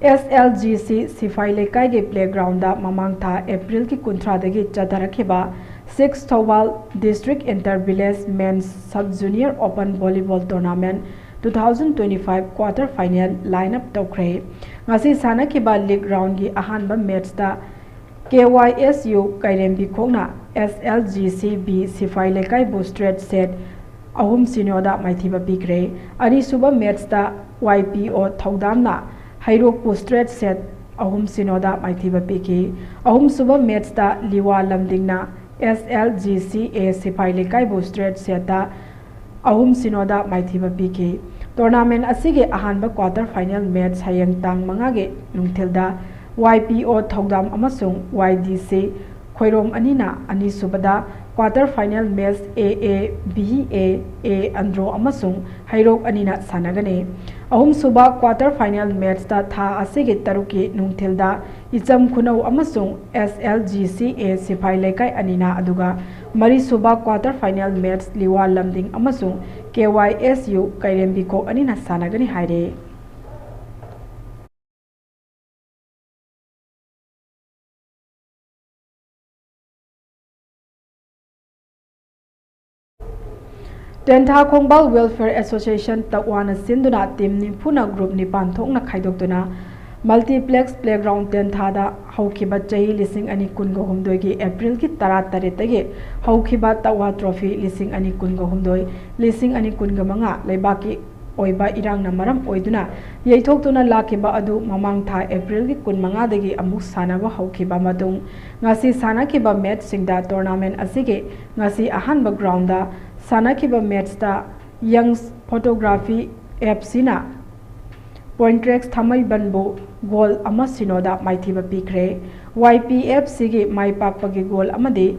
S L G C ꯁꯤꯐꯥꯏ ꯂꯩꯀꯥꯏꯒꯤ playgroundꯗ ꯃꯃꯥꯡ ꯊꯥ Aprilꯒꯤ ꯀꯨꯟꯊ꯭ꯔꯥꯗꯒꯤ ꯆꯠꯊꯔꯛꯈꯤꯕ Six Thoubal District Inter Village Men's Sub Junior Open Volleyball Tournament two thousand twenty five quarter final line up ꯇꯧꯈ꯭ꯔꯦ꯫ ꯉꯁꯤ ꯁꯥꯟꯅꯈꯤꯕ league roundꯒꯤ ꯑꯍꯥꯟꯕ matchꯇ K Y S U ꯀꯩꯔꯦꯝꯕꯤꯈꯣꯛꯅ S L G C B ꯁꯤꯐꯥꯏ ꯂꯩꯀꯥꯏꯕꯨ straight set ꯑꯍꯨꯝ ꯁꯤꯅꯣꯗ ꯃꯥꯏꯊꯤꯕ ꯄꯤꯈ꯭ꯔꯦ꯫ ꯑꯅꯤꯁꯨꯕ ꯃꯦꯠꯁꯇ ꯋꯥꯏ ꯄꯤ ꯑꯣ ꯊꯧꯗꯥꯝꯅ ꯍꯩꯔꯣꯛꯄꯨ straight set ꯑꯍꯨꯝ ꯁꯤꯅꯣꯗ ꯃꯥꯏꯊꯤꯕ ꯄꯤꯈꯤ꯫ ꯑꯍꯨꯝꯁꯨꯕ ꯃꯦꯠꯁꯇ ꯂꯤꯋꯥ ꯂꯝꯗꯤꯡꯅ ꯑꯦꯁ ꯑꯦꯜ ꯖꯤ ꯁꯤ ꯑꯦ ꯁꯤꯐꯥꯏ ꯂꯩꯀꯥꯏꯕꯨ straight setꯇ ꯑꯍꯨꯝ ꯁꯤꯅꯣꯗ ꯃꯥꯏꯊꯤꯕ ꯄꯤꯈꯤ꯫ Tournament ꯑꯁꯤꯒꯤ ꯑꯍꯥꯟꯕ quarter final match ꯍꯌꯦꯡ ꯇꯥꯡ ꯃꯉꯥꯒꯤ ꯅꯨꯡꯊꯤꯜꯗ ꯋꯥꯏ ꯄꯤ ꯑꯣ ꯊꯧꯗꯥꯝ ꯑꯃꯁꯨꯡ ꯋꯥꯏ ꯗꯤ ꯁꯤ ꯈꯣꯏꯔꯣꯝ ꯑꯅꯤꯅ, ꯑꯅꯤꯁꯨꯕꯗ quarter final match A A B A A Andro ꯑꯃꯁꯨꯡ ꯍꯩꯔꯣꯛ ꯑꯅꯤꯅ ꯁꯥꯟꯅꯒꯅꯤ꯫ ꯑꯍꯨꯝꯁꯨꯕ quarter final matchꯇ ꯊꯥ ꯑꯁꯤꯒꯤ ꯇꯔꯨꯛꯀꯤ ꯅꯨꯡꯊꯤꯜꯗ ꯏꯆꯝ ꯈꯨꯅꯧ ꯑꯃꯁꯨꯡ ꯑꯦꯁ ꯑꯦꯜ ꯖꯤ ꯁꯤ ꯑꯦ ꯁꯤꯐꯥꯏ ꯂꯩꯀꯥꯏ ꯑꯅꯤꯅ, ꯑꯗꯨꯒ ꯃꯔꯤꯁꯨꯕ quarter final match ꯂꯤꯋꯥ ꯂꯝꯗꯤꯡ ꯑꯃꯁꯨꯡ ꯀꯦ ꯋꯥꯏ ꯑꯦꯁ ꯌꯨ ꯀꯩꯔꯦꯝꯕꯤꯈꯣꯛ ꯑꯅꯤꯅ ꯁꯥꯟꯅꯒꯅꯤ ꯍꯥꯏꯔꯤ꯫ ꯇꯦꯟꯊꯥ ꯈꯣꯡꯕꯥꯜ Welfare Association ꯇꯛꯋꯥꯅ ꯁꯤꯟꯗꯨꯅ team ꯅꯤꯐꯨꯅ group ꯅꯤꯄꯥꯟ ꯊꯣꯛꯅ ꯈꯥꯏꯗꯣꯛꯇꯨꯅ Multiplex Playground ꯇꯦꯟꯊꯥꯗ ꯍꯧꯈꯤꯕ ꯆꯍꯤ ꯂꯤꯁꯤꯡ ꯑꯅꯤ ꯀꯨꯟꯒ ꯍꯨꯝꯗꯣꯏꯒꯤ Aprilꯒꯤ ꯇꯔꯥꯇꯔꯦꯠꯇꯒꯤ ꯍꯧꯈꯤꯕ ꯇꯛꯋꯥ Trophy ꯂꯤꯁꯤꯡ ꯑꯅꯤ ꯀꯨꯟꯒ ꯍꯨꯝꯗꯣꯏ, ꯂꯤꯁꯤꯡ ꯑꯅꯤ ꯀꯨꯟꯒ ꯃꯉꯥ ꯂꯩꯕꯥꯛꯀꯤ ꯑꯣꯏꯕ ꯏꯔꯥꯡꯅ ꯃꯔꯝ ꯑꯣꯏꯗꯨꯅ ꯌꯩꯊꯣꯛꯇꯨꯅ ꯂꯥꯛꯈꯤꯕ ꯑꯗꯨ ꯃꯃꯥꯡ ꯊꯥ Aprilꯒꯤ ꯀꯨꯟꯃꯉꯥꯗꯒꯤ ꯑꯃꯨꯛ ꯁꯥꯟꯅꯕ ꯍꯧꯈꯤꯕ ꯃꯇꯨꯡ, ꯉꯁꯤ ꯁꯥꯟꯅꯈꯤꯕ matchꯁꯤꯡꯗ tournament ꯑꯁꯤꯒꯤ ꯉꯁꯤ ꯑꯍꯥꯟꯕ groundꯗ ꯁꯥꯟꯅꯈꯤꯕ matchꯇ Young Photography F Cꯅ Pointrex ꯊꯥꯡꯃꯩꯕꯟꯕꯨ goal ꯑꯃ ꯁꯤꯅꯣꯗ ꯃꯥꯏꯊꯤꯕ ꯄꯤꯈ꯭ꯔꯦ꯫ Y P F Cꯒꯤ ꯃꯥꯏ ꯄꯥꯛꯄꯒꯤ goal ꯑꯃꯗꯤ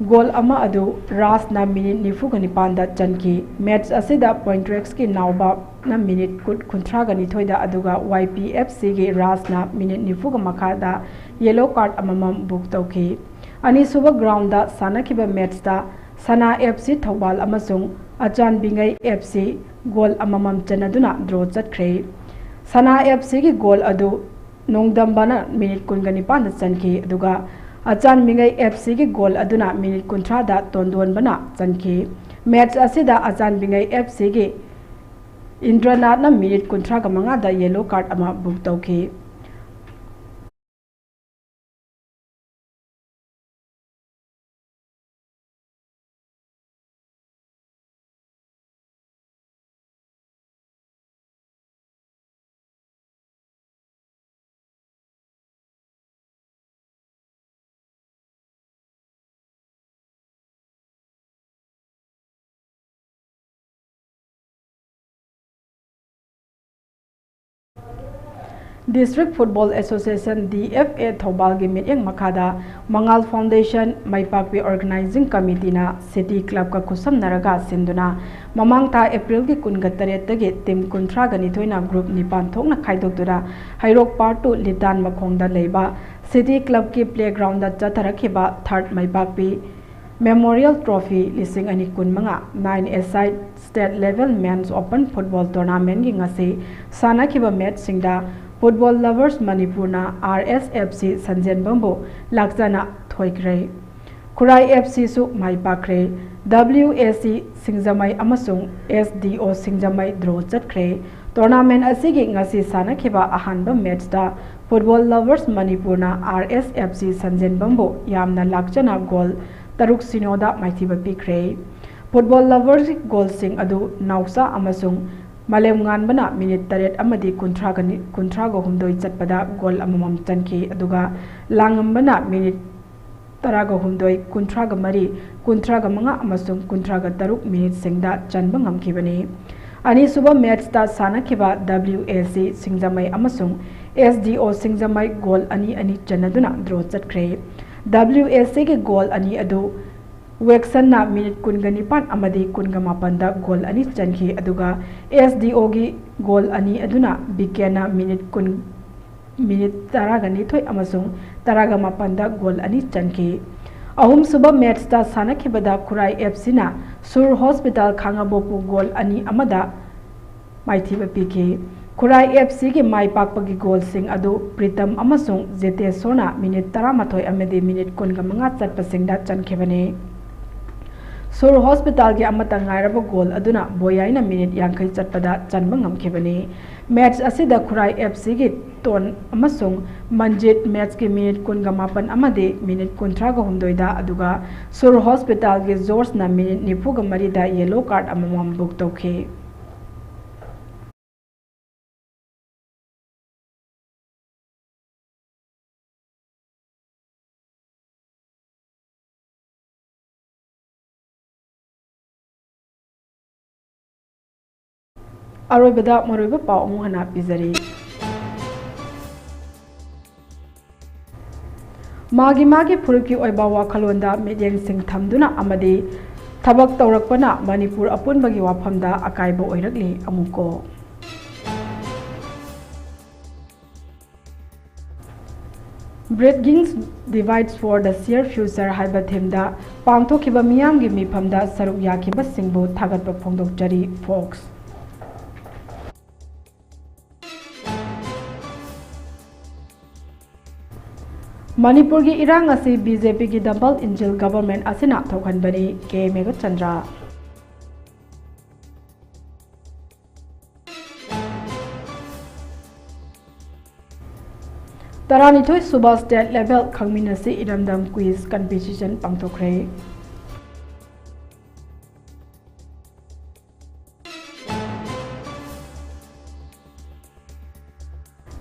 goal ꯑꯃ ꯑꯗꯨ ꯔꯥꯖꯅ minute ꯅꯤꯐꯨꯒ ꯅꯤꯄꯥꯟꯗ ꯆꯟꯈꯤ꯫ Match ꯑꯁꯤꯗ Pointrexꯀꯤ ꯅꯥꯎꯕꯥꯞꯅ minute ꯀꯨꯟ, ꯀꯨꯟꯊ꯭ꯔꯥꯒ ꯅꯤꯊꯣꯏꯗ, ꯑꯗꯨꯒ Y P F Cꯒꯤ ꯔꯥꯖꯅ minute ꯅꯤꯐꯨꯒ ꯃꯈꯥꯗ yellow card ꯑꯃꯃꯝ book ꯇꯧꯈꯤ꯫ ꯑꯅꯤꯁꯨꯕ groundꯗ ꯁꯥꯟꯅꯈꯤꯕ matchꯇ ꯁꯅꯥ F C ꯊꯧꯕꯥꯜ ꯑꯃꯁꯨꯡ ꯑꯆꯥꯟꯕꯤꯉꯩ F C goal ꯑꯃꯃꯝ ꯆꯟꯅꯗꯨꯅ draw ꯆꯠꯈ꯭ꯔꯦ꯫ ꯁꯅꯥ F Cꯒꯤ goal ꯑꯗꯨ ꯅꯣꯡꯗꯝꯕꯅ minute ꯀꯨꯟꯒ ꯅꯤꯄꯥꯟꯗ ꯆꯟꯈꯤ, ꯑꯗꯨꯒ ꯑꯆꯥꯟꯕꯤꯉꯩ F Cꯒꯤ goal ꯑꯗꯨꯅ minute ꯀꯨꯟꯊ꯭ꯔꯥꯗ ꯇꯣꯟꯗꯣꯟꯕꯅ ꯆꯟꯈꯤ꯫ Match ꯑꯁꯤꯗ ꯑꯆꯥꯟꯕꯤꯉꯩ F Cꯒꯤ ꯏꯟꯗ꯭ꯔꯅꯥꯊꯅ minute ꯀꯨꯟꯊ꯭ꯔꯥꯒ ꯃꯉꯥꯗ yellow card ꯑꯃ book ꯇꯧꯈꯤ꯫ District Football Association, D F A, ꯊꯧꯕꯥꯜꯒꯤ ꯃꯤꯠꯌꯦꯡ ꯃꯈꯥꯗ ꯃꯉꯥꯜ Foundation, ꯃꯥꯏꯄꯥꯛꯄꯤ Organizing Committeeꯅ City Clubꯀ ꯈꯨꯠꯁꯝꯅꯔꯒ ꯁꯤꯟꯗꯨꯅ ꯃꯃꯥꯡ ꯊꯥ Aprilꯒꯤ ꯀꯨꯟꯒ ꯇꯔꯦꯠꯇꯒꯤ team ꯀꯨꯟꯊ꯭ꯔꯥꯒ ꯅꯤꯊꯣꯏꯅ group ꯅꯤꯄꯥꯟ ꯊꯣꯛꯅ ꯈꯥꯏꯗꯣꯛꯇꯨꯅ ꯍꯩꯔꯣꯛ Part two ꯂꯤꯇꯥꯟ ꯃꯈꯣꯡꯗ ꯂꯩꯕ City Clubꯀꯤ playgroundꯗ ꯆꯠꯊꯔꯛꯈꯤꯕ Third ꯃꯥꯏꯄꯥꯛꯄꯤ Memorial Trophy ꯂꯤꯁꯤꯡ ꯑꯅꯤ ꯀꯨꯟꯃꯉꯥ Nine-a-side State Level Men's Open Football Tournamentꯀꯤ ꯉꯁꯤ ꯁꯥꯟꯅꯈꯤꯕ matchꯁꯤꯡꯗ Football Lovers ꯃꯅꯤꯄꯨꯔꯅ R S F C ꯁꯟꯖꯦꯟꯕꯝꯕꯨ ꯂꯥꯛꯆꯅ ꯊꯣꯏꯈ꯭ꯔꯦ꯫ ꯈꯨꯔꯥꯏ F Cꯁꯨ my ꯄꯥꯛꯈ꯭ꯔꯦ꯫ W A C ꯁꯤꯡꯖꯃꯩ ꯑꯃꯁꯨꯡ S D O ꯁꯤꯡꯖꯃꯩ draw ꯆꯠꯈ꯭ꯔꯦ꯫ Tournament ꯑꯁꯤꯒꯤ ꯉꯁꯤ ꯁꯥꯟꯅꯈꯤꯕ ꯑꯍꯥꯟꯕ matchꯇ Football Lovers ꯃꯅꯤꯄꯨꯔꯅ R S F C ꯁꯟꯖꯦꯟꯕꯝꯕꯨ ꯌꯥꯝꯅ ꯂꯥꯛꯆꯅ goal ꯇꯔꯨꯛ ꯁꯤꯅꯣꯗ ꯃꯥꯏꯊꯤꯕ ꯄꯤꯈ꯭ꯔꯦ꯫ Football Lovers goalꯁꯤꯡ ꯑꯗꯨ ꯅꯥꯎꯆꯥ ꯑꯃꯁꯨꯡ ꯃꯥꯂꯦꯝꯉꯥꯟꯕꯅ minute ꯇꯔꯦꯠ ꯑꯃꯗꯤ ꯀꯨꯟꯊ꯭ꯔꯥꯒ ꯅꯤ-, ꯀꯨꯟꯊ꯭ꯔꯥꯒ ꯍꯨꯝꯗꯣꯏ ꯆꯠꯄꯗ goal ꯑꯃꯃꯝ ꯆꯟꯈꯤ, ꯑꯗꯨꯒ ꯂꯥꯡꯉꯝꯕꯅ minute ꯇꯔꯥꯒ ꯍꯨꯝꯗꯣꯏ, ꯀꯨꯟꯊ꯭ꯔꯥꯒ ꯃꯔꯤ, ꯀꯨꯟꯊ꯭ꯔꯥꯒ ꯃꯉꯥ ꯑꯃꯁꯨꯡ ꯀꯨꯟꯊ꯭ꯔꯥꯒ ꯇꯔꯨꯛ minuteꯁꯤꯡꯗ ꯆꯟꯕ ꯉꯝꯈꯤꯕꯅꯤ꯫ ꯑꯅꯤꯁꯨꯕ matchꯇ ꯁꯥꯟꯅꯈꯤꯕ W A C ꯁꯤꯡꯖꯃꯩ ꯑꯃꯁꯨꯡ S D O ꯁꯤꯡꯖꯃꯩ goal ꯑꯅꯤ ꯑꯅꯤ ꯆꯟꯅꯗꯨꯅ draw ꯆꯠꯈ꯭ꯔꯦ꯫ W A Cꯒꯤ goal ꯑꯅꯤ ꯑꯗꯨ ꯋꯦꯛꯁꯟꯅ minute ꯀꯨꯟꯒ ꯅꯤꯄꯥꯟ ꯑꯃꯗꯤ ꯀꯨꯟꯒ ꯃꯥꯄꯟꯗ goal ꯑꯅꯤ ꯆꯟꯈꯤ, ꯑꯗꯨꯒ S D Oꯒꯤ goal ꯑꯅꯤ ꯑꯗꯨꯅ ꯕꯤꯀꯦꯅ minute ꯀꯨꯟ, minute ꯇꯔꯥꯒ ꯅꯤꯊꯣꯏ ꯑꯃꯁꯨꯡ ꯇꯔꯥꯒ ꯃꯥꯄꯟꯗ goal ꯑꯅꯤ ꯆꯟꯈꯤ꯫ ꯑꯍꯨꯝꯁꯨꯕ matchꯇ ꯁꯥꯟꯅꯈꯤꯕꯗ ꯈꯨꯔꯥꯏ F Cꯅ ꯁꯨꯔ Hospital ꯈꯥꯉꯕꯣꯛꯄꯨ goal ꯑꯅꯤ ꯑꯃꯗ ꯃꯥꯏꯊꯤꯕ ꯄꯤꯈꯤ꯫ ꯈꯨꯔꯥꯏ F Cꯒꯤ ꯃꯥꯏ ꯄꯥꯛꯄꯒꯤ goalꯁꯤꯡ ꯑꯗꯨ ꯄ꯭ꯔꯤꯇꯝ ꯑꯃꯁꯨꯡ ꯖꯦꯇꯦꯁꯣꯔꯅ minute ꯇꯔꯥꯃꯥꯊꯣꯏ ꯑꯃꯗꯤ minute ꯀꯨꯟꯒ ꯃꯉꯥ ꯆꯠꯄꯁꯤꯡꯗ ꯆꯟꯈꯤꯕꯅꯤ꯫ ꯁꯨꯔ Hospitalꯒꯤ ꯑꯃꯠꯇ ꯉꯥꯏꯔꯕ goal ꯑꯗꯨꯅ ꯕꯣꯌꯥꯏꯅ minute ꯌꯥꯡꯈꯩ ꯆꯠꯄꯗ ꯆꯟꯕ ꯉꯝꯈꯤꯕꯅꯤ꯫ Match ꯑꯁꯤꯗ ꯈꯨꯔꯥꯏ F Cꯒꯤ ꯇꯣꯟ ꯑꯃꯁꯨꯡ ꯃꯟꯖꯤꯠ matchꯀꯤ minute ꯀꯨꯟꯒ ꯃꯥꯄꯟ ꯑꯃꯗꯤ minute ꯀꯨꯟꯊ꯭ꯔꯥꯒ ꯍꯨꯝꯗꯣꯏꯗ, ꯑꯗꯨꯒ ꯁꯨꯔ Hospitalꯒꯤ ꯖꯣꯔꯖꯅ minute ꯅꯤꯐꯨꯒ ꯃꯔꯤꯗ yellow card ꯑꯃꯃꯝ book ꯇꯧꯈꯤ꯫ ꯑꯔꯣꯏꯕꯗ ꯃꯔꯨꯑꯣꯏꯕ ꯄꯥꯎ ꯑꯃꯨꯛ ꯍꯟꯅ ꯄꯤꯖꯔꯤ꯫ ꯃꯥꯒꯤ ꯃꯥꯒꯤ ꯐꯨꯔꯨꯞꯀꯤ ꯑꯣꯏꯕ ꯋꯥꯈꯜꯂꯣꯟꯗ ꯃꯤꯠꯌꯦꯡꯁꯤꯡ ꯊꯝꯗꯨꯅ ꯑꯃꯗꯤ ꯊꯕꯛ ꯇꯧꯔꯛꯄꯅ ꯃꯅꯤꯄꯨꯔ ꯑꯄꯨꯟꯕꯒꯤ ꯋꯥꯐꯝꯗ ꯑꯀꯥꯏꯕ ꯑꯣꯏꯔꯛꯂꯤ꯫ ꯑꯃꯨꯛꯀꯣ꯫ Bridging Divides for the Shared Future ꯍꯥꯏꯕ ꯊꯤꯝꯗ ꯄꯥꯡꯊꯣꯛꯈꯤꯕ ꯃꯤꯌꯥꯝꯒꯤ ꯃꯤꯐꯝꯗ ꯁꯔꯨꯛ ꯌꯥꯈꯤꯕꯁꯤꯡꯕꯨ ꯊꯥꯒꯠꯄ ꯐꯣꯡꯗꯣꯛꯆꯔꯤ꯫ ꯐꯣꯛꯁ꯫ ꯃꯅꯤꯄꯨꯔꯒꯤ ꯏꯔꯥꯡ ꯑꯁꯤ ꯕꯤ ꯖꯦ ꯄꯤꯒꯤ double engine government ꯑꯁꯤꯅ ꯊꯣꯛꯍꯟꯕꯅꯤ꯫ ꯀꯦ ꯃꯦꯘꯆꯟꯗ꯭ꯔ꯫ ꯇꯔꯥꯅꯤꯊꯣꯏ ꯁꯨꯕ state level ꯈꯪꯃꯤꯟꯅꯁꯤ ꯏꯔꯝꯗꯝ quiz competition ꯄꯥꯡꯊꯣꯛꯈ꯭ꯔꯦ꯫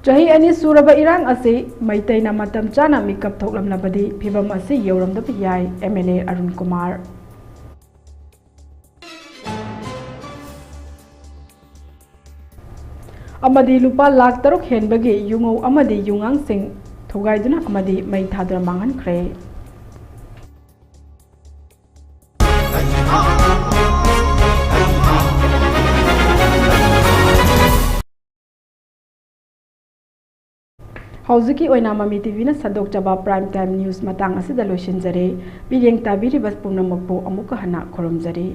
ꯆꯍꯤ ꯑꯅꯤ ꯁꯨꯔꯕ ꯏꯔꯥꯡ ꯑꯁꯤ ꯃꯩꯇꯩꯅ ꯃꯇꯝ ꯆꯥꯅ ꯃꯤꯀꯞ ꯊꯣꯛꯂꯝꯂꯕꯗꯤ ꯐꯤꯚꯝ ꯑꯁꯤ ꯌꯧꯔꯝꯗꯕ ꯌꯥꯏ꯫ M L A Arun Kumar. ꯑꯃꯗꯤ ꯂꯨꯄꯥ ꯂꯥꯈ ꯇꯔꯨꯛ ꯍꯦꯟꯕꯒꯤ ꯌꯨꯉꯧ ꯑꯃꯗꯤ ꯌꯨꯉꯥꯡꯁꯤꯡ ꯊꯨꯒꯥꯏꯗꯨꯅ ꯑꯃꯗꯤ ꯃꯩ ꯊꯥꯗꯨꯅ ꯃꯥꯡꯍꯟꯈ꯭ꯔꯦ꯫ ꯍꯧꯖꯤꯛꯀꯤ ꯑꯣꯏꯅ ꯃꯃꯤ ꯇꯤꯚꯤꯅ ꯁꯟꯗꯣꯛꯆꯕ prime time news ꯃꯇꯥꯡ ꯑꯁꯤꯗ ꯂꯣꯏꯁꯤꯟꯖꯔꯦ꯫ ꯃꯤꯠꯌꯦꯡ ꯇꯥꯕꯤꯔꯤꯕ ꯄꯨꯝꯅꯃꯛꯄꯨ ꯑꯃꯨꯛꯀ ꯍꯟꯅ ꯈꯨꯔꯨꯝꯖꯔꯤ꯫